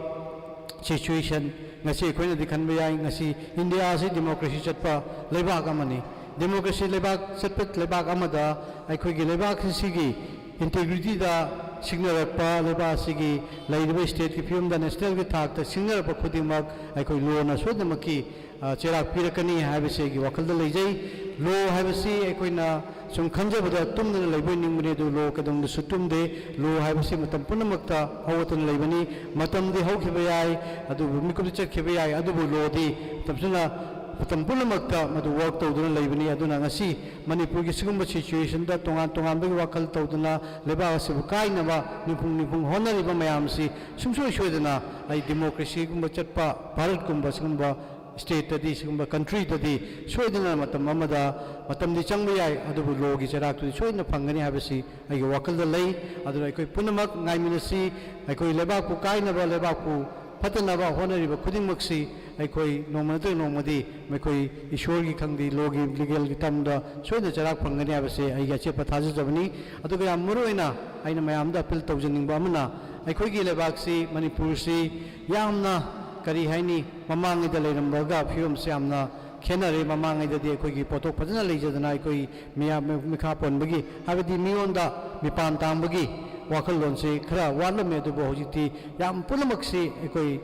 ꯁꯤꯆꯨꯋꯦꯁꯟ, ꯉꯁꯤ ꯑꯩꯈꯣꯏꯅꯗꯤ ꯈꯟꯕ ꯌꯥꯏ, ꯉꯁꯤ ꯏꯟꯗꯤꯌꯥ ꯑꯁꯤ ꯗꯦꯃꯣꯀ꯭ꯔꯦꯁꯤ ꯆꯠꯄ ꯂꯩꯕꯥꯛ ꯑꯃꯅꯤ꯫ ꯗꯦꯃꯣꯀ꯭ꯔꯦꯁꯤ ꯂꯩꯕꯥꯛ ꯆꯠꯄ ꯂꯩꯕꯥꯛ ꯑꯃꯗ ꯑꯩꯈꯣꯏꯒꯤ ꯂꯩꯕꯥꯛ ꯑꯁꯤꯒꯤ ꯏꯟꯇꯦꯒ꯭ꯔꯤꯇꯤꯗ ꯁꯤꯡꯅꯔꯛꯄ, ꯂꯩꯕꯥꯛ ꯑꯁꯤꯒꯤ ꯂꯩꯔꯤꯕ ꯁ꯭ꯇꯦꯠꯀꯤ ꯐꯤꯕꯝꯗ, ꯅꯦꯁꯅꯦꯜꯒꯤ ꯊꯥꯛꯇ ꯁꯤꯡꯅꯔꯛꯄ ꯈꯨꯗꯤꯡꯃꯛ ꯑꯩꯈꯣꯏ ꯂꯣꯅ ꯁꯣꯏꯗꯅꯃꯛꯀꯤ, ꯑ, ꯆꯩꯔꯥꯛ ꯄꯤꯔꯛꯀꯅꯤ ꯍꯥꯏꯕꯁꯤ ꯑꯩꯒꯤ ꯋꯥꯈꯜꯗ ꯂꯩꯖꯩ꯫ ꯂꯣ ꯍꯥꯏꯕꯁꯤ ꯑꯩꯈꯣꯏꯅ ꯁꯨꯝ ꯈꯟꯖꯕꯗ ꯇꯨꯝꯗꯅ ꯂꯩꯕꯣꯏ ꯅꯤꯡꯕꯅꯤ, ꯑꯗꯨ ꯂꯣ ꯀꯩꯗꯧꯅꯨꯡꯗꯁꯨ ꯇꯨꯝꯗꯦ꯫ ꯂꯣ ꯍꯥꯏꯕꯁꯤ ꯃꯇꯝ ꯄꯨꯝꯅꯃꯛꯇ ꯍꯧꯒꯠꯇꯨꯅ ꯂꯩꯕꯅꯤ꯫ ꯃꯇꯝꯗꯤ ꯍꯧꯈꯤꯕ ꯌꯥꯏ, ꯑꯗꯨꯕꯨ ꯃꯤꯀꯨꯞꯇ ꯆꯠꯈꯤꯕ ꯌꯥꯏ, ꯑꯗꯨꯕꯨ ꯂꯣꯗꯤ ꯃꯇꯝ ꯆꯨꯞꯅ, ꯃꯇꯝ ꯄꯨꯝꯅꯃꯛꯇ ꯃꯗꯨ ꯋꯥꯔꯛ ꯇꯧꯗꯨꯅ ꯂꯩꯕꯅꯤ꯫ ꯑꯗꯨꯅ ꯉꯁꯤ ꯃꯅꯤꯄꯨꯔꯒꯤ ꯁꯤꯒꯨꯝꯕ ꯁꯤꯆꯨꯋꯦꯁꯟꯗ ꯇꯣꯉꯥꯟ ꯇꯣꯉꯥꯟꯕꯒꯤ ꯋꯥꯈꯜ ꯇꯧꯗꯨꯅ ꯂꯩꯕꯥꯛ ꯑꯁꯤꯕꯨ ꯀꯥꯏꯅꯕ ꯅꯤꯡꯐꯨꯡ ꯅꯤꯡꯐꯨꯡ ꯍꯣꯠꯅꯔꯤꯕ ꯃꯌꯥꯝꯁꯤ ꯁꯨꯡꯁꯣꯏ ꯁꯣꯏꯗꯅ ꯑꯩ ꯗꯦꯃꯣꯀ꯭ꯔꯦꯁꯤꯒꯨꯝꯕ ꯆꯠꯄ ꯚꯥꯔꯠꯀꯨꯝꯕ ꯁꯤꯒꯨꯝꯕ ꯁ꯭ꯇꯦꯠꯇꯗꯤ, ꯁꯤꯒꯨꯝꯕ ꯀꯟꯇ꯭ꯔꯤꯗꯗꯤ ꯁꯣꯏꯗꯅ ꯃꯇꯝ ꯑꯃꯗ, ꯃꯇꯝꯗꯤ ꯆꯪꯕ ꯌꯥꯏ, ꯑꯗꯨꯕꯨ ꯂꯣꯒꯤ ꯆꯩꯔꯥꯛꯇꯨꯗꯤ ꯁꯣꯏꯗꯅ ꯐꯪꯒꯅꯤ ꯍꯥꯏꯕꯁꯤ ꯑꯩꯒꯤ ꯋꯥꯈꯜꯗ ꯂꯩ꯫ ꯑꯗꯨꯅ ꯑꯩꯈꯣꯏ ꯄꯨꯝꯅꯃꯛ ꯉꯥꯏꯃꯤꯟꯅꯁꯤ꯫ ꯑꯩꯈꯣꯏ ꯂꯩꯕꯥꯛꯄꯨ ꯀꯥꯏꯅꯕ, ꯂꯩꯕꯥꯛꯄꯨ ꯐꯠꯇꯅꯕ ꯍꯣꯠꯅꯔꯤꯕ ꯈꯨꯗꯤꯡꯃꯛꯁꯤ ꯑꯩꯈꯣꯏ ꯅꯣꯡꯃ ꯅꯠꯇ꯭ꯔꯒ ꯅꯣꯡꯃꯗꯤ ꯃꯈꯣꯏ ꯏꯁꯣꯔꯒꯤ ꯈꯪꯗꯦ, ꯂꯣꯒꯤ, ꯂꯤꯒꯦꯜꯒꯤ ꯇꯝꯗ ꯁꯣꯏꯗꯅ ꯆꯩꯔꯥꯛ ꯐꯪꯒꯅꯤ ꯍꯥꯏꯕꯁꯦ ꯑꯩꯒꯤ ꯑꯆꯦꯠꯄ ꯊꯥꯖꯖꯕꯅꯤ꯫ ꯑꯗꯨꯒ ꯌꯥꯝ ꯃꯔꯨꯑꯣꯏꯅ ꯑꯩꯅ ꯃꯌꯥꯝꯗ ꯑꯄꯤꯜ ꯇꯧꯖꯅꯤꯡꯕ ꯑꯃꯅ, ꯑꯩꯈꯣꯏꯒꯤ ꯂꯩꯕꯥꯛꯁꯤ, ꯃꯅꯤꯄꯨꯔꯁꯤ ꯌꯥꯝꯅ, ꯀꯔꯤ ꯍꯥꯏꯅꯤ, ꯃꯃꯥꯡꯉꯩꯗ ꯂꯩꯔꯝꯕꯒ ꯐꯤꯕꯝꯁꯤ ꯌꯥꯝꯅ ꯈꯦꯠꯅꯔꯦ꯫ ꯃꯃꯥꯡꯉꯩꯗꯗꯤ ꯑꯩꯈꯣꯏꯒꯤ ꯄꯣꯠꯊꯣꯛ ꯐꯖꯅ ꯂꯩꯖꯗꯅ ꯑꯩꯈꯣꯏ ꯃꯤꯌꯥꯝ ꯃꯤꯈꯥ ꯄꯣꯟꯕꯒꯤ, ꯍꯥꯏꯕꯗꯤ ꯃꯤꯉꯣꯟꯗ ꯃꯤꯄꯥꯟ ꯇꯥꯡꯕꯒꯤ ꯋꯥꯈꯜꯂꯣꯟꯁꯤ ꯈꯔ ꯋꯥꯠꯂꯝꯃꯤ꯫ ꯑꯗꯨꯕꯨ ꯍꯧꯖꯤꯛꯇꯤ ꯌꯥꯝ ꯄꯨꯝꯅꯃꯛꯁꯤ ꯑꯩꯈꯣꯏ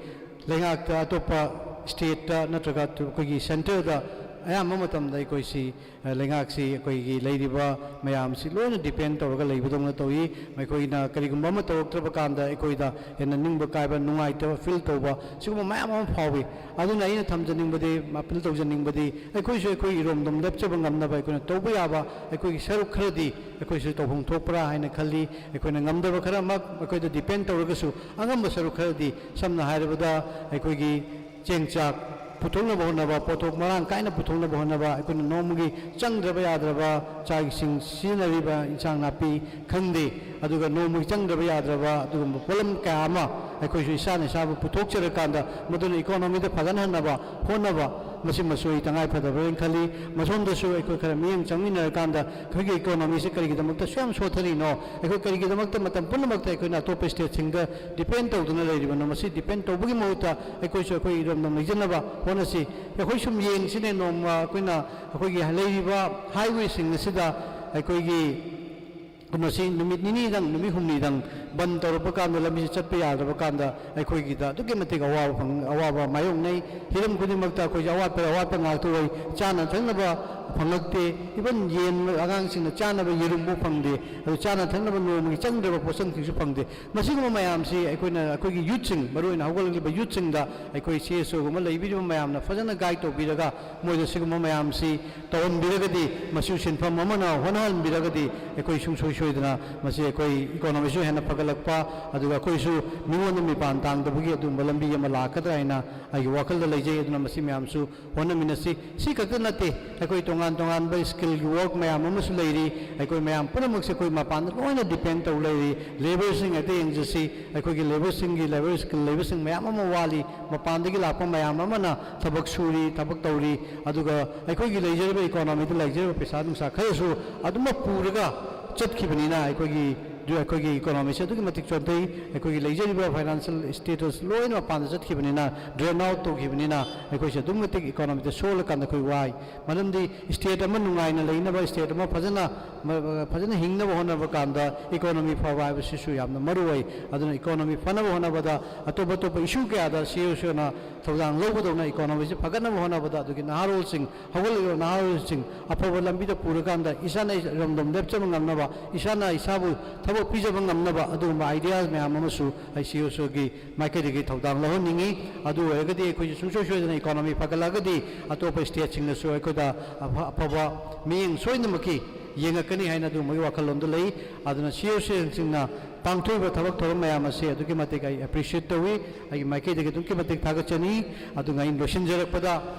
ꯂꯩꯉꯥꯛꯇ, ꯑꯇꯣꯞꯄ ꯁ꯭ꯇꯦꯠꯇ ꯅꯠꯇ꯭ꯔꯒ ꯑꯩꯈꯣꯏꯒꯤ ꯁꯦꯟꯇꯔꯗ ꯑꯌꯥꯝꯕ ꯃꯇꯝꯗ ꯑꯩꯈꯣꯏꯁꯤ, ꯑ, ꯂꯩꯉꯥꯛꯁꯤ ꯑꯩꯈꯣꯏꯒꯤ ꯂꯩꯔꯤꯕ ꯃꯌꯥꯝꯁꯤ ꯂꯣꯏꯅ ꯗꯤꯄꯦꯟ ꯇꯧꯔꯒ ꯂꯩꯕꯗꯧꯅ ꯇꯧꯏ꯫ ꯃꯈꯣꯏꯅ ꯀꯔꯤꯒꯨꯝꯕ ꯑꯃ ꯇꯧꯔꯛꯇ꯭ꯔꯕ ꯀꯥꯟꯗ ꯑꯩꯈꯣꯏꯗ ꯍꯦꯟꯅ ꯅꯤꯡꯕ ꯀꯥꯏꯕ, ꯅꯨꯡꯉꯥꯏꯇꯕ ꯐꯤꯜ ꯇꯧꯕ, ꯁꯤꯒꯨꯝꯕ ꯃꯌꯥꯝ ꯑꯃ ꯐꯥꯎꯏ꯫ ꯑꯗꯨꯅ ꯑꯩꯅ ꯊꯝꯖꯅꯤꯡꯕꯗꯤ, ꯑꯄꯤꯜ ꯇꯧꯖꯅꯤꯡꯕꯗꯤ, ꯑꯩꯈꯣꯏꯁꯨ ꯑꯩꯈꯣꯏ ꯏꯔꯣꯝꯗꯣꯝ ꯂꯦꯞꯆꯕ ꯉꯝꯅꯕ ꯑꯩꯈꯣꯏꯅ ꯇꯧꯕ ꯌꯥꯕ ꯑꯩꯈꯣꯏꯒꯤ ꯁꯔꯨꯛ ꯈꯔꯗꯤ ꯑꯩꯈꯣꯏꯁꯨ ꯇꯧꯐꯝ ꯊꯣꯛꯄ꯭ꯔꯥ ꯍꯥꯏꯅ ꯈꯜꯂꯤ꯫ ꯑꯩꯈꯣꯏꯅ ꯉꯝꯗꯕ ꯈꯔꯃꯛ ꯑꯩꯈꯣꯏꯗ ꯗꯤꯄꯦꯟ ꯇꯧꯔꯒꯁꯨ, ꯑꯉꯝꯕ ꯁꯔꯨꯛ ꯈꯔꯗꯤ, ꯁꯝꯅ ꯍꯥꯏꯔꯕꯗ, ꯑꯩꯈꯣꯏꯒꯤ ꯆꯦꯡ ꯆꯥꯛ ꯄꯨꯊꯣꯛꯅꯕ ꯍꯣꯠꯅꯕ, ꯄꯣꯠꯊꯣꯛ ꯃꯔꯥꯡ ꯀꯥꯏꯅ ꯄꯨꯊꯣꯛꯅꯕ ꯍꯣꯠꯅꯕ, ꯑꯩꯈꯣꯏꯅ ꯅꯣꯡꯃꯒꯤ ꯆꯪꯗ꯭ꯔꯕ ꯌꯥꯗ꯭ꯔꯕ ꯆꯥꯛ ꯏꯁꯤꯡ ꯁꯤꯖꯤꯟꯅꯔꯤꯕ ꯏꯟꯁꯥꯡ ꯅꯥꯄꯤ ꯈꯪꯗꯦ, ꯑꯗꯨꯒ ꯅꯣꯡꯃꯒꯤ ꯆꯪꯗ꯭ꯔꯕ ꯌꯥꯗ꯭ꯔꯕ ꯑꯗꯨꯒꯨꯝꯕ ꯄꯣꯠꯂꯝ ꯀꯌꯥ ꯑꯃ ꯑꯩꯈꯣꯏꯁꯨ ꯏꯁꯥꯅ ꯏꯁꯥꯕꯨ ꯄꯨꯊꯣꯛꯆꯔꯀꯥꯟꯗ, ꯃꯗꯨꯅ ꯏꯀꯣꯅꯣꯃꯤꯗ ꯐꯒꯠꯍꯟꯅꯕ ꯍꯣꯠꯅꯕ, ꯃꯁꯤꯃꯁꯨ ꯑꯩ ꯇꯉꯥꯏ ꯐꯗꯕ꯭ꯔꯅ ꯈꯜꯂꯤ꯫ ꯃꯁꯣꯝꯗꯁꯨ ꯑꯩꯈꯣꯏ ꯈꯔ ꯃꯤꯠꯌꯦꯡ ꯆꯪꯃꯤꯟꯅꯔꯀꯥꯟꯗ ꯑꯩꯈꯣꯏꯒꯤ ꯏꯀꯣꯅꯣꯃꯤꯁꯦ ꯀꯔꯤꯒꯤꯗꯃꯛꯇ ꯁꯨꯛ ꯌꯥꯝ ꯁꯣꯠꯊꯔꯤꯅꯣ? ꯑꯩꯈꯣꯏ ꯀꯔꯤꯒꯤꯗꯃꯛꯇ ꯃꯇꯝ ꯄꯨꯝꯅꯃꯛꯇ ꯑꯩꯈꯣꯏꯅ ꯑꯇꯣꯞꯄ ꯁ꯭ꯇꯦꯠꯁꯤꯡꯗ ꯗꯤꯄꯦꯟ ꯇꯧꯗꯨꯅ ꯂꯩꯔꯤꯕꯅꯣ? ꯃꯁꯤ ꯗꯤꯄꯦꯟ ꯇꯧꯕꯒꯤ ꯃꯍꯨꯠꯇ ꯑꯩꯈꯣꯏꯁꯨ ꯑꯩꯈꯣꯏ ꯏꯔꯝꯗꯝ ꯂꯩꯖꯅꯕ ꯍꯣꯠꯅꯁꯤ꯫ ꯑꯩꯈꯣꯏ ꯁꯨꯝ ꯌꯦꯡꯁꯤꯅꯦ, ꯅꯣꯡꯃ ꯑꯩꯈꯣꯏꯅ ꯑꯩꯈꯣꯏꯒꯤ ꯂꯩꯔꯤꯕ ꯍꯥꯏꯋꯦꯁꯤꯡ ꯑꯁꯤꯗ ꯑꯩꯈꯣꯏꯒꯤ ꯀꯩꯅꯣꯁꯤ ꯅꯨꯃꯤꯠ ꯅꯤꯅꯤꯗꯪ, ꯅꯨꯃꯤꯠ ꯍꯨꯝꯅꯤꯗꯪ ꯕꯟ ꯇꯧꯔꯛꯄ ꯀꯥꯟꯗ, ꯂꯝꯕꯤꯁꯤ ꯆꯠꯄ ꯌꯥꯗ꯭ꯔꯕ ꯀꯥꯟꯗ ꯑꯩꯈꯣꯏꯒꯤꯗ ꯑꯗꯨꯛꯀꯤ ꯃꯇꯤꯛ ꯑꯋꯥꯕ ꯐꯪ-, ꯑꯋꯥꯕ ꯃꯥꯌꯣꯛꯅꯩ꯫ ꯍꯤꯔꯝ ꯈꯨꯗꯤꯡꯃꯛꯇ ꯑꯩꯈꯣꯏꯁꯦ ꯑꯋꯥꯠꯄ, ꯑꯋꯥꯠꯄ ꯉꯥꯛꯇ ꯑꯣꯏ꯫ ꯆꯥꯅ ꯊꯛꯅꯕ ꯐꯪꯂꯛꯇꯦ꯫ ꯏꯚꯟ ꯌꯦꯟ ꯑꯉꯥꯡꯁꯤꯡꯅ ꯆꯥꯅꯕ ꯌꯦꯔꯨꯝꯐꯥꯎ ꯐꯪꯗꯦ꯫ ꯑꯗꯨ ꯆꯥꯅ ꯊꯛꯅꯕ ꯅꯣꯡꯃꯒꯤ ꯆꯪꯗ꯭ꯔꯕ ꯄꯣꯠꯁꯛꯁꯤꯡꯁꯨ ꯐꯪꯗꯦ꯫ ꯃꯁꯤꯒꯨꯝꯕ ꯃꯌꯥꯝꯁꯤ ꯑꯩꯈꯣꯏꯅ, ꯑꯩꯈꯣꯏꯒꯤ ꯌꯨꯠꯁꯤꯡ, ꯃꯔꯨꯑꯣꯏꯅ ꯍꯧꯒꯠꯂꯛꯂꯤꯕ ꯌꯨꯠꯁꯤꯡꯗ ꯑꯩꯈꯣꯏ ꯁꯤ ꯑꯦꯁ ꯑꯣꯒꯨꯝꯕ ꯂꯩꯕꯤꯔꯤꯕ ꯃꯌꯥꯝꯅ ꯐꯖꯅ ꯒꯥꯏꯗ ꯇꯧꯕꯤꯔꯒ, ꯃꯣꯏꯗ ꯁꯤꯒꯨꯝꯕ ꯃꯌꯥꯝꯁꯤ ꯇꯧꯍꯟꯕꯤꯔꯒꯗꯤ, ꯃꯁꯤ ꯁꯤꯟꯐꯝ ꯑꯃꯅ ꯍꯣꯠꯅꯍꯟꯕꯤꯔꯒꯗꯤ, ꯑꯩꯈꯣꯏ ꯁꯨꯡꯁꯣꯏ ꯁꯣꯏꯗꯅ ꯃꯁꯤ ꯑꯩꯈꯣꯏ ꯏꯀꯣꯅꯣꯃꯤꯁꯨ ꯍꯦꯟꯅ ꯐꯒꯠꯂꯛꯄ, ꯑꯗꯨꯒ ꯑꯩꯈꯣꯏꯁꯨ ꯃꯤꯉꯣꯟꯗ ꯃꯤꯄꯥꯟ ꯇꯥꯡꯗꯕꯒꯤ ꯑꯗꯨꯒꯨꯝꯕ ꯂꯝꯕꯤ ꯑꯃ ꯂꯥꯛꯀꯗ꯭ꯔꯥ ꯍꯥꯏꯅ ꯑꯩꯒꯤ ꯋꯥꯈꯜꯗ ꯂꯩꯖꯩ꯫ ꯑꯗꯨꯅ ꯃꯁꯤ ꯃꯌꯥꯝꯁꯨ ꯍꯣꯠꯅꯃꯤꯟꯅꯁꯤ꯫ ꯁꯤ ꯈꯛꯇ ꯅꯠꯇꯦ, ꯑꯩꯈꯣꯏ ꯇꯣꯉꯥꯟ ꯇꯣꯉꯥꯟꯕ ꯁ꯭ꯀꯤꯜꯒꯤ ꯋꯥꯔꯛ ꯃꯌꯥꯝ ꯑꯃꯁꯨ ꯂꯩꯔꯤ꯫ ꯑꯩꯈꯣꯏ ꯃꯌꯥꯝ ꯄꯨꯝꯅꯃꯛꯁꯦ ꯑꯩꯈꯣꯏ ꯃꯄꯥꯟꯗ ꯂꯣꯏꯅ ꯗꯤꯄꯦꯟ ꯇꯧ ꯂꯩꯔꯤ꯫ ꯂꯦꯕꯔꯁꯤꯡ ꯍꯦꯛꯇ ꯌꯦꯡꯖꯁꯤ꯫ ꯑꯩꯈꯣꯏꯒꯤ ꯂꯦꯕꯔꯁꯤꯡꯒꯤ, ꯂꯦꯕꯔ ꯁ꯭ꯀꯤꯜ ꯂꯩꯕꯁꯤꯡ ꯃꯌꯥꯝ ꯑꯃ ꯋꯥꯠꯂꯤ꯫ ꯃꯄꯥꯟꯗꯒꯤ ꯂꯥꯛꯄ ꯃꯌꯥꯝ ꯑꯃꯅ ꯊꯕꯛ ꯁꯨꯔꯤ, ꯊꯕꯛ ꯇꯧꯔꯤ, ꯑꯗꯨꯒ ꯑꯩꯈꯣꯏꯒꯤ ꯂꯩꯖꯔꯤꯕ ꯏꯀꯣꯅꯣꯃꯤꯗ ꯂꯩꯖꯔꯤꯕ ꯄꯩꯁꯥ ꯅꯨꯡꯁꯥ ꯈꯔꯁꯨ ꯑꯗꯨꯃꯛ ꯄꯨꯔꯒ ꯆꯠꯈꯤꯕꯅꯤꯅ ꯑꯩꯈꯣꯏꯒꯤ, ꯑꯩꯈꯣꯏꯒꯤ ꯏꯀꯣꯅꯣꯃꯤꯁꯦ ꯑꯗꯨꯛꯀꯤ ꯃꯇꯤꯛ ꯆꯣꯟꯊꯩ꯫ ꯑꯩꯈꯣꯏꯒꯤ ꯂꯩꯖꯔꯤꯕ ꯐꯥꯏꯅꯥꯟꯁꯤꯌꯦꯜ ꯁ꯭ꯇꯦꯇꯁ ꯂꯣꯏꯅ ꯃꯄꯥꯟꯗ ꯆꯠꯈꯤꯕꯅꯤꯅ, ꯗ꯭ꯔꯦꯟ ꯑꯥꯎꯠ ꯇꯧꯈꯤꯕꯅꯤꯅ, ꯑꯩꯈꯣꯏꯁꯦ ꯑꯗꯨꯛꯀꯤ ꯃꯇꯤꯛ ꯏꯀꯣꯅꯣꯃꯤꯗ ꯁꯣꯜꯂꯀꯥꯟꯗ ꯑꯩꯈꯣꯏ ꯋꯥꯏ꯫ ꯃꯔꯝꯗꯤ ꯁ꯭ꯇꯦꯠ ꯑꯃ ꯅꯨꯡꯉꯥꯏꯅ ꯂꯩꯅꯕ, ꯁ꯭ꯇꯦꯠ ꯑꯃ ꯐꯖꯅ, ꯐꯖꯅ ꯍꯤꯡꯅꯕ ꯍꯣꯠꯅꯕ ꯀꯥꯟꯗ ꯏꯀꯣꯅꯣꯃꯤ ꯐꯕ ꯍꯥꯏꯕꯁꯤꯁꯨ ꯌꯥꯝꯅ ꯃꯔꯨ ꯑꯣꯏ꯫ ꯑꯗꯨꯅ ꯏꯀꯣꯅꯣꯃꯤ ꯐꯅꯕ ꯍꯣꯠꯅꯕꯗ ꯑꯇꯣꯞ ꯑꯇꯣꯞꯄ ꯏꯁꯨ ꯀꯌꯥꯗ ꯁꯤ ꯑꯦꯁ ꯑꯣꯅ ꯊꯧꯗꯥꯡ ꯂꯧꯒꯗꯧꯅ ꯏꯀꯣꯅꯣꯃꯤꯁꯤ ꯐꯒꯠꯅꯕ ꯍꯣꯠꯅꯕꯗ, ꯑꯗꯨꯒꯤ ꯅꯍꯥꯔꯣꯜꯁꯤꯡ, ꯍꯧꯒꯠꯂꯛꯂꯤꯕ ꯅꯍꯥꯔꯣꯜꯁꯤꯡ ꯑꯐꯕ ꯂꯝꯕꯤꯗ ꯄꯨꯔꯀꯥꯟꯗ ꯏꯁꯥꯅ ꯏꯔꯝꯗꯝ ꯂꯦꯞꯆꯕ ꯉꯝꯅꯕ, ꯏꯁꯥꯅ ꯏꯁꯥꯕꯨ ꯊꯕꯛ ꯄꯤꯖꯕ ꯉꯝꯅꯕ ꯑꯗꯨꯒꯨꯝꯕ ꯑꯥꯏꯗꯤꯌꯥꯁ ꯃꯌꯥꯝ ꯑꯃꯁꯨ ꯑꯩ ꯁꯤ ꯑꯦꯁ ꯑꯣꯒꯤ ꯃꯥꯏꯀꯩꯗꯒꯤ ꯊꯧꯗꯥꯡ ꯂꯧꯍꯟꯅꯤꯡꯏ꯫ ꯑꯗꯨ ꯑꯣꯏꯔꯒꯗꯤ ꯑꯩꯈꯣꯏꯁꯨ ꯁꯨꯡꯁꯣꯏ ꯁꯣꯏꯗꯅ ꯏꯀꯣꯅꯣꯃꯤ ꯐꯒꯠꯂꯛꯑꯒꯗꯤ ꯑꯇꯣꯞꯄ ꯁ꯭ꯇꯦꯠꯁꯤꯡꯅꯁꯨ ꯑꯩꯈꯣꯏꯗ ꯑꯐ-, ꯑꯐꯕ ꯃꯤꯠꯌꯦꯡ ꯁꯣꯏꯗꯅꯃꯛꯀꯤ ꯌꯦꯡꯉꯛꯀꯅꯤ ꯍꯥꯏꯅ ꯑꯗꯨꯒꯨꯝꯕꯒꯤ ꯋꯥꯈꯜꯂꯣꯟꯗꯨ ꯂꯩ꯫ ꯑꯗꯨꯅ ꯁꯤ ꯑꯦꯁ ꯑꯣꯁꯤꯡꯅ ꯄꯥꯡꯊꯣꯛꯏꯕ ꯊꯕꯛ ꯊꯧꯔꯝ ꯃꯌꯥꯝ ꯑꯁꯤ ꯑꯗꯨꯛꯀꯤ ꯃꯇꯤꯛ ꯑꯩ ꯑꯦꯄ꯭ꯔꯤꯁꯤꯌꯦꯠ ꯇꯧꯏ꯫ ꯑꯩꯒꯤ ꯃꯥꯏꯀꯩꯗꯒꯤ ꯑꯗꯨꯛꯀꯤ ꯃꯇꯤꯛ ꯊꯥꯒꯠꯆꯅꯤ꯫ ꯑꯗꯨꯒ ꯑꯩꯅ ꯂꯣꯏꯁꯤꯟꯖꯔꯛꯄꯗ,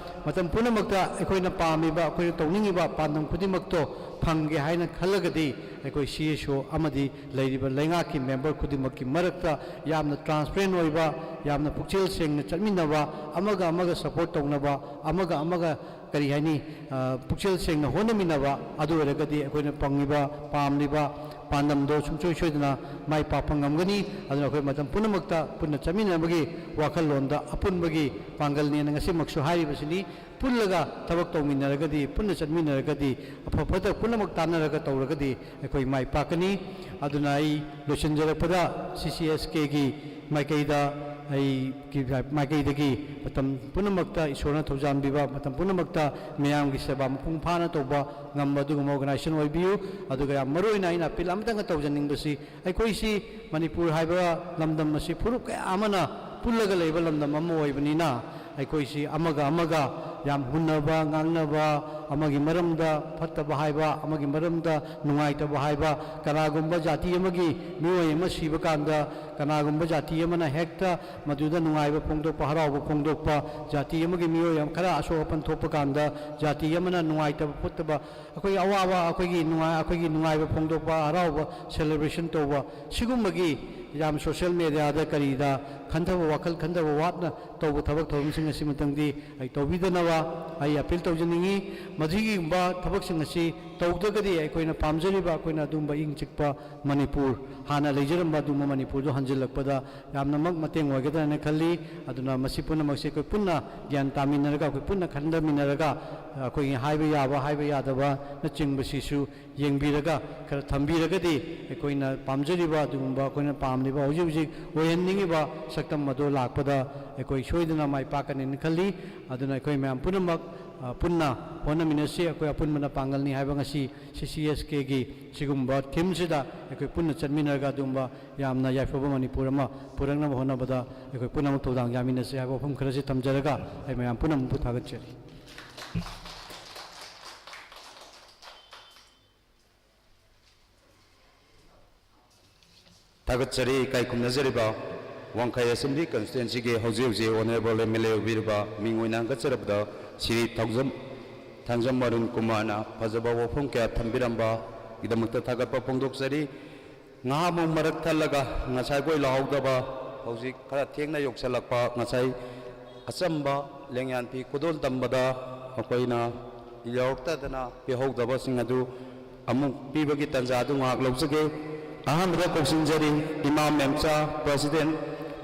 ꯃꯇꯝ ꯄꯨꯝꯅꯃꯛꯇ ꯑꯩꯈꯣꯏꯅ ꯄꯥꯝꯃꯤꯕ, ꯑꯩꯈꯣꯏꯅ ꯇꯧꯅꯤꯡꯉꯤꯕ ꯄꯥꯟꯗꯝ ꯈꯨꯗꯤꯡꯃꯛꯇꯣ ꯐꯪꯒꯦ ꯍꯥꯏꯅ ꯈꯜꯂꯒꯗꯤ, ꯑꯩꯈꯣꯏ ꯁꯤ ꯑꯦꯁ ꯑꯣ ꯑꯃꯗꯤ ꯂꯩꯔꯤꯕ ꯂꯩꯉꯥꯛꯀꯤ ꯃꯦꯝꯕꯔ ꯈꯨꯗꯤꯡꯃꯛꯀꯤ ꯃꯔꯛꯇ ꯌꯥꯝꯅ ꯇ꯭ꯔꯥꯟꯁꯄꯔꯦꯟ ꯑꯣꯏꯕ, ꯌꯥꯝꯅ ꯄꯨꯛꯆꯦꯜ ꯁꯦꯡꯅ ꯆꯠꯃꯤꯟꯅꯕ, ꯑꯃꯒ ꯑꯃꯒ ꯁꯄꯣꯔꯠ ꯇꯧꯅꯕ, ꯑꯃꯒ ꯑꯃꯒ ꯀꯔꯤ ꯍꯥꯏꯅꯤ, ꯄꯨꯛꯆꯦꯜ ꯁꯦꯡꯅ ꯍꯣꯠꯅꯃꯤꯟꯅꯕ, ꯑꯗꯨ ꯑꯣꯏꯔꯒꯗꯤ ꯑꯩꯈꯣꯏꯅ ꯐꯪꯉꯤꯕ, ꯄꯥꯝꯂꯤꯕ ꯄꯥꯟꯗꯝꯗꯣ ꯁꯨꯡꯁꯣꯏ ꯁꯣꯏꯗꯅ ꯃꯥꯏ ꯄꯥꯛꯄ ꯉꯝꯒꯅꯤ꯫ ꯑꯗꯨꯅ ꯑꯩꯈꯣꯏ ꯃꯇꯝ ꯄꯨꯝꯅꯃꯛꯇ ꯄꯨꯟꯅ ꯆꯠꯃꯤꯟꯅꯕꯒꯤ ꯋꯥꯈꯜꯂꯣꯟꯗ ꯑꯄꯨꯟꯕꯒꯤ ꯄꯥꯡꯒꯜꯅꯦꯅ ꯉꯁꯤꯃꯛꯁꯨ ꯍꯥꯏꯔꯤꯕꯁꯤꯅꯤ꯫ ꯄꯨꯜꯂꯒ ꯊꯕꯛ ꯇꯧꯃꯤꯟꯅꯔꯒꯗꯤ, ꯄꯨꯟꯅ ꯆꯠꯃꯤꯟꯅꯔꯒꯗꯤ, ꯑꯐ ꯐꯠꯇ ꯄꯨꯝꯅꯃꯛ ꯇꯥꯟꯅꯔꯒ ꯇꯧꯔꯒꯗꯤ ꯑꯩꯈꯣꯏ ꯃꯥꯏ ꯄꯥꯛꯀꯅꯤ꯫ ꯑꯗꯨꯅ ꯑꯩ ꯂꯣꯏꯁꯤꯟꯖꯔꯛꯄꯗ ꯁꯤ ꯁꯤ ꯑꯦꯁ ꯀꯦꯒꯤ ꯃꯥꯏꯀꯩꯗ ꯑꯩ ꯃꯥꯏꯀꯩꯗꯒꯤ ꯃꯇꯝ ꯄꯨꯝꯅꯃꯛꯇ ꯏꯁꯣꯔꯅ ꯊꯧꯖꯥꯟꯕꯤꯕ, ꯃꯇꯝ ꯄꯨꯝꯅꯃꯛꯇ ꯃꯤꯌꯥꯝꯒꯤ ꯁꯦꯕꯥ ꯃꯄꯨꯡ ꯐꯥꯅ ꯇꯧꯕ ꯉꯝꯕ ꯑꯗꯨꯒꯨꯝꯕ ꯑꯣꯔꯒꯅꯥꯏꯖꯦꯁꯟ ꯑꯣꯏꯕꯤꯌꯨ꯫ ꯑꯗꯨꯒ ꯌꯥꯝ ꯃꯔꯨ ꯑꯣꯏꯅ ꯑꯩꯅ ꯑꯄꯤꯜ ꯑꯃꯇꯪꯒ ꯇꯧꯖꯅꯤꯡꯕꯁꯤ, ꯑꯩꯈꯣꯏꯁꯤ ꯃꯅꯤꯄꯨꯔ ꯍꯥꯏꯕ ꯂꯝꯗꯝ ꯑꯁꯤ ꯐꯨꯔꯨꯞ ꯀꯌꯥ ꯑꯃꯅ ꯄꯨꯜꯂꯒ ꯂꯩꯕ ꯂꯝꯗꯝ ꯑꯃ ꯑꯣꯏꯕꯅꯤꯅ, ꯑꯩꯈꯣꯏꯁꯤ ꯑꯃꯒ ꯑꯃꯒ ꯌꯥꯝ ꯍꯨꯟꯅꯕ, ꯉꯥꯡꯅꯕ, ꯑꯃꯒꯤ ꯃꯔꯝꯗ ꯐꯠꯇꯕ ꯍꯥꯏꯕ, ꯑꯃꯒꯤ ꯃꯔꯝꯗ ꯅꯨꯡꯉꯥꯏꯇꯕ ꯍꯥꯏꯕ, ꯀꯅꯥꯒꯨꯝꯕ ꯖꯥꯇꯤ ꯑꯃꯒꯤ ꯃꯤꯑꯣꯏ ꯑꯃ ꯁꯤꯕ ꯀꯥꯟꯗ ꯀꯅꯥꯒꯨꯝꯕ ꯖꯥꯇꯤ ꯑꯃꯅ ꯍꯦꯛꯇ ꯃꯗꯨꯗ ꯅꯨꯡꯉꯥꯏꯕ ꯐꯣꯡꯗꯣꯛꯄ, ꯍꯔꯥꯎꯕ ꯐꯣꯡꯗꯣꯛꯄ, ꯖꯥꯇꯤ ꯑꯃꯒꯤ ꯃꯤꯑꯣꯏ ꯑꯃ ꯈꯔ ꯑꯁꯣꯛ ꯑꯄꯟ ꯊꯣꯛꯄ ꯀꯥꯟꯗ ꯖꯥꯇꯤ ꯑꯃꯅ ꯅꯨꯡꯉꯥꯏꯇꯕ ꯈꯣꯠꯇꯕ, ꯑꯩꯈꯣꯏꯒꯤ ꯑꯋꯥꯕ, ꯑꯩꯈꯣꯏꯒꯤ ꯅꯨꯡꯉꯥꯏ-, ꯑꯩꯈꯣꯏꯒꯤ ꯅꯨꯡꯉꯥꯏꯕ ꯐꯣꯡꯗꯣꯛꯄ, ꯍꯔꯥꯎꯕ ꯁꯦꯂꯦꯕ꯭ꯔꯦꯁꯟ ꯇꯧꯕ, ꯁꯤꯒꯨꯝꯕꯒꯤ ꯌꯥꯝ ꯁꯣꯁꯤꯌꯦꯜ ꯃꯦꯗꯤꯌꯥꯗ ꯀꯔꯤꯗ ꯈꯟꯊꯕ, ꯋꯥꯈꯜ ꯈꯟꯊꯕ ꯋꯥꯠꯅ ꯇꯧꯕ ꯊꯕꯛ ꯊꯧꯔꯝꯁꯤꯡ ꯑꯁꯤꯃꯇꯪꯗꯤ ꯑꯩ ꯇꯧꯕꯤꯗꯅꯕ ꯑꯩ ꯑꯄꯤꯜ ꯇꯧꯖꯅꯤꯡꯏ꯫ ꯃꯁꯤꯒꯨꯝꯕ ꯊꯕꯛꯁꯤꯡ ꯑꯁꯤ ꯇꯧꯗ꯭ꯔꯒꯗꯤ ꯑꯩꯈꯣꯏꯅ ꯄꯥꯝꯖꯔꯤꯕ, ꯑꯩꯈꯣꯏꯅ ꯑꯗꯨꯒꯨꯝꯕ ꯏꯪ ꯆꯤꯛꯄ ꯃꯅꯤꯄꯨꯔ, ꯍꯥꯟꯅ ꯂꯩꯖꯔꯝꯕ ꯑꯗꯨꯒꯨꯝꯕ ꯃꯅꯤꯄꯨꯔꯗꯨ ꯍꯟꯖꯤꯜꯂꯛꯄꯗ ꯌꯥꯝꯅꯃꯛ ꯃꯇꯦꯡ ꯑꯣꯏꯒꯗ꯭ꯔꯅ ꯈꯜꯂꯤ꯫ ꯑꯗꯨꯅ ꯃꯁꯤ ꯄꯨꯝꯅꯃꯛꯁꯦ ꯑꯩꯈꯣꯏ ꯄꯨꯟꯅ ꯒ꯭ꯌꯥꯟ ꯇꯥꯃꯤꯟꯅꯔꯒ, ꯑꯩꯈꯣꯏ ꯄꯨꯟꯅ ꯈꯟꯊꯃꯤꯟꯅꯔꯒ, ꯑꯩꯈꯣꯏꯒꯤ ꯍꯥꯏꯕ ꯌꯥꯕ, ꯍꯥꯏꯕ ꯌꯥꯗꯕꯅꯆꯤꯡꯕꯁꯤꯁꯨ ꯌꯦꯡꯕꯤꯔꯒ, ꯈꯔ ꯊꯝꯕꯤꯔꯒꯗꯤ, ꯑꯩꯈꯣꯏꯅ ꯄꯥꯝꯖꯔꯤꯕ ꯑꯗꯨꯒꯨꯝꯕ, ꯑꯩꯈꯣꯏꯅ ꯄꯥꯝꯂꯤꯕ, ꯍꯧꯖꯤꯛ ꯍꯧꯖꯤꯛ ꯑꯣꯏꯍꯟꯅꯤꯡꯉꯤꯕ ꯁꯛꯇꯝ ꯑꯗꯨ ꯂꯥꯛꯄꯗ ꯑꯩꯈꯣꯏ ꯁꯣꯏꯗꯅ ꯃꯥꯏ ꯄꯥꯛꯀꯅꯤꯅ ꯈꯜꯂꯤ꯫ ꯑꯗꯨꯅ ꯑꯩꯈꯣꯏ ꯃꯌꯥꯝ ꯄꯨꯝꯅꯃꯛ, ꯑ, ꯄꯨꯟꯅ ꯍꯣꯠꯅꯃꯤꯟꯅꯁꯤ꯫ ꯑꯩꯈꯣꯏ ꯑꯄꯨꯟꯕꯅ ꯄꯥꯡꯒꯜꯅꯤ ꯍꯥꯏꯕ ꯉꯁꯤ ꯁꯤ ꯁꯤ ꯑꯦꯁ ꯀꯦꯒꯤ ꯁꯤꯒꯨꯝꯕ ꯊꯤꯝꯁꯤꯗ ꯑꯩꯈꯣꯏ ꯄꯨꯟꯅ ꯆꯠꯃꯤꯟꯅꯔꯒ ꯑꯗꯨꯒꯨꯝꯕ ꯌꯥꯝꯅ ꯌꯥꯏꯐꯕ ꯃꯅꯤꯄꯨꯔ ꯑꯃ ꯄꯨꯔꯛꯅꯕ ꯍꯣꯠꯅꯕꯗ ꯑꯩꯈꯣꯏ ꯄꯨꯝꯅꯃꯛ ꯊꯧꯗꯥꯡ ꯌꯥꯃꯤꯟꯅꯁꯤ ꯍꯥꯏꯕ ꯋꯥꯐꯝ ꯈꯔꯁꯤ ꯊꯝꯖꯔꯒ ꯑꯩ ꯃꯌꯥꯝ ꯄꯨꯝꯅꯃꯛꯄꯨ ꯊꯥꯒꯠꯆꯔꯤ꯫ ꯊꯥꯒꯠꯆꯔꯤ꯫ ꯏꯀꯥꯏ ꯈꯨꯝꯅꯖꯔꯤꯕ ꯋꯥꯡꯈꯩ ꯑꯦꯁꯦꯝꯕ꯭ꯂꯤ ꯀꯟꯁꯇꯤꯇ꯭ꯋꯦꯟꯁꯤꯒꯤ ꯍꯧꯖꯤꯛ ꯍꯧꯖꯤꯛ ꯑꯣꯅꯔꯦꯕꯜ ꯑꯦꯝ ꯑꯦꯜ ꯑꯦ ꯑꯣꯏꯕꯤꯔꯤꯕ ꯃꯤꯡ ꯑꯣꯏꯅ ꯍꯪꯒꯠꯆꯔꯕꯗ ꯁ꯭ꯔꯤ ꯊꯥꯡꯖꯝ, ꯊꯥꯡꯖꯝ ꯑꯔꯨꯟ ꯀꯨꯃꯥꯔꯅ ꯐꯖꯕ ꯋꯥꯐꯝ ꯀꯌꯥ ꯊꯝꯕꯤꯔꯝꯕꯒꯤꯗꯃꯛꯇ ꯊꯥꯒꯠꯄ ꯐꯣꯡꯗꯣꯛꯆꯔꯤ꯫ ꯉꯥꯏꯍꯥꯛꯃꯨꯛ ꯃꯔꯛ ꯊꯠꯂꯒ ꯉꯁꯥꯏꯈꯣꯏ ꯂꯥꯛꯍꯧꯗꯕ, ꯍꯧꯖꯤꯛ ꯈꯔ ꯊꯦꯡꯅ ꯌꯧꯁꯜꯂꯛꯄ ꯉꯁꯥꯏ ꯑꯆꯝꯕ ꯂꯦꯡꯌꯥꯟ ꯐꯤ ꯈꯨꯗꯣꯜ ꯇꯝꯕꯗ ꯃꯈꯣꯏꯅ ꯌꯧꯔꯛꯇꯗꯅ ꯄꯤꯍꯧꯗꯕꯁꯤꯡ ꯑꯗꯨ ꯑꯃꯨꯛ ꯄꯤꯕꯒꯤ ꯇꯥꯟꯖꯥ ꯑꯗꯨ ꯉꯥꯏꯍꯥꯛ ꯂꯧꯖꯒꯦ꯫ ꯑꯍꯥꯟꯕꯗ ꯀꯧꯁꯤꯟꯖꯔꯤ ꯏꯃꯥ ꯃꯦꯝꯆꯥ, ꯄ꯭ꯔꯁꯤꯗꯦꯟ,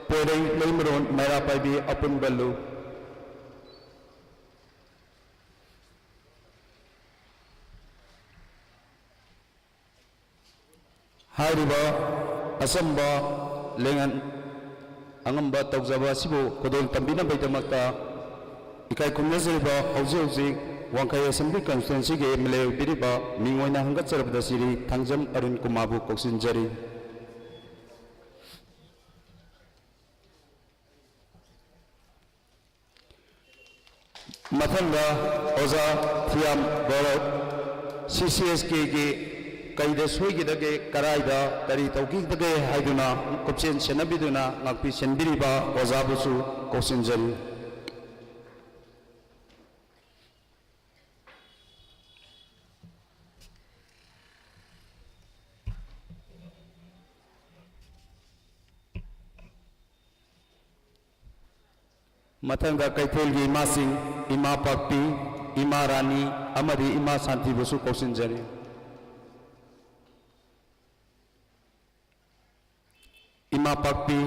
ꯄꯣꯏꯔꯩ ꯂꯩꯃꯔꯣꯟ ꯃꯩꯔꯥ ꯄꯥꯏꯕꯤ ꯑꯄꯨꯟꯕ ꯂꯨ꯫ ꯍꯥꯏꯔꯤꯕ ꯑꯆꯝꯕ ꯂꯦꯡꯌꯥꯟ ꯑꯉꯝꯕ ꯇꯧꯖꯕ ꯑꯁꯤꯕꯨ ꯈꯨꯗꯣꯜ ꯇꯝꯕꯤꯅꯕꯒꯤꯗꯃꯛꯇ ꯏꯀꯥꯏ ꯈꯨꯝꯅꯖꯔꯤꯕ ꯍꯧꯖꯤꯛ ꯍꯧꯖꯤꯛ ꯋꯥꯡꯈꯩ ꯑꯦꯁꯦꯝꯕ꯭ꯂꯤ ꯀꯟꯁꯇꯤꯇ꯭ꯋꯦꯟꯁꯤꯒꯤ ꯑꯦꯝ ꯑꯦꯜ ꯑꯦ ꯑꯣꯏꯕꯤꯔꯤꯕ ꯃꯤꯡ ꯑꯣꯏꯅ ꯍꯪꯒꯠꯆꯔꯕꯗ ꯁ꯭ꯔꯤ ꯊꯥꯡꯖꯝ ꯑꯔꯨꯟ ꯀꯨꯃꯥꯔꯕꯨ ꯀꯧꯁꯤꯟꯖꯔꯤ꯫ ꯃꯊꯪꯗ ꯑꯣꯖꯥ ꯊꯤꯌꯥꯝ ꯒꯧꯔꯕ, ꯁꯤ ꯁꯤ ꯑꯦꯁ ꯀꯦꯒꯤ ꯀꯩꯗ ꯁꯣꯏꯈꯤꯗꯒꯦ, ꯀꯔꯥꯏꯗ ꯀꯔꯤ ꯇꯧꯈꯤꯗꯒꯦ ꯍꯥꯏꯗꯨꯅ ꯀꯨꯞꯁꯦꯟ ꯁꯦꯟꯅꯕꯤꯗꯨꯅ ꯉꯥꯛꯄꯤ ꯁꯦꯟꯕꯤꯔꯤꯕ ꯑꯣꯖꯥꯕꯨꯁꯨ ꯀꯧꯁꯤꯟꯖꯔꯤ꯫ ꯃꯊꯪꯗ ꯀꯩꯊꯦꯜꯒꯤ ꯏꯃꯥꯁꯤꯡ, ꯏꯃꯥ ꯄꯥꯛꯄꯤ, ꯏꯃꯥ ꯔꯥꯅꯤ ꯑꯃꯗꯤ ꯏꯃꯥ ꯁꯥꯟꯇꯤꯕꯨꯁꯨ ꯀꯧꯁꯤꯟꯖꯔꯤ꯫ ꯏꯃꯥ ꯄꯥꯛꯄꯤ,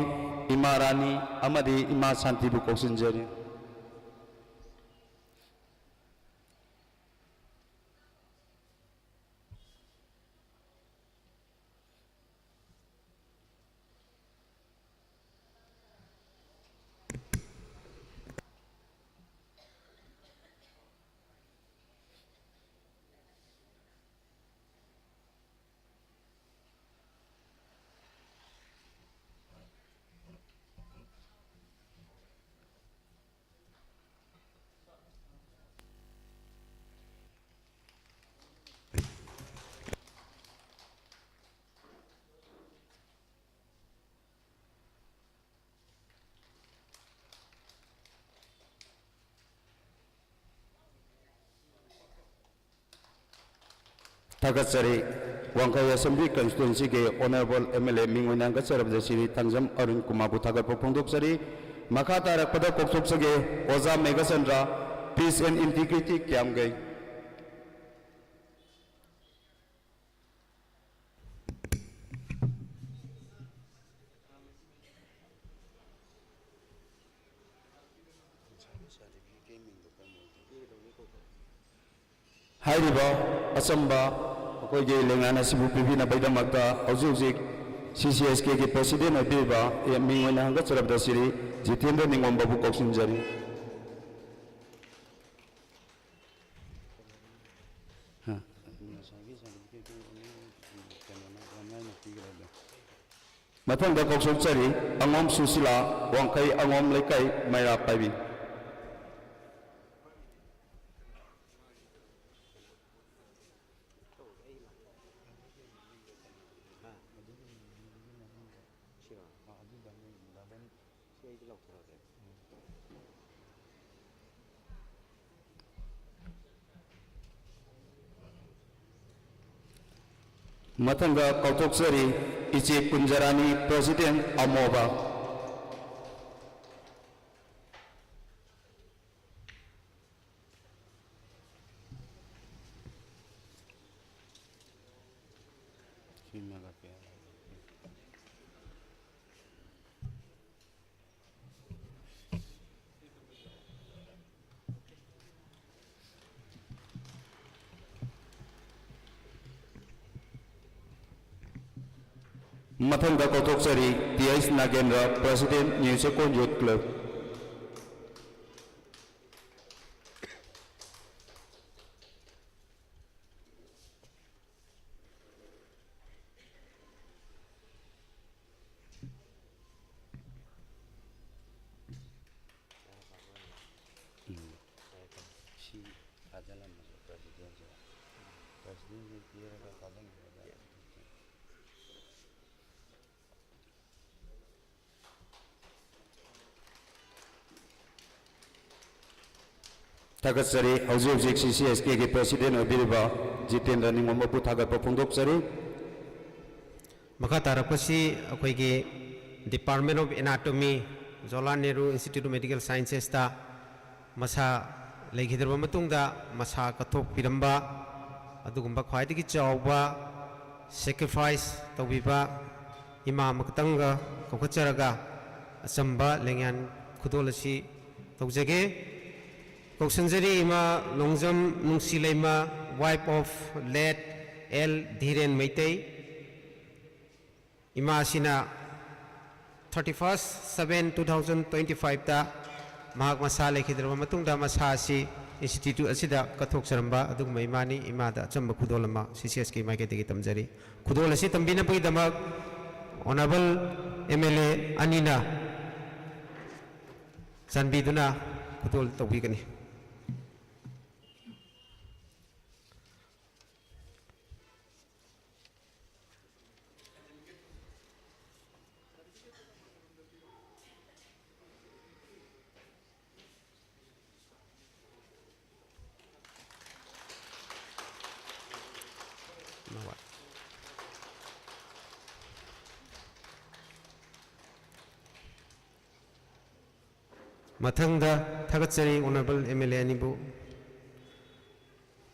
ꯏꯃꯥ ꯔꯥꯅꯤ ꯑꯃꯗꯤ ꯏꯃꯥ ꯁꯥꯟꯇꯤꯕꯨ ꯀꯧꯁꯤꯟꯖꯔꯤ꯫ ꯊꯥꯒꯠꯆꯔꯤ꯫ ꯋꯥꯡꯈꯩ Assembly Constituency ꯒꯤ Honourable M L A ꯃꯤꯡ ꯑꯣꯏꯅ ꯍꯪꯒꯠꯆꯔꯕꯗ ꯁ꯭ꯔꯤ ꯊꯥꯡꯖꯝ ꯑꯔꯨꯟ ꯀꯨꯃꯥꯔꯕꯨ ꯊꯥꯒꯠꯄ ꯐꯣꯡꯗꯣꯛꯆꯔꯤ꯫ ꯃꯈꯥ ꯇꯥꯔꯛꯄꯗ ꯀꯣꯛꯊꯣꯛꯆꯒꯦ ꯑꯣꯖꯥ Meghachandra, Peace and Integrity Camp ꯒꯤ꯫ ꯍꯥꯏꯔꯤꯕ ꯑꯆꯝꯕ ꯑꯩꯈꯣꯏꯒꯤ ꯂꯦꯡꯂꯥꯟ ꯑꯁꯤꯕꯨ ꯄꯤꯕꯤꯅꯕꯒꯤꯗꯃꯛꯇ ꯍꯧꯖꯤꯛ ꯍꯧꯖꯤꯛ C C S K ꯒꯤ President ꯑꯣꯏꯕꯤꯔꯤꯕ, ꯑꯦ, ꯃꯤꯡ ꯑꯣꯏꯅ ꯍꯪꯒꯠꯆꯔꯕꯗ ꯁ꯭ꯔꯤ ꯖꯤꯇꯦꯟꯗ꯭ꯔ ꯅꯤꯉꯣꯝꯕꯕꯨ ꯀꯧꯁꯤꯟꯖꯔꯤ꯫ ꯍꯥ? ꯃꯊꯪꯗ ꯀꯧꯊꯣꯛꯆꯔꯤ, ꯑꯉꯣꯝ ꯁꯨꯁꯤꯂꯥ, ꯋꯥꯡꯈꯩ ꯑꯉꯣꯝ ꯂꯩꯀꯥꯏ, ꯃꯩꯔꯥ ꯄꯥꯏꯕꯤ꯫ ꯃꯊꯪꯗ ꯀꯧꯊꯣꯛꯆꯔꯤ, ꯏꯆꯦ ꯀꯨꯟꯖꯔꯥꯅꯤ, President ꯑꯃꯣꯕ꯫ ꯃꯊꯪꯗ ꯀꯧꯊꯣꯛꯆꯔꯤ, T H ꯅꯥꯒꯦꯟꯗ꯭ꯔ, President, New Chekon Youth Club꯫ ꯎꯝ꯫ ꯁꯤ ꯊꯥꯖꯤꯜꯂꯝꯕꯁꯦ President ꯁꯦ꯫ President ꯁꯦ ꯄꯤꯔꯒ ꯊꯥꯖꯤꯟꯈ꯭ꯔꯒ꯫ ꯊꯥꯒꯠꯆꯔꯤ꯫ ꯍꯧꯖꯤꯛ ꯍꯧꯖꯤꯛ C C S K ꯒꯤ president ꯑꯣꯏꯕꯤꯔꯤꯕ ꯖꯤꯇꯦꯟꯗ꯭ꯔ ꯅꯤꯉꯣꯝꯕꯕꯨ ꯊꯥꯒꯠꯄ ꯐꯣꯡꯗꯣꯛꯆꯔꯤ꯫ ꯃꯈꯥ ꯇꯥꯔꯛꯄꯁꯤ ꯑꯩꯈꯣꯏꯒꯤ Department of Anatomy, Jawaharlal Nehru Institute of Medical Sciences ꯇ ꯃꯁꯥ ꯂꯩꯈꯤꯗ꯭ꯔꯕ ꯃꯇꯨꯡꯗ ꯃꯁꯥ ꯀꯠꯊꯣꯛꯄꯤꯔꯝꯕ ꯑꯗꯨꯒꯨꯝꯕ ꯈ꯭ꯋꯥꯏꯗꯒꯤ ꯆꯥꯎꯕ sacrifice ꯇꯧꯕꯤꯕ ꯏꯃꯥ ꯑꯃꯈꯛꯇꯪꯒ ꯀꯧꯈꯠꯆꯔꯒ ꯑꯆꯝꯕ ꯂꯦꯡꯌꯥꯟ ꯈꯨꯗꯣꯜ ꯑꯁꯤ ꯇꯧꯖꯒꯦ꯫ ꯀꯧꯁꯟꯖꯔꯤ ꯏꯃꯥ Longjam ꯅꯨꯡꯁꯤꯂꯩꯃ, wife of late L ꯙꯤꯔꯦꯟ Meitei. ꯏꯃꯥ ꯑꯁꯤꯅ thirty first seven two thousand twenty five ꯇ ꯃꯍꯥꯛ ꯃꯁꯥ ꯂꯩꯈꯤꯗ꯭ꯔꯕ ꯃꯇꯨꯡꯗ ꯃꯁꯥ ꯑꯁꯤ institute ꯑꯁꯤꯗ ꯀꯠꯊꯣꯛꯆꯔꯝꯕ ꯑꯗꯨꯒꯨꯝꯕ ꯏꯃꯥꯅꯤ꯫ ꯏꯃꯥꯗ ꯑꯆꯝꯕ ꯈꯨꯗꯣꯜ ꯑꯃ C C S K ꯃꯥꯏꯀꯩꯗꯒꯤ ꯇꯝꯖꯔꯤ꯫ ꯈꯨꯗꯣꯜ ꯑꯁꯤ ꯇꯝꯕꯤꯅꯕꯒꯤꯗꯃꯛ honourable M L A ꯑꯅꯤꯅ ꯆꯥꯟꯕꯤꯗꯨꯅ ꯈꯨꯗꯣꯜ ꯇꯧꯕꯤꯒꯅꯤ꯫ ꯃꯊꯪꯗ ꯊꯥꯒꯠꯆꯔꯤ honourable M L A ꯑꯅꯤꯕꯨ꯫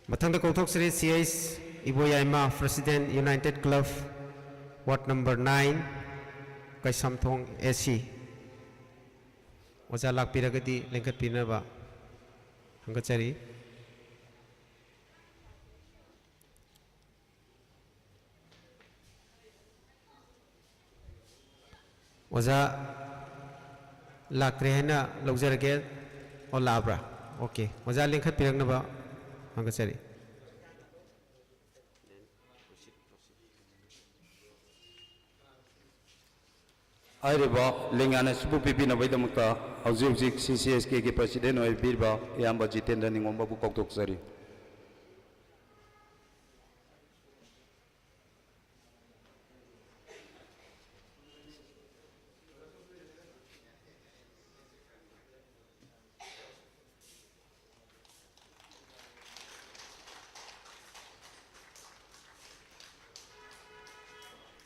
ꯃꯊꯪꯗ ꯀꯧꯊꯣꯛꯆꯔꯤ C H Iboyaima, president United Club, ward number nine, Keishamthong A C꯫ ꯑꯣꯖꯥ ꯂꯥꯛꯄꯤꯔꯒꯗꯤ ꯂꯦꯡꯈꯠꯄꯤꯅꯕ ꯍꯪꯒꯠꯆꯔꯤ꯫ ꯑꯣꯖꯥ ꯂꯥꯛꯇ꯭ꯔꯦ ꯍꯥꯏꯅ ꯂꯧꯖꯔꯒꯦ꯫ ꯑꯣ, ꯂꯥꯛꯑꯕ꯭ꯔꯥ? OK, ꯑꯣꯖꯥ ꯂꯦꯡꯈꯠꯄꯤꯔꯛꯅꯕ ꯍꯪꯒꯠꯆꯔꯤ꯫ ꯍꯥꯏꯔꯤꯕ ꯂꯦꯡꯌꯥꯟ ꯑꯁꯤꯕꯨ ꯄꯤꯕꯤꯅꯕꯒꯤꯗꯃꯛꯇ ꯍꯧꯖꯤꯛ ꯍꯧꯖꯤꯛ C C S K ꯒꯤ president ꯑꯣꯏꯕꯤꯔꯤꯕ ꯏꯌꯥꯝꯕ ꯖꯤꯇꯦꯟꯗ꯭ꯔ ꯅꯤꯉꯣꯝꯕꯕꯨ ꯀꯧꯊꯣꯛꯆꯔꯤ꯫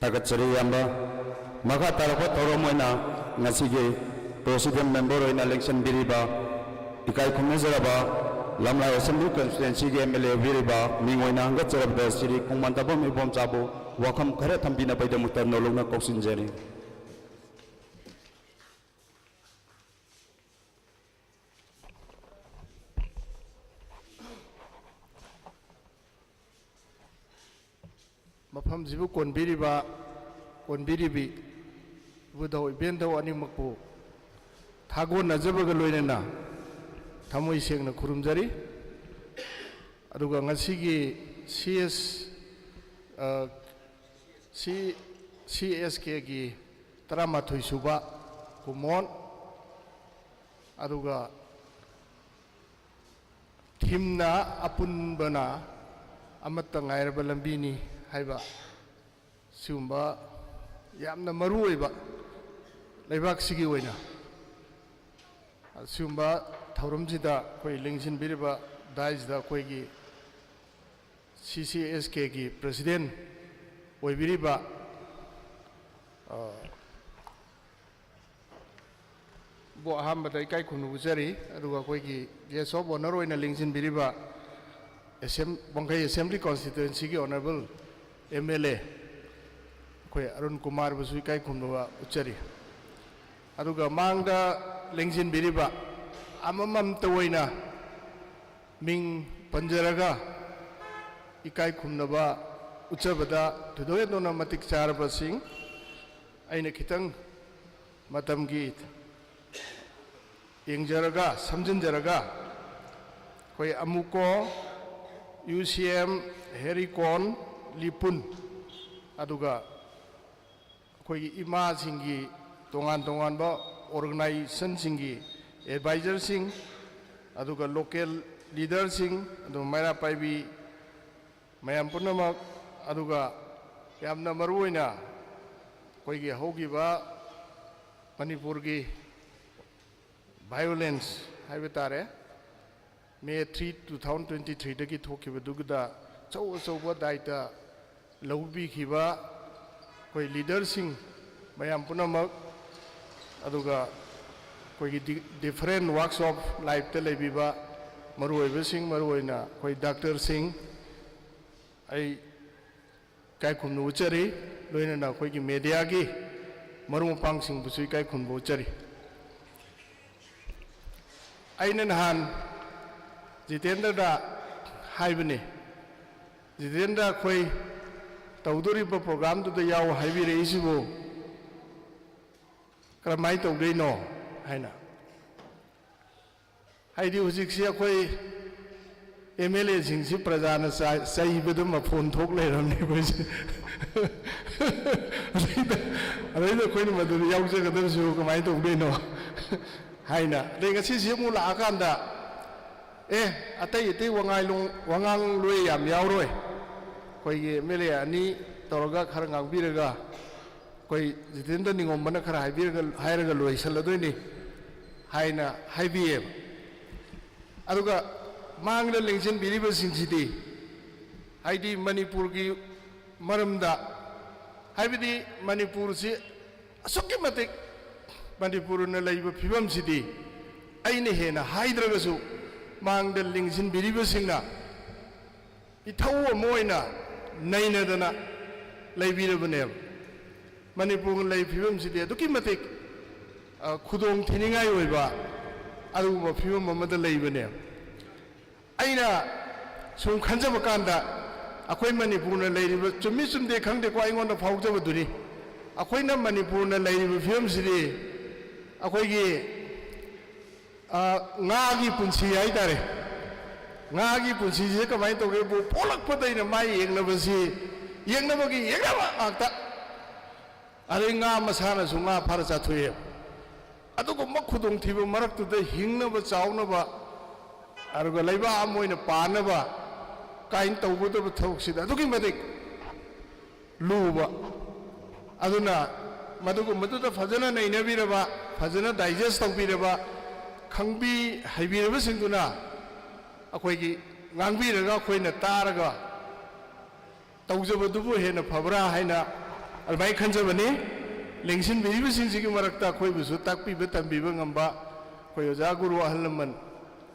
ꯊꯥꯒꯠꯆꯔꯤ ꯏꯌꯥꯝꯕ꯫ ꯃꯈꯥ ꯇꯥꯔꯛꯄ ꯊꯧꯔꯝ ꯑꯣꯏꯅ ꯉꯁꯤꯒꯤ ꯄ꯭ꯔꯣꯁꯤꯗꯤꯌꯝ ꯃꯦꯝꯕꯔ ꯑꯣꯏꯅ ꯂꯦꯡꯁꯤꯟꯕꯤꯔꯤꯕ ꯏꯀꯥꯏ ꯈꯨꯝꯅꯖꯔꯕ ꯂꯝꯂꯥꯏ ꯑꯦꯁꯦꯝꯕ꯭ꯂꯤ ꯀꯟꯁꯇꯤꯇ꯭ꯋꯦꯟꯁꯤꯒꯤ ꯑꯦꯝ ꯑꯦꯜ ꯑꯦ ꯑꯣꯏꯕꯤꯔꯤꯕ ꯃꯤꯡ ꯑꯣꯏꯅ ꯍꯪꯒꯠꯆꯔꯕꯗ ꯁ꯭ꯔꯤ ꯈꯣꯡꯃꯟꯊꯥꯕꯝ ꯏꯕꯣꯝꯆꯥꯕꯨ ꯋꯥꯐꯝ ꯈꯔ ꯊꯝꯕꯤꯅꯕꯒꯤꯗꯃꯛꯇ ꯅꯧꯂꯨꯛꯅ ꯀꯧꯁꯤꯟꯖꯔꯤ꯫ ꯃꯐꯝꯁꯤꯕꯨ ꯀꯣꯟꯕꯤꯔꯤꯕ, ꯀꯣꯟꯕꯤꯔꯤꯕꯤ ꯏꯕꯨꯙꯧ ꯏꯕꯦꯟꯙꯧ ꯑꯅꯤꯃꯛꯄꯨ ꯊꯥꯒꯣꯟꯅꯖꯕꯒ ꯂꯣꯏꯅꯅ ꯊꯃꯣꯏ ꯁꯦꯡꯅ ꯈꯨꯔꯨꯝꯖꯔꯤ꯫ ꯑꯗꯨꯒ ꯉꯁꯤꯒꯤ ꯁꯤ ꯑꯦꯁ, ꯑ, ꯁꯤ, ꯁꯤ ꯑꯦꯁ ꯀꯦꯒꯤ ꯇꯔꯥꯃꯥꯊꯣꯏ ꯁꯨꯕ ꯀꯨꯝꯑꯣꯟ, ꯑꯗꯨꯒ ꯊꯤꯝꯅ "ꯑꯄꯨꯟꯕꯅ ꯑꯃꯠꯇ ꯉꯥꯏꯔꯕ ꯂꯝꯕꯤꯅꯤ" ꯍꯥꯏꯕ ꯁꯤꯒꯨꯝꯕ ꯌꯥꯝꯅ ꯃꯔꯨ ꯑꯣꯏꯕ, ꯂꯩꯕꯥꯛꯁꯤꯒꯤ ꯑꯣꯏꯅ ꯑꯁꯤꯒꯨꯝꯕ ꯊꯧꯔꯝꯁꯤꯗ ꯑꯩꯈꯣꯏ ꯂꯦꯡꯁꯤꯟꯕꯤꯔꯤꯕ ꯗꯥꯏꯁꯗ ꯑꯩꯈꯣꯏꯒꯤ ꯁꯤ ꯁꯤ ꯑꯦꯁ ꯀꯦꯒꯤ ꯄ꯭ꯔꯁꯤꯗꯦꯟ ꯑꯣꯏꯕꯤꯔꯤꯕ, ꯑ, ꯕꯨ ꯑꯍꯥꯟꯕꯗ ꯏꯀꯥꯏ ꯈꯨꯝꯅꯕ ꯎꯠꯆꯔꯤ꯫ ꯑꯗꯨꯒ ꯑꯩꯈꯣꯏꯒꯤ guest of honour ꯑꯣꯏꯅ ꯂꯦꯡꯁꯤꯟꯕꯤꯔꯤꯕ ꯑꯦꯁꯦꯝ-, ꯋꯥꯡꯈꯩ ꯑꯦꯁꯦꯝꯕ꯭ꯂꯤ ꯀꯣꯟꯁꯇꯤꯇ꯭ꯋꯦꯟꯁꯤꯒꯤ ꯑꯣꯅꯔꯦꯕꯜ ꯑꯦꯝ ꯑꯦꯜ ꯑꯦ, ꯑꯩꯈꯣꯏ ꯑꯔꯨꯟ ꯀꯨꯃꯥꯔꯕꯨꯁꯨ ꯏꯀꯥꯏ ꯈꯨꯝꯅꯕ ꯎꯠꯆꯔꯤ꯫ ꯑꯗꯨꯒ ꯃꯥꯡꯗ ꯂꯦꯡꯁꯤꯟꯕꯤꯔꯤꯕ ꯑꯃꯃꯝꯇ ꯑꯣꯏꯅ ꯃꯤꯡ ꯄꯟꯖꯔꯒ ꯏꯀꯥꯏ ꯈꯨꯝꯅꯕ ꯎꯠꯆꯕꯗ ꯊꯣꯏꯗꯣꯛ ꯍꯦꯟꯗꯣꯛꯅ ꯃꯇꯤꯛ ꯆꯥꯔꯕꯁꯤꯡ, ꯑꯩꯅ ꯈꯤꯇꯪ ꯃꯇꯝꯒꯤ ꯌꯦꯡꯖꯔꯒ, ꯁꯝꯖꯤꯟꯖꯔꯒ, ꯑꯩꯈꯣꯏ ꯑꯃꯨꯀꯣ, ꯌꯨ ꯁꯤ ꯑꯦꯝ, ꯍꯦꯔꯤꯀꯣꯟ, ꯂꯤꯄꯨꯟ, ꯑꯗꯨꯒ ꯑꯩꯈꯣꯏꯒꯤ ꯏꯃꯥꯁꯤꯡꯒꯤ ꯇꯣꯉꯥꯟ ꯇꯣꯉꯥꯟꯕ ꯑꯣꯔꯒꯅꯥꯏꯖꯦꯁꯟꯁꯤꯡꯒꯤ ꯑꯦꯗꯚꯥꯏꯖꯔꯁꯤꯡ, ꯑꯗꯨꯒ ꯂꯣꯀꯦꯜ ꯂꯤꯗꯔꯁꯤꯡ, ꯑꯗꯨꯒ ꯃꯩꯔꯥ ꯄꯥꯏꯕꯤ ꯃꯌꯥꯝ ꯄꯨꯝꯅꯃꯛ, ꯑꯗꯨꯒ ꯌꯥꯝꯅ ꯃꯔꯨ ꯑꯣꯏꯅ ꯑꯩꯈꯣꯏꯒꯤ ꯍꯧꯈꯤꯕ ꯃꯅꯤꯄꯨꯔꯒꯤ ꯚꯥꯏꯑꯣꯂꯦꯟꯁ ꯍꯥꯏꯕ ꯇꯥꯔꯦ, May three, two thousand twenty ꯊ꯭ꯔꯤꯗꯒꯤ ꯊꯣꯛꯈꯤꯕꯗꯨꯗ ꯑꯆꯧ ꯑꯆꯧꯕ ꯗꯥꯏꯇ ꯂꯧꯕꯤꯈꯤꯕ ꯑꯩꯈꯣꯏ ꯂꯤꯗꯔꯁꯤꯡ ꯃꯌꯥꯝ ꯄꯨꯝꯅꯃꯛ, ꯑꯗꯨꯒ ꯑꯩꯈꯣꯏꯒꯤ ꯗꯤ-, ꯗꯤꯐꯔꯦꯟ ꯋꯥꯛꯁ ꯑꯣꯐ ꯂꯥꯏꯐꯇ ꯂꯩꯕꯤꯕ ꯃꯔꯨꯑꯣꯏꯕꯁꯤꯡ, ꯃꯔꯨꯑꯣꯏꯅ ꯑꯩꯈꯣꯏ ꯗꯥꯛꯇꯔꯁꯤꯡ, ꯑꯩ ꯏꯀꯥꯏ ꯈꯨꯝꯅꯕ ꯎꯠꯆꯔꯤ꯫ ꯂꯣꯏꯅꯅ ꯑꯩꯈꯣꯏꯒꯤ ꯃꯦꯗꯤꯌꯥꯒꯤ ꯃꯔꯨꯞ ꯃꯄꯥꯡꯁꯤꯡꯕꯨꯁꯨ ꯏꯀꯥꯏ ꯈꯨꯝꯅꯕ ꯎꯠꯆꯔꯤ꯫ ꯑꯩꯅ ꯅꯍꯥꯟ ꯖꯤꯇꯦꯟꯗ꯭ꯔꯗ ꯍꯥꯏꯕꯅꯤ, "ꯖꯤꯇꯦꯟꯗ꯭ꯔ, ꯑꯩꯈꯣꯏ ꯇꯧꯗꯣꯔꯤꯕ ꯄ꯭ꯔꯣꯒ꯭ꯔꯥꯝꯗꯨꯗ ꯌꯥꯎ ꯍꯥꯏꯕꯤꯔꯛꯏꯁꯤꯕꯨ ꯀꯔꯝꯍꯥꯏꯅ ꯇꯧꯗꯣꯏꯅꯣ?" ꯍꯥꯏꯅ꯫ ꯍꯥꯏꯗꯤ ꯍꯧꯖꯤꯛꯁꯤ ꯑꯩꯈꯣꯏ ꯑꯦꯝ ꯑꯦꯜ ꯑꯦꯁꯤꯡꯁꯤ ꯄ꯭ꯔꯖꯥꯅ ꯆꯥꯏ-, ꯆꯩꯕꯗ ꯃꯐꯣꯟ ꯊꯣꯛ ꯂꯩꯔꯕꯅꯤ ꯑꯩꯈꯣꯏꯁꯦ꯫ ꯑꯗꯩꯗ, ꯑꯗꯩꯗ ꯑꯩꯈꯣꯏꯅ ꯃꯗꯨꯗ ꯌꯥꯎꯖꯒꯗꯕꯁꯨ ꯀꯃꯥꯏꯅ ꯇꯧꯗꯣꯏꯅꯣ ꯍꯥꯏꯅ꯫ ꯑꯗꯩ ꯉꯁꯤꯁꯤ ꯑꯃꯨꯛ ꯂꯥꯛꯑꯀꯥꯟꯗ, ꯑꯦ, ꯑꯇꯩ ꯑꯇꯩ ꯋꯥꯉꯥꯡꯂꯣꯏ ꯌꯥꯝ ꯌꯥꯎꯔꯣꯏ, ꯑꯩꯈꯣꯏꯒꯤ ꯑꯦꯝ ꯑꯦꯜ ꯑꯦ ꯑꯅꯤ ꯇꯧꯔꯒ ꯈꯔ ꯉꯥꯡꯕꯤꯔꯒ, ꯑꯩꯈꯣꯏ ꯖꯤꯇꯦꯟꯗ꯭ꯔ ꯅꯤꯡꯉꯣꯝꯕꯅ ꯈꯔ ꯍꯥꯏꯕꯤꯔꯒ, ꯍꯥꯏꯔꯒ ꯂꯣꯏꯁꯤꯜꯂꯗꯣꯏꯅꯤ ꯍꯥꯏꯅ ꯍꯥꯏꯕꯤꯌꯦꯕ꯫ ꯑꯗꯨꯒ ꯃꯥꯡꯗ ꯂꯦꯡꯁꯤꯟꯕꯤꯔꯤꯕꯁꯤꯡꯁꯤꯗꯤ, ꯍꯥꯏꯗꯤ ꯃꯅꯤꯄꯨꯔꯒꯤ ꯃꯔꯝꯗ, ꯍꯥꯏꯕꯗꯤ ꯃꯅꯤꯄꯨꯔꯁꯤ ꯑꯁꯨꯛꯀꯤ ꯃꯇꯤꯛ, ꯃꯅꯤꯄꯨꯔꯅ ꯂꯩꯕ ꯐꯤꯕꯝꯁꯤꯗꯤ ꯑꯩꯅ ꯍꯦꯟꯅ ꯍꯥꯏꯗ꯭ꯔꯒꯁꯨ ꯃꯥꯡꯗ ꯂꯦꯡꯁꯤꯟꯕꯤꯔꯤꯕꯁꯤꯡꯅ ꯏꯊꯧ ꯑꯃ ꯑꯣꯏꯅ ꯅꯩꯅꯗꯅ ꯂꯩꯕꯤꯔꯕꯅꯦꯕ꯫ ꯃꯅꯤꯄꯨꯔꯒꯤ ꯂꯩ ꯐꯤꯕꯝꯁꯤꯗꯤ ꯑꯗꯨꯛꯀꯤ ꯃꯇꯤꯛ, ꯑ, ꯈꯨꯗꯣꯡ ꯊꯤꯅꯤꯡꯉꯥꯏ ꯑꯣꯏꯕ ꯑꯗꯨꯒꯨꯝꯕ ꯐꯤꯕꯝ ꯑꯃꯗ ꯂꯩꯕꯅꯦꯕ꯫ ꯑꯩꯅ ꯁꯨꯝ ꯈꯟꯖꯕ ꯀꯥꯟꯗ, ꯑꯩꯈꯣꯏ ꯃꯅꯤꯄꯨꯔꯅ ꯂꯩꯔꯤꯕ, ꯆꯨꯝꯃꯤ ꯆꯨꯝꯗꯦ ꯈꯪꯗꯦꯀꯣ, ꯑꯩꯉꯣꯟꯗ ꯐꯥꯎꯖꯕꯗꯨꯅꯤ, ꯑꯩꯈꯣꯏꯅ ꯃꯅꯤꯄꯨꯔꯅ ꯂꯩꯔꯤꯕ ꯐꯤꯕꯝꯁꯤꯗꯤ ꯑꯩꯈꯣꯏꯒꯤ ꯑ, ꯉꯥꯒꯤ ꯄꯨꯟꯁꯤ ꯍꯥꯏꯇꯥꯔꯦ꯫ ꯉꯥꯒꯤ ꯄꯨꯟꯁꯤꯁꯦ ꯀꯃꯥꯏꯅ ꯇꯧꯒꯦꯕꯨ, ꯄꯣꯛꯂꯛꯄꯗꯩꯅ ꯃꯥꯏ ꯌꯦꯡꯅꯕꯁꯤ, ꯌꯦꯡꯅꯕꯒꯤ ꯌꯦꯡꯅꯕ ꯉꯥꯛꯇ꯫ ꯑꯗꯩ ꯉꯥ ꯃꯁꯥꯅꯁꯨ ꯉꯥ ꯐꯥꯔ ꯆꯥꯊꯣꯛꯑꯦ꯫ ꯑꯗꯨꯒꯨꯝꯕ ꯈꯨꯗꯣꯡꯊꯤꯕ ꯃꯔꯛꯇꯨꯗ ꯍꯤꯡꯅꯕ, ꯆꯥꯎꯅꯕ, ꯑꯗꯨꯒ ꯂꯩꯕꯥꯛ ꯑꯃ ꯑꯣꯏꯅ ꯄꯥꯟꯅꯕ ꯀꯥꯏꯅ ꯇꯧꯒꯗꯕ ꯊꯕꯛꯁꯤꯗ ꯑꯗꯨꯛꯀꯤ ꯃꯇꯤꯛ ꯂꯨꯕ꯫ ꯑꯗꯨꯅ ꯃꯗꯨꯒꯨꯝꯕꯗꯨꯗ ꯐꯖꯅ ꯅꯩꯅꯕꯤꯔꯕ, ꯐꯖꯅ ꯗꯥꯏꯖꯦꯁ ꯇꯧꯕꯤꯔꯕ, ꯈꯪꯕꯤ ꯍꯩꯕꯤꯔꯕꯁꯤꯡꯗꯨꯅ ꯑꯩꯈꯣꯏꯒꯤ ꯉꯥꯡꯕꯤꯔꯒ ꯑꯩꯈꯣꯏꯅ ꯇꯥꯔꯒ ꯇꯧꯖꯕꯗꯨꯕꯨ ꯍꯦꯟꯅ ꯐꯕ꯭ꯔꯥ ꯍꯥꯏꯅ ꯑꯗꯨꯃꯥꯏꯅ ꯈꯟꯖꯕꯅꯤ꯫ ꯂꯦꯡꯁꯤꯟꯕꯤꯔꯤꯕꯁꯤꯡꯁꯤꯒꯤ ꯃꯔꯛꯇ ꯑꯩꯈꯣꯏꯕꯨꯁꯨ ꯇꯥꯛꯄꯤꯕ ꯇꯝꯕꯤꯕ ꯉꯝꯕ ꯑꯩꯈꯣꯏ ꯑꯣꯖꯥ ꯒꯨꯔꯨ ꯑꯍꯜ ꯂꯃꯟ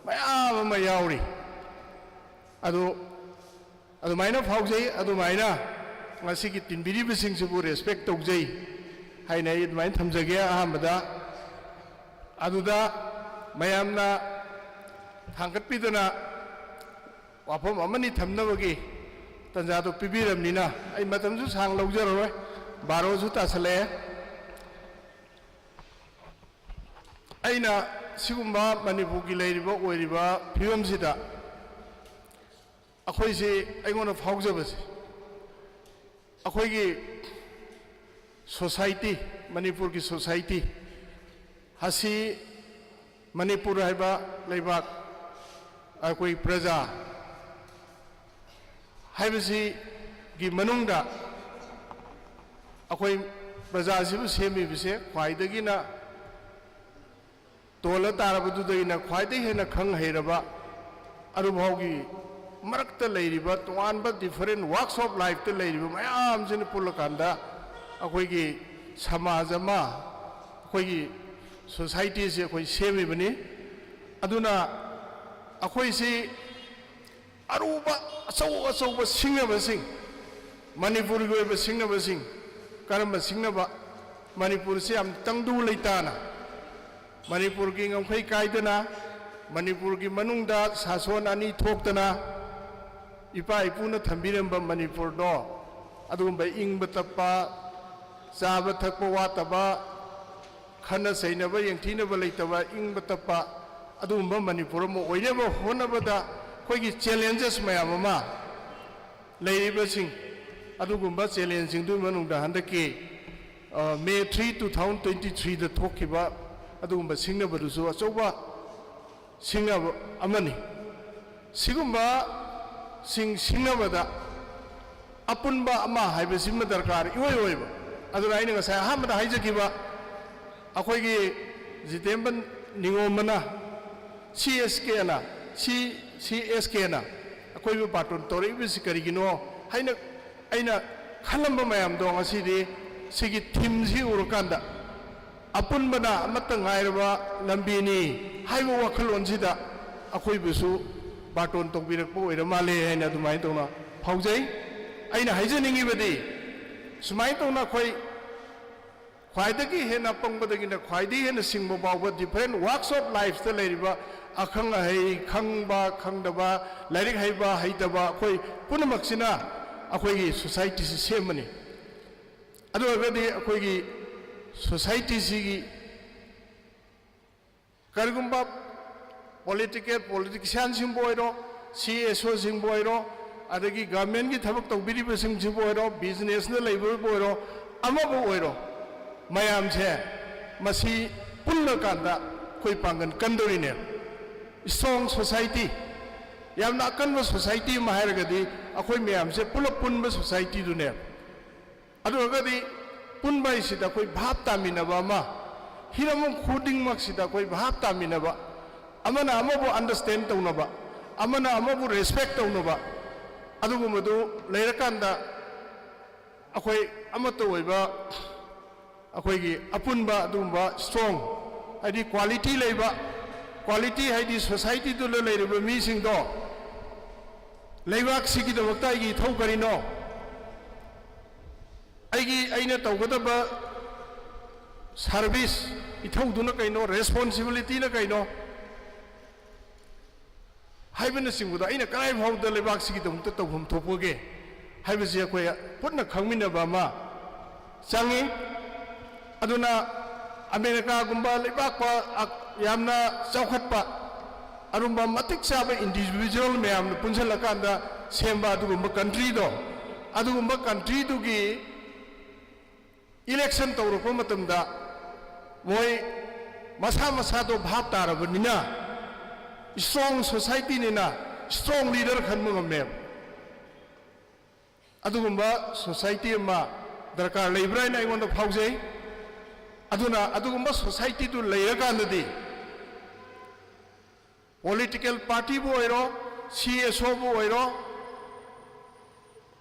ꯃꯌꯥꯝ ꯑꯃ ꯌꯥꯎꯔꯤ꯫ ꯑꯗꯨ ꯑꯗꯨꯃꯥꯏꯅ ꯐꯥꯎꯖꯩ꯫ ꯑꯗꯨꯃꯥꯏꯅ ꯉꯁꯤꯒꯤ ꯇꯤꯟꯕꯤꯔꯤꯕꯁꯤꯡꯁꯤꯕꯨ respect ꯇꯧꯖꯩ ꯍꯥꯏꯅ ꯑꯩ ꯑꯗꯨꯃꯥꯏꯅ ꯊꯝꯖꯒꯦ꯫ ꯑꯍꯥꯟꯕꯗ ꯑꯗꯨꯗ ꯃꯌꯥꯝꯅ ꯊꯥꯡꯒꯠꯄꯤꯗꯅ ꯋꯥꯐꯝ ꯑꯃꯅꯤ ꯊꯝꯅꯕꯒꯤ ꯇꯥꯟꯖꯥꯗꯣ ꯄꯤꯕꯤꯔꯕꯅꯤꯅ ꯑꯩ ꯃꯇꯝꯁꯨ ꯁꯥꯡ ꯂꯧꯖꯔꯔꯣꯏ, ꯕꯥꯔꯣꯁꯨ ꯇꯥꯁꯜꯂꯛꯑꯦ꯫ ꯑꯩꯅ ꯁꯤꯒꯨꯝꯕ ꯃꯅꯤꯄꯨꯔꯒꯤ ꯂꯩꯔꯤꯕ ꯑꯣꯏꯔꯤꯕ ꯐꯤꯕꯝꯁꯤꯗ ꯑꯩꯈꯣꯏꯁꯤ, ꯑꯩꯉꯣꯟꯗ ꯐꯥꯎꯖꯕꯁꯦ, ꯑꯩꯈꯣꯏꯒꯤ society, ꯃꯅꯤꯄꯨꯔꯒꯤ society ꯑꯁꯤ, ꯃꯅꯤꯄꯨꯔ ꯍꯥꯏꯕ ꯂꯩꯕꯥꯛ, ꯑꯩꯈꯣꯏ ꯄ꯭ꯔꯖꯥ ꯍꯥꯏꯕꯁꯤꯒꯤ ꯃꯅꯨꯡꯗ ꯑꯩꯈꯣꯏ ꯄ꯭ꯔꯖꯥꯁꯤꯕꯨ ꯁꯦꯝꯃꯤꯕꯁꯦ ꯈ꯭ꯋꯥꯏꯗꯒꯤꯅ ꯇꯣꯜꯂ ꯇꯥꯔꯕꯗꯨꯗꯒꯤꯅ ꯈ꯭ꯋꯥꯏꯗꯒꯤ ꯍꯦꯟꯅ ꯈꯪ ꯍꯩꯔꯕ ꯑꯗꯨꯐꯥꯎꯒꯤ ꯃꯔꯛꯇ ꯂꯩꯔꯤꯕ ꯇꯣꯉꯥꯟꯕ different walks of lifeꯇ ꯂꯩꯔꯤꯕ ꯃꯌꯥꯝꯁꯤꯅ ꯄꯨꯜꯂꯀꯥꯟꯗ ꯑꯩꯈꯣꯏꯒꯤ ꯁꯃꯥꯖ ꯑꯃ, ꯑꯩꯈꯣꯏꯒꯤ societyꯁꯤ ꯑꯩꯈꯣꯏ ꯁꯦꯝꯃꯤꯕꯅꯤ꯫ ꯑꯗꯨꯅ ꯑꯩꯈꯣꯏꯁꯤ ꯑꯔꯨꯕ ꯑꯆꯧ ꯑꯆꯧꯕ ꯁꯤꯡꯅꯕꯁꯤꯡ, ꯃꯅꯤꯄꯨꯔꯒꯤ ꯑꯣꯏꯕ ꯁꯤꯡꯅꯕꯁꯤꯡ, ꯀꯔꯝꯕ ꯁꯤꯡꯅꯕ? ꯃꯅꯤꯄꯨꯔꯁꯤ ꯌꯥꯝ ꯇꯪꯗꯨ ꯂꯩꯇꯥꯅ, ꯃꯅꯤꯄꯨꯔꯒꯤ ꯉꯝꯈꯩ ꯀꯥꯏꯗꯅ, ꯃꯅꯤꯄꯨꯔꯒꯤ ꯃꯅꯨꯡꯗ ꯁꯥꯁꯣꯟ ꯑꯅꯤ ꯊꯣꯛꯇꯅ, ꯏꯄꯥ ꯏꯄꯨꯅ ꯊꯝꯕꯤꯔꯝꯕ ꯃꯅꯤꯄꯨꯔꯗꯣ, ꯑꯗꯨꯒꯨꯝꯕ ꯏꯪꯕ ꯇꯞꯄ, ꯆꯥꯕ ꯊꯛꯄ ꯋꯥꯠꯇꯕ, ꯈꯠꯅ ꯆꯩꯅꯕ, ꯌꯦꯡꯊꯤꯅꯕ ꯂꯩꯇꯕ, ꯏꯪꯕ ꯇꯞꯄ, ꯑꯗꯨꯒꯨꯝꯕ ꯃꯅꯤꯄꯨꯔ ꯑꯃ ꯑꯣꯏꯅꯕ ꯍꯣꯠꯅꯕꯗ ꯑꯩꯈꯣꯏꯒꯤ challenges ꯃꯌꯥꯝ ꯑꯃ ꯂꯩꯔꯤꯕꯁꯤꯡ, ꯑꯗꯨꯒꯨꯝꯕ challengeꯁꯤꯡꯗꯨꯒꯤ ꯃꯅꯨꯡꯗ ꯍꯟꯗꯛꯀꯤ, ꯑ, May three, two thousand twenty threeꯗ ꯊꯣꯛꯈꯤꯕ ꯑꯗꯨꯒꯨꯝꯕ ꯁꯤꯡꯅꯕꯗꯨꯁꯨ ꯑꯆꯧꯕ ꯁꯤꯡꯅꯕ ꯑꯃꯅꯤ꯫ ꯁꯤꯒꯨꯝꯕꯁꯤꯡ ꯁꯤꯡꯅꯕꯗ ꯑꯄꯨꯟꯕ ꯑꯃ ꯍꯥꯏꯕꯁꯤꯃ ꯗꯔꯀꯥꯔ ꯏꯑꯣꯏ ꯑꯣꯏꯕ꯫ ꯑꯗꯨꯅ ꯑꯩꯅ ꯉꯁꯥꯏ ꯑꯍꯥꯟꯕꯗ ꯍꯥꯏꯖꯈꯤꯕ ꯑꯩꯈꯣꯏꯒꯤ ꯖꯤꯇꯦꯟꯕ ꯅꯤꯉꯣꯝꯕꯅ CSKꯅ, ꯁꯤ, CSKꯅ ꯑꯩꯈꯣꯏꯕꯨ ꯕꯥꯔꯇꯣꯟ ꯇꯧꯔꯛꯏꯕꯁꯤ ꯀꯔꯤꯒꯤꯅꯣ ꯍꯥꯏꯅ ꯑꯩꯅ ꯈꯜꯂꯝꯕ ꯃꯌꯥꯝꯗꯣ ꯉꯁꯤꯗꯤ ꯁꯤꯒꯤ ꯊꯤꯝꯁꯤ ꯎꯔꯀꯥꯟꯗ ꯑꯄꯨꯟꯕꯅ ꯑꯃꯠꯇ ꯉꯥꯏꯔꯕ ꯂꯝꯕꯤꯅꯤ ꯍꯥꯏꯕ ꯋꯥꯈꯜꯂꯣꯟꯁꯤꯗ ꯑꯩꯈꯣꯏꯕꯨꯁꯨ ꯕꯥꯔꯇꯣꯟ ꯇꯧꯕꯤꯔꯛꯄ ꯑꯣꯏꯔ ꯃꯥꯜꯂꯦ ꯍꯥꯏꯅ ꯑꯗꯨꯃꯥꯏꯅ ꯇꯧꯅ ꯐꯥꯎꯖꯩ꯫ ꯑꯩꯅ ꯍꯥꯏꯖꯅꯤꯡꯉꯤꯕꯗꯤ ꯁꯨꯃꯥꯏꯅ ꯇꯧꯅ ꯑꯩꯈꯣꯏ ꯈ꯭ꯋꯥꯏꯗꯒꯤ ꯍꯦꯟꯅ ꯑꯄꯪꯕꯗꯒꯤꯅ ꯈ꯭ꯋꯥꯏꯗꯒꯤ ꯍꯦꯟꯅ ꯁꯤꯡꯕ ꯐꯥꯎꯕ different walks of lifeꯇ ꯂꯩꯔꯤꯕ ꯑꯈꯪ ꯑꯍꯩ, ꯈꯪꯕ ꯈꯪꯗꯕ, ꯂꯥꯏꯔꯤꯛ ꯍꯩꯕ ꯍꯩꯇꯕ ꯑꯩꯈꯣꯏ ꯄꯨꯝꯅꯃꯛꯁꯤꯅ ꯑꯩꯈꯣꯏꯒꯤ societyꯁꯤ ꯁꯦꯝꯕꯅꯤ꯫ ꯑꯗꯨ ꯑꯣꯏꯔꯒꯗꯤ ꯑꯩꯈꯣꯏꯒꯤ societyꯁꯤꯒꯤ ꯀꯔꯤꯒꯨꯝꯕ political politicianꯁꯤꯡꯕꯨ ꯑꯣꯏꯔꯣ, CSOꯁꯤꯡꯕꯨ ꯑꯣꯏꯔꯣ, ꯑꯗꯒꯤ governmentꯀꯤ ꯊꯕꯛ ꯇꯧꯕꯤꯔꯤꯕꯁꯤꯡꯁꯤꯕꯨ ꯑꯣꯏꯔꯣ, businessꯅ ꯂꯩꯕꯕꯨ ꯑꯣꯏꯔꯣ, ꯑꯃꯕꯨ ꯑꯣꯏꯔꯣ, ꯃꯌꯥꯝꯁꯦ ꯃꯁꯤ ꯄꯨꯜꯂꯀꯥꯟꯗ ꯑꯩꯈꯣꯏ ꯄꯥꯡꯒꯜ ꯀꯟꯗꯣꯔꯤꯅꯦ꯫ Strong society, ꯌꯥꯝꯅ ꯑꯀꯟꯕ society ꯑꯃ ꯍꯥꯏꯔꯒꯗꯤ ꯑꯩꯈꯣꯏ ꯃꯌꯥꯝꯁꯦ ꯄꯨꯂꯞ ꯄꯨꯟꯕ societyꯗꯨꯅꯦ꯫ ꯑꯗꯨ ꯑꯣꯏꯔꯒꯗꯤ ꯄꯨꯟꯕ ꯍꯥꯏꯁꯤꯗ ꯑꯩꯈꯣꯏ ꯚꯥꯞ ꯇꯥꯃꯤꯟꯅꯕ ꯑꯃ, ꯍꯤꯔꯝ ꯈꯨꯗꯤꯡꯃꯛꯁꯤꯗ ꯑꯩꯈꯣꯏ ꯚꯥꯞ ꯇꯥꯃꯤꯟꯅꯕ, ꯑꯃꯅ ꯑꯃꯕꯨ understand ꯇꯧꯅꯕ, ꯑꯃꯅ ꯑꯃꯕꯨ respect ꯇꯧꯅꯕ, ꯑꯗꯨꯒꯨꯝꯕꯗꯨ ꯂꯩꯔꯀꯥꯟꯗ ꯑꯩꯈꯣꯏ ꯑꯃꯠꯇ ꯑꯣꯏꯕ, ꯑꯩꯈꯣꯏꯒꯤ ꯑꯄꯨꯟꯕ ꯑꯗꯨꯒꯨꯝꯕ strong, ꯍꯥꯏꯗꯤ quality ꯂꯩꯕ, quality ꯍꯥꯏꯗꯤ societyꯗꯨꯗ ꯂꯩꯔꯤꯕ ꯃꯤꯁꯤꯡꯗꯣ, ꯂꯩꯕꯥꯛꯁꯤꯒꯤꯗꯃꯛꯇ ꯑꯩꯒꯤ ꯏꯊꯧ ꯀꯔꯤꯅꯣ? ꯑꯩꯒꯤ, ꯑꯩꯅ ꯇꯧꯒꯗꯕ service ꯏꯊꯧꯗꯨꯅ ꯀꯩꯅꯣ? Responsibilityꯅ ꯀꯩꯅꯣ? ꯍꯥꯏꯕꯅꯆꯤꯡꯕꯗꯣ ꯑꯩꯅ ꯀꯗꯥꯏ ꯐꯥꯎꯕꯗ ꯂꯩꯕꯥꯛꯁꯤꯒꯤꯗꯃꯛꯇ ꯇꯧꯐꯝ ꯊꯣꯛꯄꯒꯦ ꯍꯥꯏꯕꯁꯤ ꯑꯩꯈꯣꯏ ꯄꯨꯟꯅ ꯈꯪꯃꯤꯟꯅꯕ ꯑꯃ ꯆꯪꯉꯤ꯫ ꯑꯗꯨꯅ ꯑꯃꯦꯔꯤꯀꯥꯒꯨꯝꯕ ꯂꯩꯕꯥꯛ ꯄ-, ꯑ-, ꯌꯥꯝꯅ ꯆꯥꯎꯈꯠꯄ, ꯑꯗꯨꯒꯨꯝꯕ ꯃꯇꯤꯛ ꯆꯥꯕ individual ꯃꯌꯥꯝꯅ ꯄꯨꯟꯁꯤꯜꯂꯀꯥꯟꯗ ꯁꯦꯝꯕ ꯑꯗꯨꯒꯨꯝꯕ countryꯗꯣ, ꯑꯗꯨꯒꯨꯝꯕ countryꯗꯨꯒꯤ election ꯇꯧꯔꯛꯄ ꯃꯇꯝꯗ ꯃꯣꯏ ꯃꯁꯥ ꯃꯁꯥꯗꯣ ꯚꯥꯞ ꯇꯥꯔꯕꯅꯤꯅ, strong societyꯅꯤꯅ strong leader ꯈꯟꯕ ꯉꯝꯃꯦꯕ꯫ ꯑꯗꯨꯒꯨꯝꯕ society ꯑꯃ ꯗꯔꯀꯥꯔ ꯂꯩꯕ꯭ꯔꯥ ꯍꯥꯏꯅ ꯑꯩꯉꯣꯟꯗ ꯐꯥꯎꯖꯩ꯫ ꯑꯗꯨꯅ ꯑꯗꯨꯒꯨꯝꯕ societyꯗꯨ ꯂꯩꯔꯀꯥꯟꯗꯗꯤ political partyꯕꯨ ꯑꯣꯏꯔꯣ, CSOꯕꯨ ꯑꯣꯏꯔꯣ,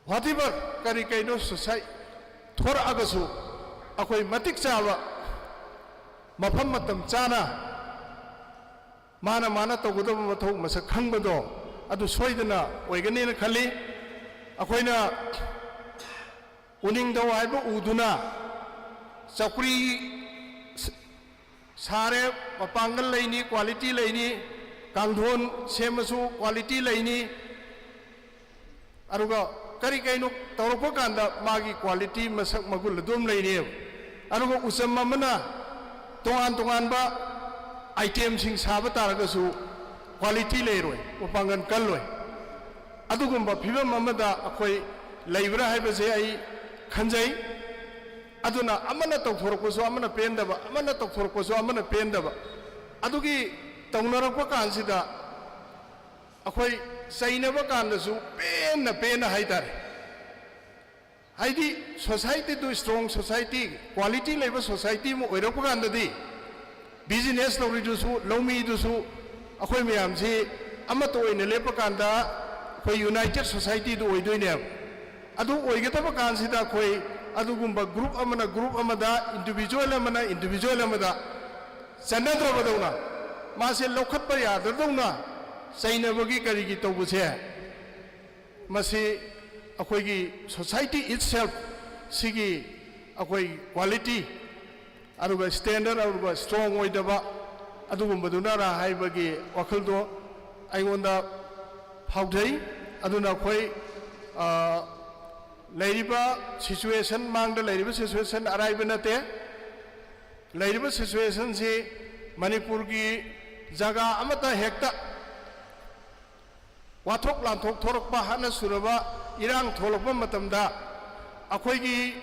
Whatever, ꯀꯔꯤ ꯀꯩꯅꯣ ꯁꯣꯁꯥꯏ ꯊꯣꯔꯛꯑꯒꯁꯨ, ꯑꯩꯈꯣꯏ ꯃꯇꯤꯛ ꯆꯥꯕ ꯃꯐꯝ ꯃꯇꯝ ꯆꯥꯅ ꯃꯥꯅ ꯃꯥꯅ ꯇꯧꯒꯗꯕ ꯃꯊꯧ ꯃꯁꯛ ꯈꯪꯕꯗꯣ, ꯑꯗꯨ ꯁꯣꯏꯗꯅ ꯑꯣꯏꯒꯅꯤꯅ ꯈꯜꯂꯤ꯫ ꯑꯩꯈꯣꯏꯅ ꯎꯅꯤꯡꯊꯧ ꯍꯥꯏꯕ ꯎꯗꯨꯅ ꯆꯧꯀ꯭ꯔꯤ ꯁꯥꯔꯦ, ꯃꯄꯥꯡꯒꯜ ꯂꯩꯅꯤ, quality ꯂꯩꯅꯤ, ꯀꯥꯡꯊꯣꯟ ꯁꯦꯝꯃꯁꯨ quality ꯂꯩꯅꯤ꯫ ꯑꯗꯨꯒ ꯀꯔꯤ ꯀꯩꯅꯣ ꯇꯧꯔꯛꯄ ꯀꯥꯟꯗ ꯃꯥꯒꯤ quality, ꯃꯁꯛ ꯃꯒꯨꯟ ꯑꯗꯨꯝ ꯂꯩꯅꯦꯕ꯫ ꯑꯗꯨꯒ ꯎꯆꯝ ꯑꯃꯅ ꯇꯣꯉꯥꯟ ꯇꯣꯉꯥꯟꯕ itemꯁꯤꯡ ꯁꯥꯕ ꯇꯥꯔꯒꯁꯨ quality ꯂꯩꯔꯣꯏ, ꯃꯄꯥꯡꯒꯜ ꯀꯜꯂꯣꯏ꯫ ꯑꯗꯨꯒꯨꯝꯕ ꯐꯤꯕꯝ ꯑꯃꯗ ꯑꯩꯈꯣꯏ ꯂꯩꯕ꯭ꯔꯥ ꯍꯥꯏꯕꯁꯦ ꯑꯩ ꯈꯟꯖꯩ꯫ ꯑꯗꯨꯅ ꯑꯃꯅ ꯇꯧꯊꯣꯔꯛꯄꯁꯨ ꯑꯃꯅ ꯄꯦꯟꯗꯕ, ꯑꯃꯅ ꯇꯧꯊꯣꯔꯛꯄꯁꯨ ꯑꯃꯅ ꯄꯦꯟꯗꯕ, ꯑꯗꯨꯒꯤ ꯇꯧꯅꯔꯛꯄ ꯀꯥꯟꯁꯤꯗ ꯑꯩꯈꯣꯏ ꯆꯩꯅꯕ ꯀꯥꯟꯗꯁꯨ ꯄꯦꯟꯅ ꯄꯦꯟꯅ ꯍꯥꯏꯇꯥꯔꯦ꯫ ꯍꯥꯏꯗꯤ societyꯗꯨ strong society, quality ꯂꯩꯕ society ꯑꯃ ꯑꯣꯏꯔꯛꯄ ꯀꯥꯟꯗꯗꯤ business ꯇꯧꯔꯤꯗꯨꯁꯨ, ꯂꯧꯃꯤꯗꯨꯁꯨ, ꯑꯩꯈꯣꯏ ꯃꯌꯥꯝꯁꯤ ꯑꯃꯠꯇ ꯑꯣꯏꯅ ꯂꯦꯞꯄ ꯀꯥꯟꯗ ꯑꯩꯈꯣꯏ united societyꯗꯨ ꯑꯣꯏꯗꯣꯏꯅꯦꯕ꯫ ꯑꯗꯨ ꯑꯣꯏꯒꯗꯕ ꯀꯥꯟꯁꯤꯗ ꯑꯩꯈꯣꯏ ꯑꯗꯨꯒꯨꯝꯕ group ꯑꯃꯅ group ꯑꯃꯗ, individual ꯑꯃꯅ individual ꯑꯃꯗ ꯆꯠꯅꯗ꯭ꯔꯕꯗꯧꯅ, ꯃꯥꯁꯦ ꯂꯧꯈꯠꯄ ꯌꯥꯗ꯭ꯔꯗꯧꯅ ꯆꯩꯅꯕꯒꯤ ꯀꯔꯤꯒꯤ ꯇꯧꯕꯁꯦ, ꯃꯁꯤ ꯑꯩꯈꯣꯏꯒꯤ society itself ꯁꯤꯒꯤ ꯑꯩꯈꯣꯏ quality ꯑꯗꯨꯒ standard ꯑꯗꯨꯒ strong ꯑꯣꯏꯗꯕ ꯑꯗꯨꯒꯨꯝꯕꯗꯨꯅꯔ ꯍꯥꯏꯕꯒꯤ ꯋꯥꯈꯜꯗꯣ ꯑꯩꯉꯣꯟꯗ ꯐꯥꯎꯖꯩ꯫ ꯑꯗꯨꯅ ꯑꯩꯈꯣꯏ, ꯑ, ꯂꯩꯔꯤꯕ situation, ꯃꯥꯡꯗ ꯂꯩꯔꯤꯕ situation ꯑꯔꯥꯏꯕ ꯅꯠꯇꯦ꯫ ꯂꯩꯔꯤꯕ situationꯁꯤ ꯃꯅꯤꯄꯨꯔꯒꯤ ꯖꯒꯥ ꯑꯃꯠꯇ ꯍꯦꯛꯇ ꯋꯥꯊꯣꯛ ꯂꯥꯟꯊꯣꯛ ꯊꯣꯔꯛꯄ, ꯍꯥꯠꯅ ꯁꯨꯅꯕ ꯏꯔꯥꯡ ꯊꯣꯛꯂꯛꯄ ꯃꯇꯝꯗ ꯑꯩꯈꯣꯏꯒꯤ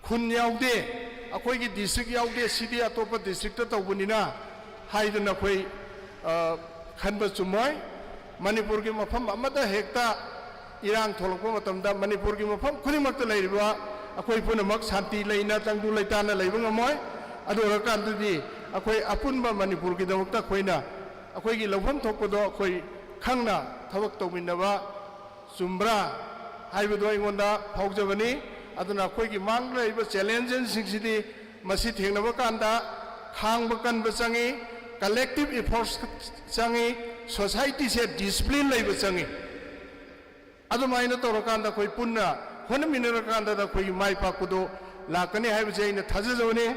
ꯈꯨꯟ ꯌꯥꯎꯗꯦ, ꯑꯩꯈꯣꯏꯒꯤ district ꯌꯥꯎꯗꯦ, ꯁꯤꯗꯤ ꯑꯇꯣꯞꯄ districtꯇ ꯇꯧꯕꯅꯤꯅ ꯍꯥꯏꯗꯨꯅ ꯑꯩꯈꯣꯏ, ꯑ, ꯈꯟꯕ ꯆꯨꯝꯃꯣꯏ꯫ ꯃꯅꯤꯄꯨꯔꯒꯤ ꯃꯐꯝ ꯑꯃꯗ ꯍꯦꯛꯇ ꯏꯔꯥꯡ ꯊꯣꯛꯂꯛꯄ ꯃꯇꯝꯗ ꯃꯅꯤꯄꯨꯔꯒꯤ ꯃꯐꯝ ꯈꯨꯗꯤꯡꯃꯛꯇ ꯂꯩꯔꯤꯕ ꯑꯩꯈꯣꯏ ꯄꯨꯝꯅꯃꯛ ꯁꯥꯟꯇꯤ ꯂꯩꯅ, ꯇꯪꯗꯨ ꯂꯩꯇꯥꯅ ꯂꯩꯕ ꯉꯝꯃꯣꯏ꯫ ꯑꯗꯨ ꯑꯣꯏꯔꯀꯥꯟꯗꯗꯤ ꯑꯩꯈꯣꯏ ꯑꯄꯨꯟꯕ ꯃꯅꯤꯄꯨꯔꯒꯤꯗꯃꯛꯇ ꯑꯩꯈꯣꯏꯅ ꯑꯩꯈꯣꯏꯒꯤ ꯂꯧꯐꯝ ꯊꯣꯛꯄꯗꯣ ꯑꯩꯈꯣꯏ ꯈꯪꯅ ꯊꯕꯛ ꯇꯧꯃꯤꯟꯅꯕ ꯆꯨꯝꯕ꯭ꯔꯥ? ꯍꯥꯏꯕꯗꯣ ꯑꯩꯉꯣꯟꯗ ꯐꯥꯎꯖꯕꯅꯤ꯫ ꯑꯗꯨꯅ ꯑꯩꯈꯣꯏꯒꯤ ꯃꯥꯡꯗ ꯂꯩꯔꯤꯕ ꯆꯦꯂꯦꯟꯖꯦꯁꯁꯤꯡꯁꯤꯗꯤ ꯃꯁꯤ ꯊꯦꯡꯅꯕ ꯀꯥꯟꯗ ꯈꯥꯡꯕ ꯀꯟꯕ ꯆꯪꯏ, ꯀꯂꯦꯛꯇꯤꯚ ꯏꯐꯣꯔꯠꯁ ꯆꯪꯏ, ꯁꯣꯁꯥꯏꯇꯤꯁꯦ ꯗꯤꯁꯤꯄ꯭ꯂꯤꯟ ꯂꯩꯕ ꯆꯪꯏ꯫ ꯑꯗꯨꯃꯥꯏꯅ ꯇꯧꯔꯀꯥꯟꯗ ꯑꯩꯈꯣꯏ ꯄꯨꯟꯅ ꯍꯣꯠꯅꯃꯤꯟꯅꯔꯀꯥꯟꯗ ꯑꯩꯈꯣꯏꯒꯤ ꯃꯥꯏ ꯄꯥꯛꯄꯗꯣ ꯂꯥꯛꯀꯅꯤ ꯍꯥꯏꯕꯁꯦ ꯑꯩꯅ ꯊꯥꯖꯖꯕꯅꯤ꯫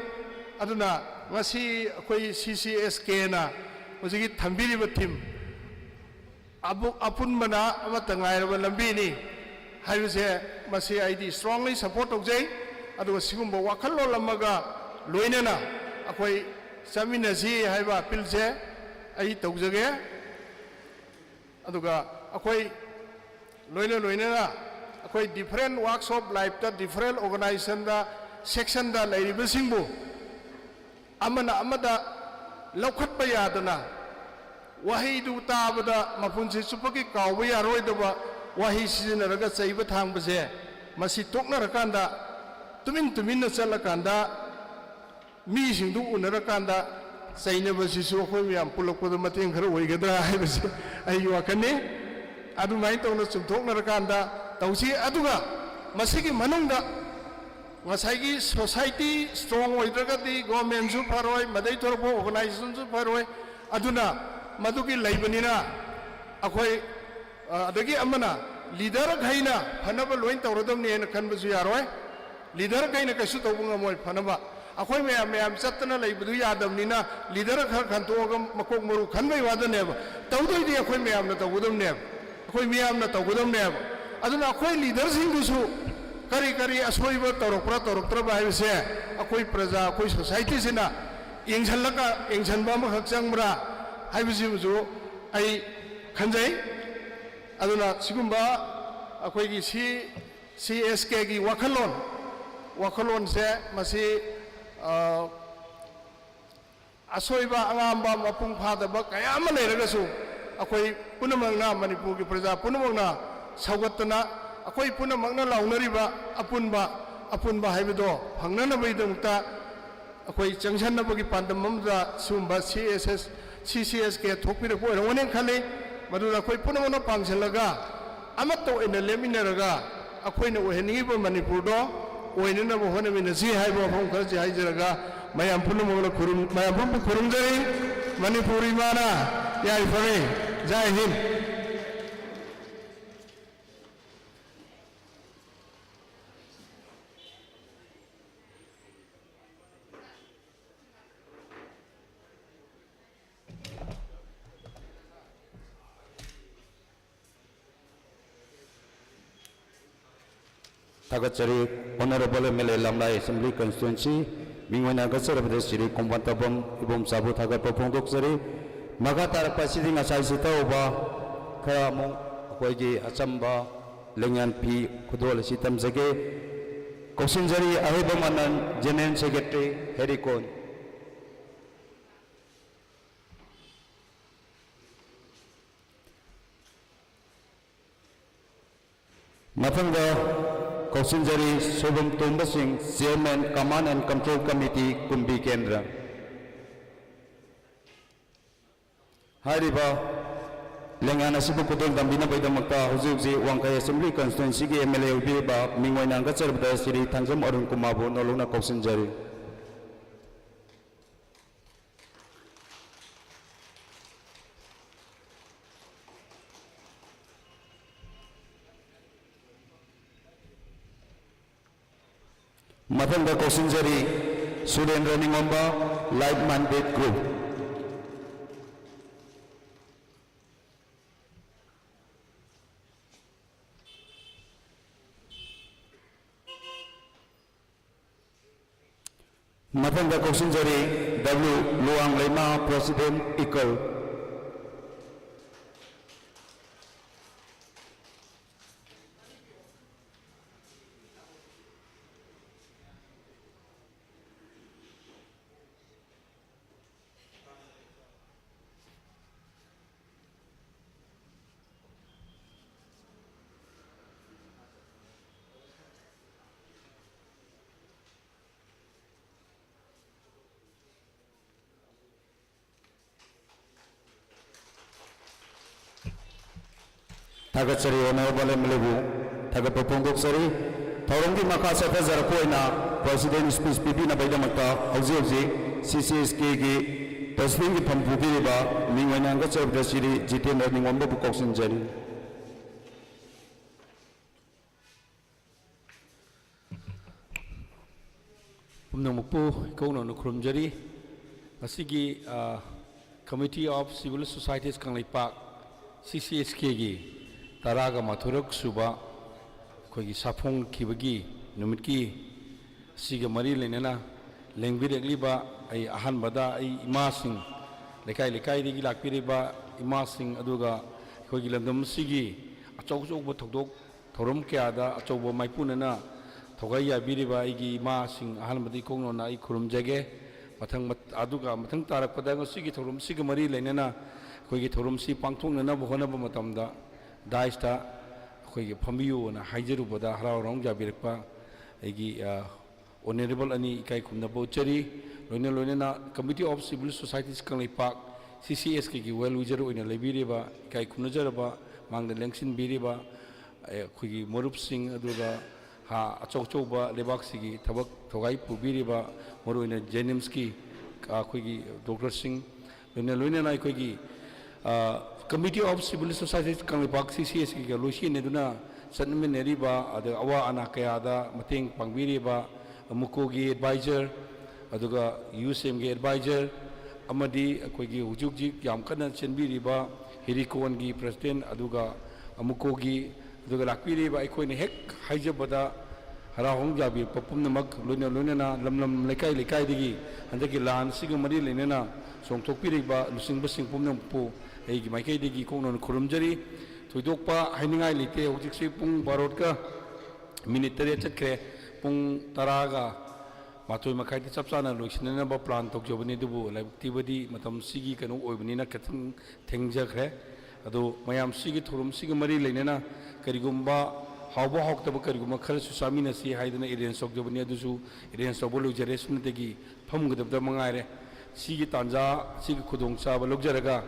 ꯑꯗꯨꯅ ꯉꯁꯤ ꯑꯩꯈꯣꯏ ꯁꯤ ꯁꯤ ꯑꯦꯁ ꯀꯦꯅ ꯍꯧꯖꯤꯛꯀꯤ ꯊꯝꯕꯤꯔꯤꯕ ꯊꯤꯝ ꯑꯕꯨ-, ꯑꯄꯨꯟꯕꯅ ꯑꯃꯠꯇ ꯉꯥꯏꯔꯕ ꯂꯝꯕꯤꯅꯤ ꯍꯥꯏꯕꯁꯦ, ꯃꯁꯤ ꯑꯩꯗꯤ strongly support ꯇꯧꯖꯩ꯫ ꯑꯗꯨꯒ ꯁꯤꯒꯨꯝꯕ ꯋꯥꯈꯜꯂꯣꯟ ꯑꯃꯒ ꯂꯣꯏꯅꯅ ꯑꯩꯈꯣꯏ ꯆꯠꯃꯤꯟꯅꯁꯤ ꯍꯥꯏꯕ ꯑꯄꯤꯜꯁꯦ ꯑꯩ ꯇꯧꯖꯒꯦ꯫ ꯑꯗꯨꯒ ꯑꯩꯈꯣꯏ ꯂꯣꯏꯅ ꯂꯣꯏꯅꯅ ꯑꯩꯈꯣꯏ different walks of lifeꯇ, different organizationꯗ, sectionꯗ ꯂꯩꯔꯤꯕꯁꯤꯡꯕꯨ ꯑꯃꯅ ꯑꯃꯗ ꯂꯧꯈꯠꯄ ꯌꯥꯗꯅ, ꯋꯥꯍꯩꯗꯨ ꯇꯥꯕꯗ ꯃꯄꯨꯟꯁꯤ ꯆꯨꯞꯄꯒꯤ ꯀꯥꯎꯕ ꯌꯥꯔꯣꯏꯗꯕ ꯋꯥꯍꯩ ꯁꯤꯖꯤꯟꯅꯔꯒ ꯆꯩꯕ ꯊꯥꯡꯕꯁꯦ, ꯃꯁꯤ ꯇꯣꯛꯅꯔꯀꯥꯟꯗ, ꯇꯨꯃꯤꯟ ꯇꯨꯃꯤꯟꯅ ꯆꯠꯂꯀꯥꯟꯗ, ꯃꯤꯁꯤꯡꯗꯨ ꯎꯅꯔꯀꯥꯟꯗ ꯆꯩꯅꯕꯁꯤꯁꯨ ꯑꯩꯈꯣꯏ ꯃꯌꯥꯝ ꯄꯨꯜꯂꯛꯄꯗ ꯃꯇꯦꯡ ꯈꯔ ꯑꯣꯏꯒꯗ꯭ꯔꯥ ꯍꯥꯏꯕꯁꯤ ꯑꯩꯒꯤ ꯋꯥꯈꯜꯅꯤ꯫ ꯑꯗꯨꯃꯥꯏꯅ ꯇꯧꯅ ꯆꯨꯝꯊꯣꯛꯅꯔꯀꯥꯟꯗ ꯇꯧꯁꯤ꯫ ꯑꯗꯨꯒ ꯃꯁꯤꯒꯤ ꯃꯅꯨꯡꯗ ꯉꯁꯥꯏꯒꯤ society strong ꯑꯣꯏꯗ꯭ꯔꯒꯗꯤ governmentꯁꯨ ꯐꯔꯣꯏ, ꯃꯗꯩ ꯊꯣꯔꯛꯄ organizationꯁꯨ ꯐꯔꯣꯏ꯫ ꯑꯗꯨꯅ ꯃꯗꯨꯒꯤ ꯂꯩꯕꯅꯤꯅ ꯑꯩꯈꯣꯏ, ꯑ, ꯑꯗꯒꯤ ꯑꯃꯅ leaderꯈꯩꯅ ꯐꯅꯕ ꯂꯣꯏ ꯇꯧꯔꯗꯕꯅꯤ ꯍꯥꯏꯅ ꯈꯟꯕꯁꯨ ꯌꯥꯔꯣꯏ꯫ Leaderꯈꯩꯅ ꯀꯩꯁꯨ ꯇꯧꯕ ꯉꯝꯃꯣꯏ ꯐꯅꯕ꯫ ꯑꯩꯈꯣꯏ ꯃꯌꯥꯝ ꯃꯌꯥꯝ ꯆꯠꯇꯅ ꯂꯩꯕꯗꯨ ꯌꯥꯗꯕꯅꯤꯅ leader ꯈꯔ ꯈꯟꯇꯣꯛꯑꯒ ꯃꯀꯣꯛ ꯃꯔꯨ ꯈꯟꯕꯩ ꯋꯥꯗꯅꯦꯕ꯫ ꯇꯧꯗꯣꯏꯗꯤ ꯑꯩꯈꯣꯏ ꯃꯌꯥꯝꯅ ꯇꯧꯒꯗꯕꯅꯦꯕ꯫ ꯑꯩꯈꯣꯏ ꯃꯤꯌꯥꯝꯅ ꯇꯧꯒꯗꯕꯅꯦꯕ꯫ ꯑꯗꯨꯅ ꯑꯩꯈꯣꯏ leaderꯁꯤꯡꯗꯨꯁꯨ ꯀꯔꯤ ꯀꯔꯤ ꯑꯁꯣꯏꯕ ꯇꯧꯔꯛꯄ꯭ꯔꯥ ꯇꯧꯔꯛꯇ꯭ꯔꯕ ꯍꯥꯏꯕꯁꯦ ꯑꯩꯈꯣꯏ ꯄ꯭ꯔꯖꯥ, ꯑꯩꯈꯣꯏ societyꯁꯤꯅ ꯌꯦꯡꯁꯤꯜꯂꯒ, ꯌꯦꯡꯁꯤꯟꯕ ꯑꯃꯈꯛ ꯆꯪꯕ꯭ꯔꯥ ꯍꯥꯏꯕꯁꯤꯃꯁꯨ ꯑꯩ ꯈꯟꯖꯩ꯫ ꯑꯗꯨꯅ ꯁꯤꯒꯨꯝꯕ ꯑꯩꯈꯣꯏꯒꯤ ꯁꯤ, ꯁꯤ ꯑꯦꯁ ꯀꯦꯒꯤ ꯋꯥꯈꯜꯂꯣꯟ, ꯋꯥꯈꯜꯂꯣꯟꯁꯦ ꯃꯁꯤ, ꯑ, ꯑꯁꯣꯏꯕ, ꯑꯉꯥꯡꯕ, ꯃꯄꯨꯡ ꯐꯥꯗꯕ ꯀꯌꯥ ꯑꯃ ꯂꯩꯔꯒꯁꯨ, ꯑꯩꯈꯣꯏ ꯄꯨꯝꯅꯃꯛꯅ, ꯃꯅꯤꯄꯨꯔꯒꯤ ꯄ꯭ꯔꯖꯥ ꯄꯨꯝꯅꯃꯛꯅ ꯁꯧꯒꯠꯇꯅ, ꯑꯩꯈꯣꯏ ꯄꯨꯝꯅꯃꯛꯅ ꯂꯥꯎꯅꯔꯤꯕ ꯑꯄꯨꯟꯕ, ꯑꯄꯨꯟꯕ ꯍꯥꯏꯕꯗꯣ ꯐꯪꯅꯅꯕꯒꯤꯗꯃꯛꯇ ꯑꯩꯈꯣꯏ ꯆꯪꯁꯟꯅꯕꯒꯤ ꯄꯥꯟꯗꯝ ꯑꯃꯗ ꯁꯤꯒꯨꯝꯕ ꯁꯤ ꯑꯦꯁ ꯑꯦꯁ, ꯁꯤ ꯁꯤ ꯑꯦꯁ ꯀꯦ ꯊꯣꯛꯄꯤꯔꯛꯄ ꯑꯣꯏꯔꯝꯒꯅꯤ ꯈꯜꯂꯤ꯫ ꯃꯗꯨꯗ ꯑꯩꯈꯣꯏ ꯄꯨꯝꯅꯃꯛꯅ ꯄꯥꯡꯁꯤꯜꯂꯒ ꯑꯃꯠꯇ ꯑꯣꯏꯅ ꯂꯦꯞꯃꯤꯟꯅꯔꯒ ꯑꯩꯈꯣꯏꯅ ꯑꯣꯏꯍꯟꯅꯤꯡꯉꯤꯕ ꯃꯅꯤꯄꯨꯔꯗꯣ ꯑꯣꯏꯅꯅꯕ ꯍꯣꯠꯅꯃꯤꯟꯅꯁꯤ ꯍꯥꯏꯕ ꯋꯥꯐꯝ ꯈꯔꯁꯤ ꯍꯥꯏꯖꯔꯒ, ꯃꯌꯥꯝ ꯄꯨꯝꯅꯃꯛꯅ ꯈꯨꯔꯨꯝ-, ꯃꯌꯥꯝ ꯄꯨꯝꯅꯃꯛ ꯈꯨꯔꯨꯝꯖꯔꯤ꯫ ꯃꯅꯤꯄꯨꯔ ꯏꯃꯥꯅ ꯌꯥꯏꯐꯔꯦ꯫ ꯖꯥꯏ ꯍꯤꯟꯗ꯫ ꯊꯥꯒꯠꯆꯔꯤ꯫ Honourable M L A ꯂꯝꯂꯥꯏ Assembly Constituency ꯃꯤꯡ ꯑꯣꯏꯅ ꯍꯥꯏꯒꯠꯆꯔꯕꯗ ꯁ꯭ꯔꯤ ꯀꯣꯡꯕꯥꯟꯇꯥꯕꯝ ꯏꯕꯣꯝꯆꯥꯕꯨ ꯊꯥꯒꯠꯄ ꯐꯣꯡꯗꯣꯛꯆꯔꯤ꯫ ꯃꯈꯥ ꯇꯥꯔꯛꯄ ꯑꯁꯤꯗꯤ ꯉꯁꯥꯏ ꯆꯤꯊꯍꯧꯕ ꯈꯔ ꯑꯃꯨꯛ ꯑꯩꯈꯣꯏꯒꯤ ꯑꯆꯝꯕ ꯂꯦꯡꯌꯥꯟ ꯐꯤ ꯈꯨꯗꯣꯜ ꯑꯁꯤ ꯇꯝꯖꯒꯦ꯫ ꯀꯧꯁꯤꯟꯖꯔꯤ ꯑꯍꯩꯕ ꯃꯅꯟ, General Secretary, ꯍꯦꯔꯤꯀꯣꯟ꯫ ꯃꯊꯪꯗ ꯀꯧꯁꯤꯟꯖꯔꯤ ꯁꯣꯏꯕꯝ ꯇꯣꯝꯕ ꯁꯤꯡ, Chairman, Command and Control Committee, ꯀꯨꯝꯕꯤ ꯀꯦꯟꯗ꯭ꯔ꯫ ꯍꯥꯏꯔꯤꯕ ꯂꯦꯡꯌꯥꯟ ꯑꯁꯤꯕꯨ ꯈꯨꯗꯣꯜ ꯇꯝꯕꯤꯅꯕꯒꯤꯗꯃꯛꯇ ꯍꯧꯖꯤꯛ ꯍꯧꯖꯤꯛ ꯋꯥꯡꯈꯩ Assembly Constituency ꯒꯤ M L A ꯑꯣꯏꯕꯤꯔꯤꯕ ꯃꯤꯡ ꯑꯣꯏꯅ ꯍꯪꯒꯠꯆꯔꯕꯗ ꯁ꯭ꯔꯤ ꯊꯥꯡꯖꯝ ꯑꯔꯨꯟ ꯀꯨꯃꯥꯔꯕꯨ ꯅꯧꯂꯧꯅ ꯀꯧꯁꯤꯟꯖꯔꯤ꯫ ꯃꯊꯪꯗ ꯀꯧꯁꯤꯟꯖꯔꯤ ꯁꯨꯔꯦꯟꯗ꯭ꯔ ꯅꯤꯉꯣꯝꯕ, Like Minded Group꯫ ꯃꯊꯪꯗ ꯀꯧꯁꯤꯟꯖꯔꯤ W ꯂꯨꯋꯥꯡ ꯂꯩꯃ, President, ꯏꯀꯜ꯫ ꯊꯥꯒꯠꯆꯔꯤ꯫ ꯑꯣꯅꯔꯦꯕꯜ ꯑꯦꯝ ꯑꯦꯜ ꯑꯦꯕꯨ ꯊꯥꯒꯠꯄ ꯐꯣꯡꯗꯣꯛꯆꯔꯤ꯫ ꯊꯧꯔꯝꯒꯤ ꯃꯈꯥ ꯆꯠꯊꯖꯔꯛꯄ ꯑꯣꯏꯅ ꯄ꯭ꯔꯦꯁꯤꯗꯦꯟ ꯁ꯭ꯄꯤꯆ ꯄꯤꯕꯤꯅꯕꯒꯤꯗꯃꯛꯇ ꯍꯧꯖꯤꯛ ꯍꯧꯖꯤꯛ ꯁꯤ ꯁꯤ ꯑꯦꯁ ꯀꯦꯒꯤ ꯄ꯭ꯔꯦꯁꯤꯗꯦꯟꯒꯤ ꯐꯝ ꯄꯨꯕꯤꯔꯤꯕ ꯃꯤꯡ ꯑꯣꯏꯅ ꯍꯦꯟꯒꯠꯆꯔꯕꯗ ꯁꯤꯔꯤ ꯖꯤꯇꯦꯟꯗ꯭ꯔ ꯅꯤꯉꯣꯝꯕꯕꯨ ꯀꯧꯁꯤꯟꯖꯔꯤ꯫ ꯄꯨꯝꯅꯃꯛꯄꯨ ꯏꯀꯧꯅꯅ ꯈꯨꯔꯨꯝꯖꯔꯤ꯫ ꯉꯁꯤꯒꯤ, ꯑ, Committee of Civil Societies Kangleipak, C C S ꯀꯦꯒꯤ ꯇꯔꯥꯒ ꯃꯥꯊꯣꯏꯔꯛ ꯁꯨꯕ ꯑꯩꯈꯣꯏꯒꯤ ꯁꯥꯐꯣꯡꯈꯤꯕꯒꯤ ꯅꯨꯃꯤꯠꯀꯤ ꯑꯁꯤꯒ ꯃꯔꯤ ꯂꯩꯅꯅ ꯂꯦꯡꯕꯤꯔꯛꯂꯤꯕ ꯑꯩ ꯑꯍꯥꯟꯕꯗ ꯑꯩ ꯏꯃꯥꯁꯤꯡ, ꯂꯩꯀꯥꯏ ꯂꯩꯀꯥꯏꯗꯒꯤ ꯂꯥꯛꯄꯤꯔꯤꯕ ꯏꯃꯥꯁꯤꯡ, ꯑꯗꯨꯒ ꯑꯩꯈꯣꯏꯒꯤ ꯂꯝꯗꯝ ꯑꯁꯤꯒꯤ ꯑꯆꯧ ꯑꯆꯧꯕ ꯊꯧꯗꯣꯛ ꯊꯧꯔꯝ ꯀꯌꯥꯗ ꯑꯆꯧꯕ ꯃꯥꯏꯄꯨꯅꯅ ꯊꯧꯒꯥꯏ ꯌꯥꯕꯤꯔꯤꯕ ꯑꯩꯒꯤ ꯏꯃꯥꯁꯤꯡ ꯑꯍꯥꯟꯕꯗ ꯏꯀꯣꯛꯅꯣꯅ ꯑꯩ ꯈꯨꯔꯨꯝꯖꯒꯦ꯫ ꯃꯊꯪ ꯃꯠ-, ꯑꯗꯨꯒ ꯃꯊꯪ ꯇꯥꯔꯛꯄꯗ ꯉꯁꯤꯒꯤ ꯊꯧꯔꯝꯁꯤꯒ ꯃꯔꯤ ꯂꯩꯅꯅ ꯑꯩꯈꯣꯏꯒꯤ ꯊꯧꯔꯝꯁꯤ ꯄꯥꯡꯊꯣꯛꯅꯅꯕ ꯍꯣꯠꯅꯕ ꯃꯇꯝꯗ ꯗꯥꯏꯁꯇ ꯑꯩꯈꯣꯏꯒꯤ ꯐꯝꯕꯤꯌꯨꯅ ꯍꯥꯏꯖꯔꯨꯕꯗ ꯍꯔꯥꯎ ꯍꯔꯥꯎ ꯌꯥꯕꯤꯔꯛꯄ ꯑꯩꯒꯤ, ꯑ, ꯑꯣꯅꯔꯦꯕꯜ ꯑꯅꯤ ꯏꯀꯥꯏ ꯈꯨꯝꯅꯕ ꯎꯠꯆꯔꯤ꯫ ꯂꯣꯏꯅ ꯂꯣꯏꯅꯅ Committee of Civil Societies Kangleipak, C C S ꯀꯦꯒꯤ well ꯋꯤꯖꯔ ꯑꯣꯏꯅ ꯂꯩꯕꯤꯔꯤꯕ, ꯏꯀꯥꯏ ꯈꯨꯝꯅꯖꯔꯕ, ꯃꯥꯡꯗ ꯂꯦꯡꯁꯤꯟꯕꯤꯔꯤꯕ, ꯑꯩꯈꯣꯏꯒꯤ ꯃꯔꯨꯞꯁꯤꯡ, ꯑꯗꯨꯒ ꯍꯥ, ꯑꯆꯧ ꯑꯆꯧꯕ ꯂꯩꯕꯥꯛꯁꯤꯒꯤ ꯊꯕꯛ ꯊꯧꯒꯥꯏ ꯄꯨꯕꯤꯔꯤꯕ, ꯃꯔꯨꯑꯣꯏꯅ ꯖꯦꯅꯤꯝꯁꯀꯤ ꯑꯩꯈꯣꯏꯒꯤ ꯗꯣꯛꯇꯔꯁꯤꯡ, ꯂꯣꯏꯅ ꯂꯣꯏꯅꯅ ꯑꯩꯈꯣꯏꯒꯤ, ꯑ, Committee of Civil Societies Kangleipak, C C ꯑꯦꯁ ꯀꯦꯒ ꯂꯣꯏꯁꯤꯟꯅꯗꯨꯅ ꯆꯠꯃꯤꯟꯅꯔꯤꯕ, ꯑꯗ ꯑꯋꯥ ꯑꯅꯥ ꯀꯌꯥꯗ ꯃꯇꯦꯡ ꯄꯥꯡꯕꯤꯔꯤꯕ, ꯑꯃꯨꯀꯣꯒꯤ ꯑꯦꯗꯚꯥꯏꯖꯔ, ꯑꯗꯨꯒ ꯌꯨ ꯁꯤ ꯑꯦꯝꯒꯤ ꯑꯦꯗꯚꯥꯏꯖꯔ, ꯑꯃꯗꯤ ꯑꯩꯈꯣꯏꯒꯤ ꯍꯧꯖꯤꯛ ꯍꯧꯖꯤꯛ ꯌꯥꯝ ꯀꯟꯅ ꯆꯦꯟꯕꯤꯔꯤꯕ ꯍꯤꯔꯤꯀꯣꯟꯒꯤ ꯄ꯭ꯔꯦꯁꯤꯗꯦꯟ, ꯑꯗꯨꯒ ꯑꯃꯨꯀꯣꯒꯤ, ꯑꯗꯨꯒ ꯂꯥꯛꯄꯤꯔꯤꯕ ꯑꯩꯈꯣꯏꯅ ꯍꯦꯛ ꯍꯥꯏꯖꯕꯗ ꯍꯔꯥꯎ ꯍꯔꯥꯎ ꯌꯥꯕꯤꯔꯛꯄ ꯄꯨꯝꯅꯃꯛ, ꯂꯣꯏꯅ ꯂꯣꯏꯅꯅ ꯂꯝ ꯂꯝ ꯂꯩꯀꯥꯏ ꯂꯩꯀꯥꯏꯗꯒꯤ ꯍꯟꯗꯛꯀꯤ ꯂꯥꯟ ꯑꯁꯤꯒ ꯃꯔꯤ ꯂꯩꯅꯅ ꯆꯣꯡꯊꯣꯛꯄꯤꯔꯤꯕ ꯂꯨꯆꯤꯡꯕꯁꯤꯡ ꯄꯨꯝꯅꯃꯛꯄꯨ ꯑꯩꯒꯤ ꯃꯥꯏꯀꯩꯗꯒꯤ ꯀꯣꯛꯅꯅ ꯈꯨꯔꯨꯝꯖꯔꯤ꯫ ꯊꯣꯏꯗꯣꯛꯄ ꯍꯥꯏꯅꯤꯡꯉꯥꯏ ꯂꯩꯇꯦ꯫ ꯍꯧꯖꯤꯛꯁꯤ ꯄꯨꯡ ꯕꯥꯔꯣꯒ ꯃꯤꯅꯤꯠ ꯇꯔꯦꯠ ꯆꯠꯈ꯭ꯔꯦ꯫ ꯄꯨꯡ ꯇꯔꯥꯒ ꯃꯥꯊꯣꯏ ꯃꯈꯥꯏꯗ ꯆꯞ ꯆꯥꯅ ꯂꯣꯏꯁꯤꯟꯅꯅꯕ ꯄ꯭ꯂꯥꯟ ꯇꯧꯖꯕꯅꯤ, ꯑꯗꯨꯕꯨ ꯂꯥꯏꯕꯛ ꯊꯤꯕꯗꯤ ꯃꯇꯝꯁꯤꯒꯤ ꯀꯩꯅꯣ ꯑꯣꯏꯕꯅꯤꯅ ꯈꯤꯇꯪ ꯊꯦꯡꯖꯈ꯭ꯔꯦ꯫ ꯑꯗꯣ ꯃꯌꯥꯝꯁꯤꯒꯤ ꯊꯧꯔꯝꯁꯤꯒ ꯃꯔꯤ ꯂꯩꯅꯅ ꯀꯔꯤꯒꯨꯝꯕ ꯍꯥꯎꯕ ꯍꯥꯎꯇꯕ ꯀꯔꯤꯒꯨꯝꯕ ꯈꯔꯁꯨ ꯆꯥꯃꯤꯟꯅꯁꯤ ꯍꯥꯏꯗꯅ ꯑꯦꯔꯦꯟꯖ ꯇꯧꯖꯕꯅꯤ, ꯑꯗꯨꯁꯨ ꯑꯦꯔꯦꯟꯖ ꯇꯧꯕ ꯂꯣꯏꯖꯔꯦ꯫ ꯁꯨꯞꯅꯇꯒꯤ ꯐꯝꯒꯗꯕꯗ ꯃꯉꯥꯏꯔꯦ꯫ ꯁꯤꯒꯤ ꯇꯥꯟꯖꯥ, ꯁꯤꯒꯤ ꯈꯨꯗꯣꯡꯆꯥꯕ ꯂꯧꯖꯔꯒ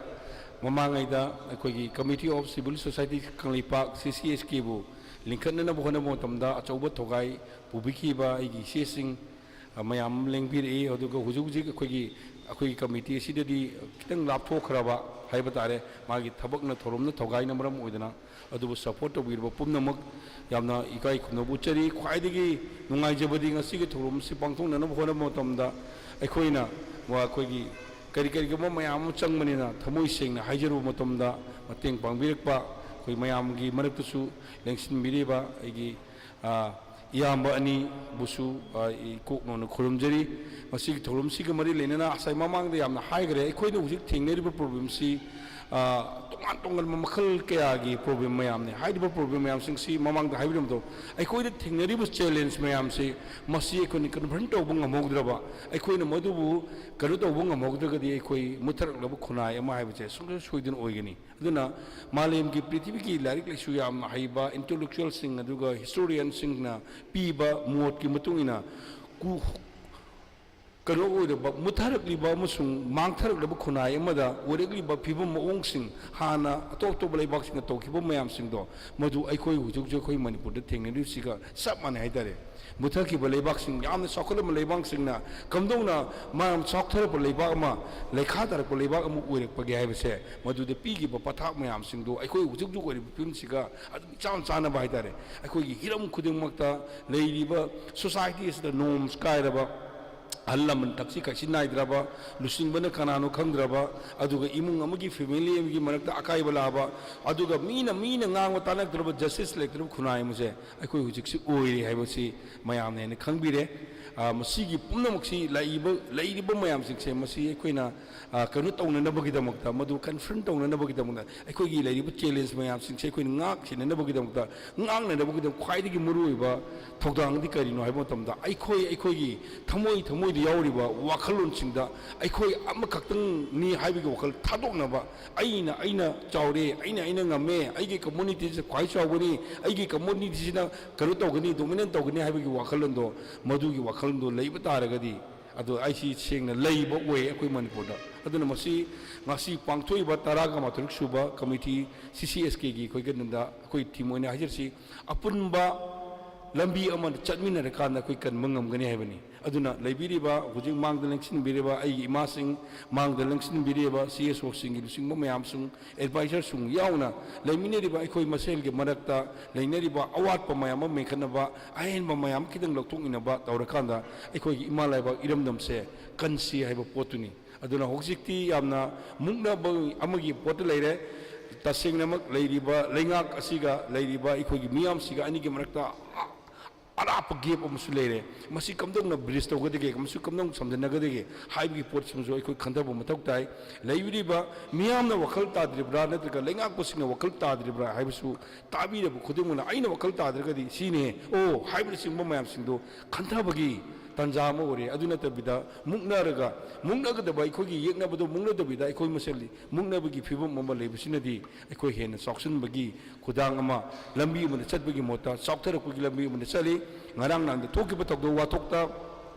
ꯃꯃꯥꯡꯉꯩꯗ ꯑꯩꯈꯣꯏꯒꯤ Committee of Civil Society Kangleipak, C C ꯑꯦꯁ ꯀꯦꯕꯨ ꯂꯤꯡꯈꯠꯅꯅꯕ ꯍꯣꯠꯅꯕ ꯃꯇꯝꯗ ꯑꯆꯧꯕ ꯊꯧꯒꯥꯏ ꯄꯨꯕꯤꯈꯤꯕ ꯑꯩꯒꯤ ꯏꯆꯦꯁꯤꯡ, ꯑ, ꯃꯌꯥꯝ ꯑꯃ ꯂꯦꯡꯕꯤꯔꯛꯏ꯫ ꯑꯗꯨꯒ ꯍꯧꯖꯤꯛ ꯍꯧꯖꯤꯛ ꯑꯩꯈꯣꯏꯒꯤ, ꯑꯩꯈꯣꯏꯒꯤ committee ꯑꯁꯤꯗꯗꯤ ꯈꯤꯇꯪ ꯂꯥꯞꯊꯣꯛꯈ꯭ꯔꯕ ꯍꯥꯏꯕ ꯇꯥꯔꯦ, ꯃꯥꯒꯤ ꯊꯕꯛꯅ ꯊꯧꯔꯝꯅ ꯊꯧꯒꯥꯏꯅ ꯃꯔꯝ ꯑꯣꯏꯗꯅ꯫ ꯑꯗꯨꯕꯨ support ꯇꯧꯕꯤꯔꯕ ꯄꯨꯝꯅꯃꯛ ꯌꯥꯝꯅ ꯏꯀꯥꯏ ꯈꯨꯝꯅꯕ ꯎꯠꯆꯔꯤ꯫ ꯈ꯭ꯋꯥꯏꯗꯒꯤ ꯅꯨꯡꯉꯥꯏꯖꯕꯗꯤ ꯉꯁꯤꯒꯤ ꯊꯧꯔꯝ ꯑꯁꯤ ꯄꯥꯡꯊꯣꯛꯅꯅꯕ ꯍꯣꯠꯅꯕ ꯃꯇꯝꯗ ꯑꯩꯈꯣꯏꯅ ꯋꯥ-, ꯑꯩꯈꯣꯏꯒꯤ ꯀꯔꯤ ꯀꯔꯤꯒꯨꯝꯕ ꯃꯌꯥꯝ ꯑꯃ ꯆꯪꯕꯅꯤꯅ ꯊꯃꯣꯏ ꯁꯦꯡꯅ ꯍꯥꯏꯖꯔꯨꯕ ꯃꯇꯝꯗ ꯃꯇꯦꯡ ꯄꯥꯡꯕꯤꯔꯛꯄ ꯑꯩꯈꯣꯏ ꯃꯌꯥꯝꯒꯤ ꯃꯔꯛꯇꯁꯨ ꯂꯦꯡꯁꯤꯟꯕꯤꯔꯤꯕ ꯑꯩꯒꯤ, ꯑ, ꯏꯌꯥꯝꯕ ꯑꯅꯤꯕꯨꯁꯨ, ꯑ, ꯏꯀꯣꯛꯅꯧꯅ ꯈꯨꯔꯨꯝꯖꯔꯤ꯫ ꯃꯁꯤꯒꯤ ꯊꯧꯔꯝꯁꯤꯒ ꯃꯔꯤ ꯂꯩꯅꯅ ꯉꯁꯥꯏ ꯃꯃꯥꯡꯗ ꯌꯥꯝꯅ ꯍꯥꯏꯈ꯭ꯔꯦ, ꯑꯩꯈꯣꯏꯅ ꯍꯧꯖꯤꯛ ꯊꯦꯡꯅꯔꯤꯕ problemꯁꯤ, ꯑ, ꯇꯣꯉꯥꯟ ꯇꯣꯉꯥꯟꯕ ꯃꯈꯜ ꯀꯌꯥꯒꯤ problem ꯃꯌꯥꯝꯅꯤ꯫ ꯍꯥꯏꯔꯤꯕ problem ꯃꯌꯥꯝꯁꯤꯡꯁꯤ ꯃꯃꯥꯡꯗ ꯍꯥꯏꯕꯤꯔꯝꯕꯗꯣ, ꯑꯩꯈꯣꯏꯗ ꯊꯦꯡꯅꯔꯤꯕ challenge ꯃꯌꯥꯝꯁꯤ, ꯃꯁꯤ ꯑꯩꯈꯣꯏꯅ confront ꯇꯧꯕ ꯉꯝꯍꯧꯗ꯭ꯔꯕ, ꯑꯩꯈꯣꯏꯅ ꯃꯗꯨꯕꯨ ꯀꯩꯅꯣ ꯇꯧꯕ ꯉꯝꯍꯧꯗ꯭ꯔꯒꯗꯤ ꯑꯩꯈꯣꯏ ꯃꯨꯠꯊꯔꯛꯂꯕ ꯈꯨꯟꯅꯥꯏ ꯑꯃ ꯍꯥꯏꯕꯁꯦ ꯁꯨꯡꯁꯣꯏ ꯁꯣꯏꯗꯅ ꯑꯣꯏꯒꯅꯤ꯫ ꯑꯗꯨꯅ ꯃꯥꯂꯦꯝꯒꯤ, ꯄ꯭ꯔꯤꯊꯤꯕꯤꯒꯤ ꯂꯥꯏꯔꯤꯛ ꯂꯥꯏꯁꯨ ꯌꯥꯝꯅ ꯍꯩꯕ intellectualꯁꯤꯡ ꯑꯗꯨꯒ historianꯁꯤꯡꯅ ꯄꯤꯕ ꯃꯣꯠꯀꯤ ꯃꯇꯨꯡ ꯏꯟꯅ ꯀꯨ-, ꯀꯩꯅꯣ ꯑꯣꯏꯔꯕ, ꯃꯨꯠꯊꯔꯛꯂꯤꯕ ꯑꯃꯁꯨꯡ ꯃꯥꯡꯊꯔꯛꯂꯕ ꯈꯨꯟꯅꯥꯏ ꯑꯃꯗ ꯑꯣꯏꯔꯛꯂꯤꯕ ꯐꯤꯕꯝ ꯃꯑꯣꯡꯁꯤꯡ, ꯍꯥꯟꯅ ꯑꯇꯣꯞ ꯑꯇꯣꯞꯄ ꯂꯩꯕꯥꯛꯁꯤꯡꯅ ꯇꯧꯈꯤꯕ ꯃꯌꯥꯝꯁꯤꯡꯗꯣ, ꯃꯗꯨ ꯑꯩꯈꯣꯏ ꯍꯧꯖꯤꯛ ꯍꯧꯖꯤꯛ ꯑꯩꯈꯣꯏ ꯃꯅꯤꯄꯨꯔꯗ ꯊꯦꯡꯅꯔꯤꯕꯁꯤꯒ ꯆꯞ ꯃꯥꯟꯅꯩ ꯍꯥꯏꯇꯥꯔꯦ꯫ ꯃꯨꯠꯊꯈꯤꯕ ꯂꯩꯕꯥꯛꯁꯤꯡ, ꯌꯥꯝꯅ ꯆꯥꯎꯈꯠꯂꯕ ꯂꯩꯕꯥꯛꯁꯤꯡꯅ ꯀꯝꯗꯧꯅ ꯃꯌꯥꯝ ꯆꯥꯎꯊꯔꯛꯄ ꯂꯩꯕꯥꯛ ꯑꯃ, ꯂꯩꯈꯥ ꯇꯥꯔꯛꯄ ꯂꯩꯕꯥꯛ ꯑꯃ ꯑꯣꯏꯔꯛꯄꯒꯦ ꯍꯥꯏꯕꯁꯦ, ꯃꯗꯨꯗ ꯄꯤꯈꯤꯕ ꯄꯊꯥꯞ ꯃꯌꯥꯝꯁꯤꯡꯗꯣ ꯑꯩꯈꯣꯏ ꯍꯧꯖꯤꯛ ꯍꯧꯖꯤꯛ ꯑꯣꯏꯔꯤꯕ ꯐꯤꯕꯝꯁꯤꯒ ꯑꯗꯨꯝ ꯏꯆꯥꯟ ꯆꯥꯟꯅꯕ ꯍꯥꯏꯇꯥꯔꯦ꯫ ꯑꯩꯈꯣꯏꯒꯤ ꯍꯤꯔꯝ ꯈꯨꯗꯤꯡꯃꯛꯇ ꯂꯩꯔꯤꯕ society ꯑꯁꯤꯗ norms ꯀꯥꯏꯔꯕ, ꯑꯍꯜ ꯂꯃꯟ ꯊꯛꯁꯤ ꯈꯥꯁꯤ ꯅꯥꯏꯗ꯭ꯔꯕ, ꯂꯨꯆꯤꯡꯕꯅ ꯀꯅꯥꯅꯣ ꯈꯪꯗ꯭ꯔꯕ, ꯑꯗꯨꯒ ꯏꯃꯨꯡ ꯑꯃꯒꯤ, family ꯑꯃꯒꯤ ꯃꯔꯛꯇ ꯑꯀꯥꯏꯕ ꯂꯥꯛꯑꯕ, ꯑꯗꯨꯒ ꯃꯤꯅ, ꯃꯤꯅ ꯉꯥꯡꯕ ꯇꯥꯅꯛꯇ꯭ꯔꯕ, justice ꯂꯩꯇ꯭ꯔꯕ ꯈꯨꯟꯅꯥꯏ ꯑꯃꯁꯦ ꯑꯩꯈꯣꯏ ꯍꯧꯖꯤꯛꯁꯤ ꯑꯣꯏꯔꯦ ꯍꯥꯏꯕꯁꯤ ꯃꯌꯥꯝꯅ ꯍꯦꯟꯅ ꯈꯪꯕꯤꯔꯦ꯫ ꯑ, ꯃꯁꯤꯒꯤ ꯄꯨꯝꯅꯃꯛꯁꯤ ꯂꯥꯛꯏꯕ, ꯂꯩꯔꯤꯕ ꯃꯌꯥꯝꯁꯤꯡꯁꯦ, ꯃꯁꯤ ꯑꯩꯈꯣꯏꯅ, ꯑ, ꯀꯩꯅꯣ ꯇꯧꯅꯅꯕꯒꯤꯗꯃꯛꯇ, ꯃꯗꯨ confront ꯇꯧꯅꯅꯕꯒꯤꯗꯃꯛꯇ, ꯑꯩꯈꯣꯏꯒꯤ ꯂꯩꯔꯤꯕ challenge ꯃꯌꯥꯝꯁꯤꯡꯁꯦ ꯑꯩꯈꯣꯏꯅ ꯉꯥꯛ ꯁꯦꯟꯅꯅꯕꯒꯤꯗꯃꯛꯇ, ꯉꯥꯛꯅꯅꯕꯒꯤꯗꯃꯛ ꯈ꯭ꯋꯥꯏꯗꯒꯤ ꯃꯔꯨꯑꯣꯏꯕ ꯊꯧꯗꯥꯡꯗꯤ ꯀꯔꯤꯅꯣ ꯍꯥꯏꯕ ꯃꯇꯝꯗ, ꯑꯩꯈꯣꯏ, ꯑꯩꯈꯣꯏꯒꯤ ꯊꯃꯣꯏ ꯊꯃꯣꯏꯗ ꯌꯥꯎꯔꯤꯕ ꯋꯥꯈꯜꯂꯣꯟꯁꯤꯡꯗ ꯑꯩꯈꯣꯏ ꯑꯃꯈꯛꯇꯪꯅꯤ ꯍꯥꯏꯕꯒꯤ ꯋꯥꯈꯜ ꯊꯥꯗꯣꯛꯅꯕ, ꯑꯩꯅ, ꯑꯩꯅ ꯆꯥꯎꯔꯦ, ꯑꯩꯅ, ꯑꯩꯅ ꯉꯝꯃꯦ, ꯑꯩꯒꯤ communityꯁꯦ ꯈ꯭ꯋꯥꯏ ꯆꯥꯎꯕꯅꯤ, ꯑꯩꯒꯤ communityꯁꯤꯅ ꯀꯩꯅꯣ ꯇꯧꯒꯅꯤ, dominate ꯇꯧꯒꯅꯤ ꯍꯥꯏꯕꯒꯤ ꯋꯥꯈꯜꯂꯣꯟꯗꯣ, ꯃꯗꯨꯒꯤ ꯋꯥꯈꯜꯂꯣꯟꯗꯣ ꯂꯩꯕ ꯇꯥꯔꯒꯗꯤ, ꯑꯗꯣ ꯑꯩꯁꯤ ꯁꯦꯡꯅ ꯂꯩꯕ ꯑꯣꯏ ꯑꯩꯈꯣꯏ ꯃꯅꯤꯄꯨꯔꯗ꯫ ꯑꯗꯨꯅ ꯃꯁꯤ ꯉꯁꯤ ꯄꯥꯡꯊꯣꯛꯏꯕ ꯇꯔꯥꯒ ꯃꯥꯊꯣꯏꯔꯛ ꯁꯨꯕ ꯀꯃꯤꯇꯤ, ꯁꯤ ꯁꯤ ꯑꯦꯁ ꯀꯦꯒꯤ ꯑꯩꯈꯣꯏ ꯀꯩꯅꯣꯗ ꯑꯩꯈꯣꯏ ꯊꯤꯝ ꯑꯣꯏꯅ ꯍꯥꯏꯖꯔꯤꯁꯤ, ꯑꯄꯨꯟꯕ ꯂꯝꯕꯤ ꯑꯃꯗ ꯆꯠꯃꯤꯟꯅꯔꯀꯥꯟꯗ ꯑꯩꯈꯣꯏ ꯀꯟꯕ ꯉꯝꯒꯅꯤ ꯍꯥꯏꯕꯅꯤ꯫ ꯑꯗꯨꯅ ꯂꯩꯕꯤꯔꯤꯕ, ꯍꯧꯖꯤꯛ ꯃꯥꯡꯗ ꯂꯦꯡꯁꯤꯟꯕꯤꯔꯤꯕ ꯑꯩꯒꯤ ꯏꯃꯥꯁꯤꯡ, ꯃꯥꯡꯗ ꯂꯦꯡꯁꯤꯟꯕꯤꯔꯤꯕ ꯁꯤ ꯑꯦꯁ ꯑꯣꯁꯤꯡꯒꯤ ꯂꯨꯆꯤꯡꯕ ꯃꯌꯥꯝꯁꯤꯡ, ꯑꯦꯗꯚꯥꯏꯖꯔꯁꯤꯡ ꯌꯥꯎꯅ ꯂꯩꯃꯤꯟꯅꯔꯤꯕ ꯑꯩꯈꯣꯏ ꯃꯁꯦꯜꯒꯤ ꯃꯔꯛꯇ ꯂꯩꯅꯔꯤꯕ ꯑꯋꯥꯠꯄ ꯃꯌꯥꯝ ꯑꯃ ꯃꯦꯟꯈꯠꯅꯕ, ꯑꯍꯦꯟꯕ ꯃꯌꯥꯝ ꯈꯤꯇꯪ ꯂꯧꯊꯣꯛꯃꯤꯟꯅꯕ ꯇꯧꯔꯀꯥꯟꯗ ꯑꯩꯈꯣꯏꯒꯤ ꯏꯃꯥ ꯂꯩꯕꯥꯛ ꯏꯔꯝꯗꯝꯁꯦ ꯀꯟꯁꯤ ꯍꯥꯏꯕ ꯄꯣꯠꯇꯨꯅꯤ꯫ ꯑꯗꯨꯅ ꯍꯧꯖꯤꯛꯇꯤ ꯌꯥꯝꯅ ꯃꯨꯛꯅꯕ ꯑꯃꯒꯤ ꯄꯣꯠꯇ ꯂꯩꯔꯦ꯫ ꯇꯁꯦꯡꯅꯃꯛ ꯂꯩꯔꯤꯕ ꯂꯩꯉꯥꯛ ꯑꯁꯤꯒ ꯂꯩꯔꯤꯕ ꯑꯩꯈꯣꯏꯒꯤ ꯃꯤꯌꯥꯝꯁꯤꯒ ꯑꯅꯤꯒꯤ ꯃꯔꯛꯇ ꯑꯔꯥꯞꯄ ꯒꯦꯞ ꯑꯃꯁꯨ ꯂꯩꯔꯦ꯫ ꯃꯁꯤ ꯀꯝꯗꯧꯅ ꯕ꯭ꯔꯤꯖ ꯇꯧꯒꯗꯒꯦ, ꯃꯁꯤ ꯀꯝꯗꯧꯅ ꯁꯝꯖꯟꯅꯒꯗꯒꯦ ꯍꯥꯏꯕꯒꯤ ꯄꯣꯠꯁꯤꯃꯁꯨ ꯑꯩꯈꯣꯏ ꯈꯟꯊꯕ ꯃꯊꯧ ꯇꯥꯏ꯫ ꯂꯩꯕꯤꯔꯤꯕ ꯃꯤꯌꯥꯝꯅ ꯋꯥꯈꯜ ꯇꯥꯗ꯭ꯔꯤꯕ꯭ꯔꯥ, ꯅꯠꯇ꯭ꯔꯒ ꯂꯩꯉꯥꯛꯄꯁꯤꯡꯅ ꯋꯥꯈꯜ ꯇꯥꯗ꯭ꯔꯤꯕ꯭ꯔꯥ ꯍꯥꯏꯕꯁꯨ ꯇꯥꯕꯤꯔꯕ ꯈꯨꯗꯤꯡꯃꯛꯅ ꯑꯩꯅ ꯋꯥꯈꯜ ꯇꯥꯗ꯭ꯔꯒꯗꯤ ꯁꯤꯅꯦ, ꯑꯣ, ꯍꯥꯏꯕꯅꯆꯤꯡꯕ ꯃꯌꯥꯝꯁꯤꯡꯗꯣ ꯈꯟꯊꯕꯒꯤ ꯇꯥꯟꯖꯥ ꯑꯃ ꯑꯣꯏꯔꯦ꯫ ꯑꯗꯨ ꯅꯠꯇꯕꯤꯗ ꯃꯨꯛꯅꯔꯒ, ꯃꯨꯛꯅꯒꯗꯕ ꯑꯩꯈꯣꯏꯒꯤ ꯌꯦꯛꯅꯕꯗꯣ ꯃꯨꯛꯅꯗꯕꯤꯗ ꯑꯩꯈꯣꯏ ꯃꯁꯦꯜ ꯃꯨꯛꯅꯕꯒꯤ ꯐꯤꯕꯝ ꯑꯃ ꯂꯩꯕꯁꯤꯅꯗꯤ ꯑꯩꯈꯣꯏ ꯍꯦꯟꯅ ꯆꯥꯎꯁꯤꯟꯕꯒꯤ ꯈꯨꯗꯥꯡ ꯑꯃ, ꯂꯝꯕꯤ ꯑꯃꯗ ꯆꯠꯄꯒꯤ ꯃꯍꯨꯠꯇ ꯆꯥꯎꯊꯔꯛꯄꯒꯤ ꯂꯝꯕꯤ ꯑꯃꯗ ꯆꯠꯂꯤ꯫ ꯉꯔꯥꯡ ꯅꯍꯥꯟꯗ ꯊꯣꯛꯈꯤꯕ ꯊꯧꯗꯣꯛ ꯋꯥꯊꯣꯛꯇ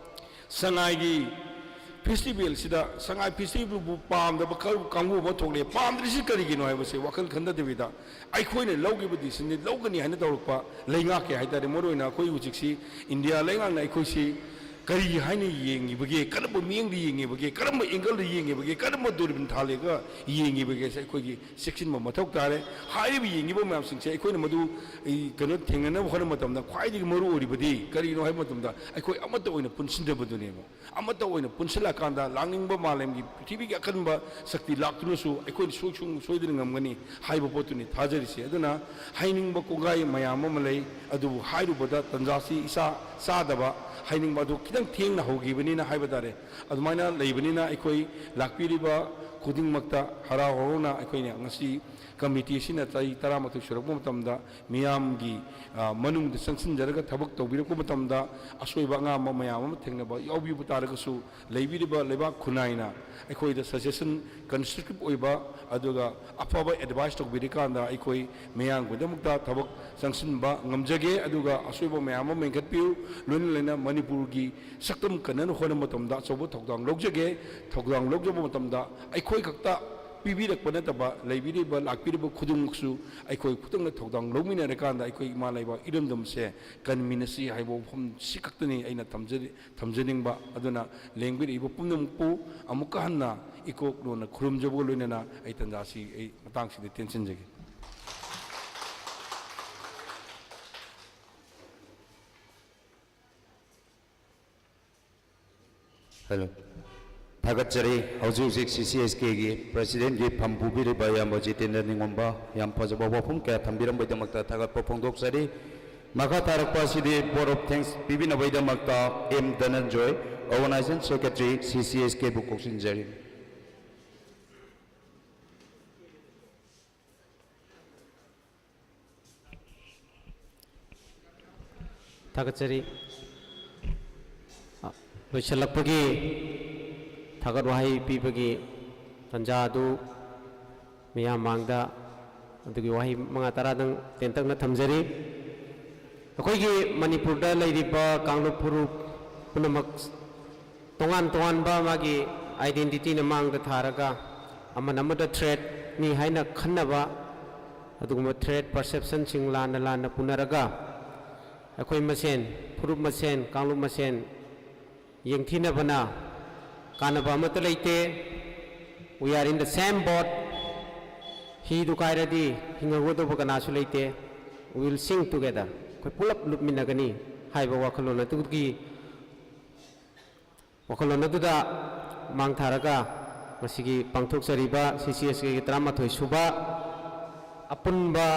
ꯁꯉꯥꯏꯒꯤ ꯐꯦꯁꯇꯤꯚꯦꯜꯁꯤꯗ ꯁꯉꯥꯏ ꯐꯦꯁꯇꯤꯚꯦꯜꯕꯨ ꯄꯥꯝꯗꯕ ꯈꯔ ꯀꯥꯡꯕꯨ ꯑꯃ ꯊꯣꯛꯂꯛꯑꯦ꯫ ꯄꯥꯝꯗ꯭ꯔꯤꯁꯤ ꯀꯔꯤꯒꯤꯅꯣ ꯍꯥꯏꯕꯁꯦ ꯋꯥꯈꯜ ꯈꯟꯊꯗꯕꯤꯗ ꯑꯩꯈꯣꯏꯅ ꯂꯧꯈꯤꯕ decisionꯗꯤ ꯂꯧꯒꯅꯤ ꯍꯥꯏꯅ ꯇꯧꯔꯛꯄ ꯂꯩꯉꯥꯛꯀꯤ ꯍꯥꯏꯇꯥꯔꯦ, ꯃꯔꯨꯑꯣꯏꯅ ꯑꯩꯈꯣꯏ ꯍꯧꯖꯤꯛꯁꯤ ꯏꯟꯗꯤꯌꯥ ꯂꯩꯉꯥꯛꯅ ꯑꯩꯈꯣꯏꯁꯤ ꯀꯔꯤ ꯍꯥꯏꯅ ꯌꯦꯡꯉꯤꯕꯒꯦ, ꯀꯔꯝꯕ ꯃꯤꯠꯌꯦꯡꯗ ꯌꯦꯡꯉꯤꯕꯒꯦ, ꯀꯔꯝꯕ angle ꯗ ꯌꯦꯡꯉꯤꯕꯒꯦ, ꯀꯔꯝꯕ ꯗꯨꯔꯕꯤꯟ ꯊꯥꯜꯂꯒ ꯌꯦꯡꯉꯤꯕꯒꯦꯁꯦ ꯑꯩꯈꯣꯏꯒꯤ ꯆꯦꯛꯁꯤꯟꯕ ꯃꯊꯧ ꯇꯥꯔꯦ꯫ ꯍꯥꯏꯔꯤꯕ ꯌꯦꯡꯉꯤꯕ ꯃꯌꯥꯝꯁꯤꯡꯁꯦ ꯑꯩꯈꯣꯏꯅ ꯃꯗꯨ, ꯑꯩ, ꯀꯩꯅꯣ ꯊꯦꯡꯅꯅꯕ ꯍꯣꯠꯅꯕ ꯃꯇꯝꯗ ꯈ꯭ꯋꯥꯏꯗꯒꯤ ꯃꯔꯨ ꯑꯣꯏꯔꯤꯕꯗꯤ ꯀꯔꯤꯅꯣ ꯍꯥꯏꯕ ꯃꯇꯝꯗ ꯑꯩꯈꯣꯏ ꯑꯃꯠꯇ ꯑꯣꯏꯅ ꯄꯨꯟꯁꯤꯟꯗꯕꯗꯨꯅꯦꯕ꯫ ꯑꯃꯠꯇ ꯑꯣꯏꯅ ꯄꯨꯟꯁꯤꯜꯂꯛꯀꯥꯟꯗ ꯂꯥꯛꯅꯤꯡꯕ ꯃꯥꯂꯦꯝꯒꯤ ꯄ꯭ꯔꯤꯊꯤꯕꯤꯒꯤ ꯑꯀꯟꯕ ꯁꯛꯇꯤ ꯂꯥꯛꯇꯨꯅꯁꯨ ꯑꯩꯈꯣꯏꯅ ꯁꯣꯏ-, ꯁꯨꯡ-, ꯁꯣꯏꯗꯅ ꯉꯝꯒꯅꯤ ꯍꯥꯏꯕ ꯄꯣꯠꯇꯨꯅꯤ ꯊꯥꯖꯔꯤꯁꯦ꯫ ꯑꯗꯨꯅ ꯍꯥꯏꯅꯤꯡꯕ ꯀꯣꯡꯒꯥꯏ ꯃꯌꯥꯝ ꯑꯃ ꯂꯩ, ꯑꯗꯨꯕꯨ ꯍꯥꯏꯔꯨꯕꯗ ꯇꯟꯖꯥꯁꯤ ꯏꯆꯥ ꯆꯥꯗꯕ, ꯍꯥꯏꯅꯤꯡꯕ ꯑꯗꯨ ꯈꯤꯇꯪ ꯊꯦꯡꯅ ꯍꯧꯈꯤꯕꯅꯤꯅ ꯍꯥꯏꯕ ꯇꯥꯔꯦ꯫ ꯑꯗꯨꯃꯥꯏꯅ ꯂꯩꯕꯅꯤꯅ ꯑꯩꯈꯣꯏ ꯂꯥꯛꯄꯤꯔꯤꯕ ꯈꯨꯗꯤꯡꯃꯛꯇ ꯍꯔꯥꯎ ꯍꯔꯥꯎꯅ ꯑꯩꯈꯣꯏꯅ ꯉꯁꯤ ꯀꯃꯤꯇꯤ ꯑꯁꯤꯅ ꯆꯍꯤ ꯇꯔꯥꯃꯥꯊꯣꯏ ꯁꯨꯔꯛꯄ ꯃꯇꯝꯗ ꯃꯤꯌꯥꯝꯒꯤ, ꯑ, ꯃꯅꯨꯡꯗ ꯆꯪꯁꯤꯟꯖꯔꯒ ꯊꯕꯛ ꯇꯧꯕꯤꯔꯛꯄ ꯃꯇꯝꯗ ꯑꯁꯣꯏꯕ ꯑꯉꯥꯝꯕ ꯃꯌꯥꯝ ꯑꯃ ꯊꯦꯡꯅꯕ ꯌꯥꯎꯕꯤꯕ ꯇꯥꯔꯒꯁꯨ, ꯂꯩꯕꯤꯔꯤꯕ ꯂꯩꯕꯥꯛ ꯈꯨꯟꯅꯥꯏꯅ ꯑꯩꯈꯣꯏꯗ suggestion ꯀꯟꯁꯇ꯭ꯔꯛꯇꯤꯞ ꯑꯣꯏꯕ ꯑꯗꯨꯒ ꯑꯐꯕ ꯑꯦꯗꯚꯥꯏꯁ ꯇꯧꯕꯤꯔꯤꯀꯥꯟꯗ ꯑꯩꯈꯣꯏ ꯃꯌꯥꯝꯒꯤꯗꯃꯛꯇ ꯊꯕꯛ ꯆꯪꯁꯤꯟꯕ ꯉꯝꯖꯒꯦ꯫ ꯑꯗꯨꯒ ꯑꯁꯣꯏꯕ ꯃꯌꯥꯝ ꯑꯃ ꯃꯦꯟꯈꯠꯄꯤꯌꯨ꯫ ꯂꯣꯏꯅ ꯂꯣꯏꯅ ꯃꯅꯤꯄꯨꯔꯒꯤ ꯁꯛꯇꯝ ꯀꯟꯅꯅ ꯍꯣꯠꯅꯕ ꯃꯇꯝꯗ ꯑꯆꯧꯕ ꯊꯧꯗꯥꯡ ꯂꯧꯖꯒꯦ꯫ ꯊꯧꯗꯥꯡ ꯂꯧꯖꯕ ꯃꯇꯝꯗ ꯑꯩꯈꯣꯏ ꯈꯛꯇ ꯄꯤꯕꯤꯔꯛꯄ ꯅꯠꯇꯕ, ꯂꯩꯕꯤꯔꯤꯕ, ꯂꯥꯛꯄꯤꯔꯤꯕ ꯈꯨꯗꯤꯡꯃꯛꯁꯨ ꯑꯩꯈꯣꯏ ꯈꯨꯗꯤꯡꯃꯛ ꯊꯧꯗꯥꯡ ꯂꯧꯃꯤꯟꯅꯔꯀꯥꯟꯗ ꯑꯩꯈꯣꯏ ꯏꯃꯥ ꯂꯩꯕꯥꯛ ꯏꯔꯝꯗꯝꯁꯦ ꯀꯟꯃꯤꯟꯅꯁꯤ ꯍꯥꯏꯕ ꯋꯥꯐꯝ ꯁꯤ ꯈꯛꯇꯅꯤ ꯑꯩꯅ ꯊꯝꯖꯔꯤ꯫ ꯊꯝꯖꯅꯤꯡꯕ꯫ ꯑꯗꯨꯅ ꯂꯦꯡꯕꯤꯔꯛꯏꯕ ꯄꯨꯝꯅꯃꯛꯄꯨ ꯑꯃꯨꯛꯀ ꯍꯟꯅ ꯏꯀꯣꯛ ꯂꯣꯟꯅ ꯈꯨꯔꯨꯝꯖꯕꯒ ꯂꯣꯏꯅꯅ ꯑꯩ ꯇꯥꯟꯖꯥ ꯑꯁꯤ ꯑꯩ ꯃꯇꯥꯡꯁꯤꯗ ꯇꯦꯟꯁꯤꯟꯖꯒꯦ꯫ ꯍꯜꯂꯣ꯫ ꯊꯥꯒꯠꯆꯔꯤ꯫ ꯍꯧꯖꯤꯛ ꯍꯧꯖꯤꯛ ꯁꯤ ꯁꯤ ꯑꯦꯁ ꯀꯦꯒꯤ ꯄ꯭ꯔꯁꯤꯗꯦꯟꯒꯤ ꯐꯝ ꯄꯨꯕꯤꯔꯤꯕ ꯏꯌꯥꯝꯕ ꯖꯤꯇꯦꯟꯗ꯭ꯔ ꯅꯤꯡꯉꯣꯝꯕ ꯌꯥꯝ ꯐꯖꯕ ꯋꯥꯐꯝ ꯀꯌꯥ ꯊꯝꯕꯤꯔꯝꯕꯒꯤꯗꯃꯛꯇ ꯊꯥꯒꯠꯄ ꯐꯣꯡꯗꯣꯛꯆꯔꯤ꯫ ꯃꯈꯥ ꯇꯥꯔꯛꯄ ꯑꯁꯤꯗꯤ vote of thanks ꯄꯤꯕꯤꯅꯕꯒꯤꯗꯃꯛꯇ M Dhananjoy, Organizing Secretary, C C S K ꯕꯨ ꯀꯧꯁꯤꯟꯖꯔꯤ꯫ ꯊꯥꯒꯠꯆꯔꯤ꯫ ꯂꯣꯏꯁꯤꯜꯂꯛꯄꯒꯤ ꯊꯥꯒꯠ ꯋꯥꯍꯩ ꯄꯤꯕꯒꯤ ꯇꯥꯟꯖꯥ ꯑꯗꯨ ꯃꯤꯌꯥꯝ ꯃꯥꯡꯗ ꯑꯗꯨꯒꯤ ꯋꯥꯍꯩ ꯃꯉꯥ ꯇꯔꯥꯗꯪ ꯇꯦꯟꯇꯛꯅ ꯊꯝꯖꯔꯤ꯫ ꯑꯩꯈꯣꯏꯒꯤ ꯃꯅꯤꯄꯨꯔꯗ ꯂꯩꯔꯤꯕ ꯀꯥꯡꯂꯨꯞ ꯐꯨꯔꯨꯞ ꯄꯨꯝꯅꯃꯛ ꯇꯣꯉꯥꯟ ꯇꯣꯉꯥꯟꯕ ꯃꯥꯒꯤ identityꯅ ꯃꯥꯡꯗ ꯊꯥꯔꯒ ꯑꯃꯅ ꯑꯃꯗ threatꯅꯤ ꯍꯥꯏꯅ ꯈꯟꯅꯕ ꯑꯗꯨꯒꯨꯝꯕ threat perceptionꯁꯤꯡ ꯂꯥꯟꯅ ꯂꯥꯟꯅ ꯄꯨꯅꯔꯒ ꯑꯩꯈꯣꯏ ꯃꯁꯦꯟ, ꯐꯨꯔꯨꯞ ꯃꯁꯦꯟ, ꯀꯥꯡꯂꯨꯞ ꯃꯁꯦꯟ ꯌꯦꯡꯊꯤꯅꯕꯅ ꯀꯥꯟꯅꯕ ꯑꯃꯠꯇ ꯂꯩꯇꯦ꯫ We are in the same boat. ꯍꯤꯗꯨ ꯀꯥꯏꯔꯗꯤ ꯍꯤꯡꯍꯧꯒꯗꯧꯕ ꯀꯅꯥꯁꯨ ꯂꯩꯇꯦ꯫ We will sink together. ꯑꯩꯈꯣꯏ ꯄꯨꯂꯞ ꯂꯨꯞꯃꯤꯟꯅꯒꯅꯤ ꯍꯥꯏꯕ ꯋꯥꯈꯜꯂꯣꯟ ꯑꯗꯨꯒꯤ ꯋꯥꯈꯜꯂꯣꯟ ꯑꯗꯨꯗ ꯃꯥꯡ ꯊꯥꯔꯒ ꯉꯁꯤꯒꯤ ꯄꯥꯡꯊꯣꯛꯆꯔꯤꯕ ꯁꯤ ꯁꯤ ꯑꯦꯁ ꯀꯦꯒꯤ ꯇꯔꯥꯃꯥꯊꯣꯏ ꯁꯨꯕ ꯑꯄꯨꯟꯕ,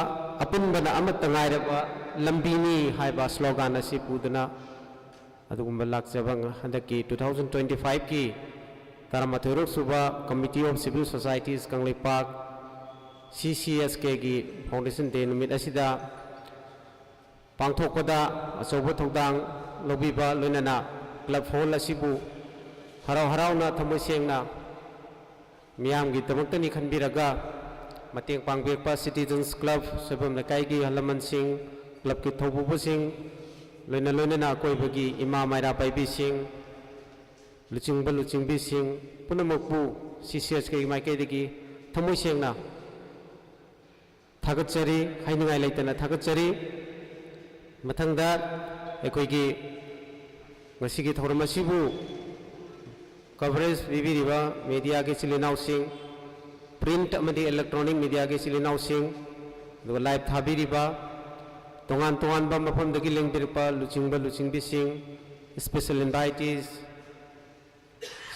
ꯑꯄꯨꯟꯕꯅ ꯑꯃꯠꯇ ꯉꯥꯏꯔꯕ ꯂꯝꯕꯤꯅꯤ ꯍꯥꯏꯕ slogan ꯑꯁꯤ ꯄꯨꯗꯨꯅ ꯑꯗꯨꯒꯨꯝꯕ ꯂꯥꯛꯆꯕ ꯍꯟꯗꯛꯀꯤ two thousand twenty fiveꯀꯤ ꯇꯔꯥꯃꯥꯊꯣꯏꯔꯛ ꯁꯨꯕ Committee of Civil Societies Kangleipak, C C S Kꯒꯤ Foundation Day ꯅꯨꯃꯤꯠ ꯑꯁꯤꯗ ꯄꯥꯡꯊꯣꯛꯄꯗ ꯑꯆꯧꯕ ꯊꯧꯗꯥꯡ ꯂꯧꯕꯤꯕ, ꯂꯣꯏꯅꯅ club hall ꯑꯁꯤꯕꯨ ꯍꯔꯥꯎ ꯍꯔꯥꯎꯅ ꯊꯃꯣꯏ ꯁꯦꯡꯅ ꯃꯤꯌꯥꯝꯒꯤꯗꯃꯛꯇꯅꯤ ꯈꯟꯕꯤꯔꯒ ꯃꯇꯦꯡ ꯄꯥꯡꯕꯤꯔꯛꯄ Citizens Club, ꯁꯣꯏꯕꯝ ꯂꯩꯀꯥꯏꯒꯤ ꯑꯍꯜ ꯂꯃꯟꯁꯤꯡ, clubꯀꯤ ꯊꯧꯄꯨꯕꯁꯤꯡ, ꯂꯣꯏꯅ ꯂꯣꯏꯅꯅ ꯑꯀꯣꯏꯕꯒꯤ ꯏꯃꯥ ꯃꯩꯔꯥ ꯄꯥꯏꯕꯤꯁꯤꯡ, ꯂꯨꯆꯤꯡꯕ ꯂꯨꯆꯤꯡꯕꯤꯁꯤꯡ ꯄꯨꯝꯅꯃꯛꯄꯨ CCSKꯒꯤ ꯃꯥꯏꯀꯩꯗꯒꯤ ꯊꯃꯣꯏ ꯁꯦꯡꯅ ꯊꯥꯒꯠꯆꯔꯤ, ꯍꯥꯏꯅꯤꯡꯉꯥꯏ ꯂꯩꯇꯅ ꯊꯥꯒꯠꯆꯔꯤ꯫ ꯃꯊꯪꯗ ꯑꯩꯈꯣꯏꯒꯤ ꯉꯁꯤꯒꯤ ꯊꯧꯔꯝ ꯑꯁꯤꯕꯨ coverage ꯄꯤꯕꯤꯔꯤꯕ mediaꯒꯤ ꯏꯆꯤꯜ ꯏꯅꯥꯎꯁꯤꯡ, print ꯑꯃꯗꯤ electronic mediaꯒꯤ ꯏꯆꯤꯜ ꯏꯅꯥꯎꯁꯤꯡ, ꯑꯗꯨꯒ live ꯊꯥꯕꯤꯔꯤꯕ ꯇꯣꯉꯥꯟ ꯇꯣꯉꯥꯟꯕ ꯃꯐꯝꯗꯒꯤ ꯂꯦꯡꯕꯤꯔꯛꯄ ꯂꯨꯆꯤꯡꯕ ꯂꯨꯆꯤꯡꯕꯤꯁꯤꯡ, special invitees,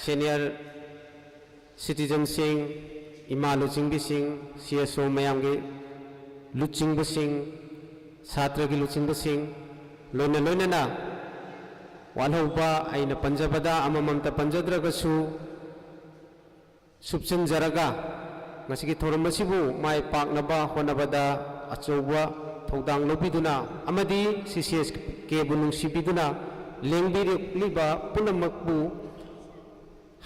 senior citizenꯁꯤꯡ, ꯏꯃꯥ ꯂꯨꯆꯤꯡꯕꯤꯁꯤꯡ, CSO ꯃꯌꯥꯝꯒꯤ ꯂꯨꯆꯤꯡꯕꯁꯤꯡ, ꯁꯥꯇ꯭ꯔꯒꯤ ꯂꯨꯆꯤꯡꯕꯁꯤꯡ, ꯂꯣꯏꯅ ꯂꯣꯏꯅꯅ ꯋꯥꯠꯍꯧꯕ ꯑꯩꯅ ꯄꯟꯖꯕꯗ ꯑꯃꯃꯝꯇ ꯄꯟꯖꯗ꯭ꯔꯒꯁꯨ, ꯁꯨꯞꯆꯤꯟꯖꯔꯒ ꯉꯁꯤꯒꯤ ꯊꯧꯔꯝ ꯑꯁꯤꯕꯨ ꯃꯥꯏ ꯄꯥꯛꯅꯕ ꯍꯣꯠꯅꯕꯗ ꯑꯆꯧꯕ ꯊꯧꯗꯥꯡ ꯂꯧꯕꯤꯗꯨꯅ ꯑꯃꯗꯤ CCSKꯕꯨ ꯅꯨꯡꯁꯤꯕꯤꯗꯨꯅ ꯂꯦꯡꯕꯤꯔꯛꯂꯤꯕ ꯄꯨꯝꯅꯃꯛꯄꯨ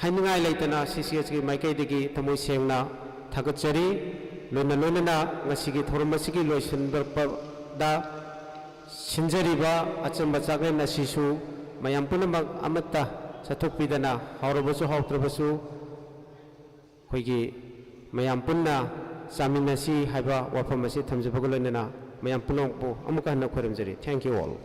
ꯍꯥꯏꯅꯤꯡꯉꯥꯏ ꯂꯩꯇꯅ CCSKꯒꯤ ꯃꯥꯏꯀꯩꯗꯒꯤ ꯊꯃꯣꯏ ꯁꯦꯡꯅ ꯊꯥꯒꯠꯆꯔꯤ꯫ ꯂꯣꯏꯅ ꯂꯣꯏꯅꯅ ꯉꯁꯤꯒꯤ ꯊꯧꯔꯝ ꯑꯁꯤꯒꯤ ꯂꯣꯏꯁꯤꯟꯕꯗ ꯁꯤꯟꯖꯔꯤꯕ ꯑꯆꯝꯕ ꯆꯥꯛꯂꯦꯟ ꯑꯁꯤꯁꯨ ꯃꯌꯥꯝ ꯄꯨꯝꯅꯃꯛ ꯑꯃꯠꯇ ꯆꯠꯊꯣꯛꯄꯤꯗꯅ ꯍꯥꯎꯔꯕꯁꯨ ꯍꯥꯎꯇ꯭ꯔꯕꯁꯨ ꯑꯩꯈꯣꯏꯒꯤ ꯃꯌꯥꯝ ꯄꯨꯟꯅ ꯆꯥꯃꯤꯟꯅꯁꯤ ꯍꯥꯏꯕ ꯋꯥꯐꯝ ꯑꯁꯤ ꯊꯝꯖꯕꯒ ꯂꯣꯏꯅꯅ ꯃꯌꯥꯝ ꯄꯨꯝꯅꯃꯛꯄꯨ ꯑꯃꯨꯛꯀ ꯍꯟꯅ ꯈꯣꯏꯔꯝꯖꯔꯤ꯫ Thank you all.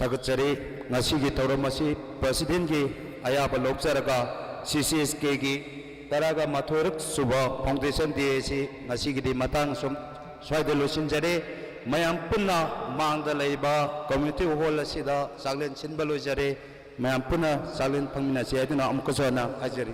ꯊꯥꯒꯠꯆꯔꯤ꯫ ꯉꯁꯤꯒꯤ ꯊꯧꯔꯝ ꯑꯁꯤ Presidentꯀꯤ ꯑꯌꯥꯕ ꯂꯧꯖꯔꯒ CCSKꯒꯤ ꯇꯔꯥꯒ ꯃꯥꯊꯣꯏꯔꯛ ꯁꯨꯕ Foundation Day ꯑꯁꯤ ꯉꯁꯤꯒꯤꯗꯤ ꯃꯇꯥꯡ ꯁꯨꯝ ꯁ꯭ꯋꯥꯏꯗ ꯂꯣꯏꯁꯤꯟꯖꯔꯦ꯫ ꯃꯌꯥꯝ ꯄꯨꯟꯅ ꯃꯥꯡꯗ ꯂꯩꯕ community hall ꯑꯁꯤꯗ ꯆꯥꯛꯂꯦꯟ ꯁꯤꯟꯕ ꯂꯣꯏꯖꯔꯦ꯫ ꯃꯌꯥꯝ ꯄꯨꯟꯅ ꯆꯥꯛꯂꯦꯟ ꯐꯝꯃꯤꯟꯅꯁꯤ ꯍꯥꯏꯗꯨꯅ ꯑꯃꯨꯛꯀꯁꯨ ꯍꯟꯅ ꯍꯥꯏꯖꯔꯤ꯫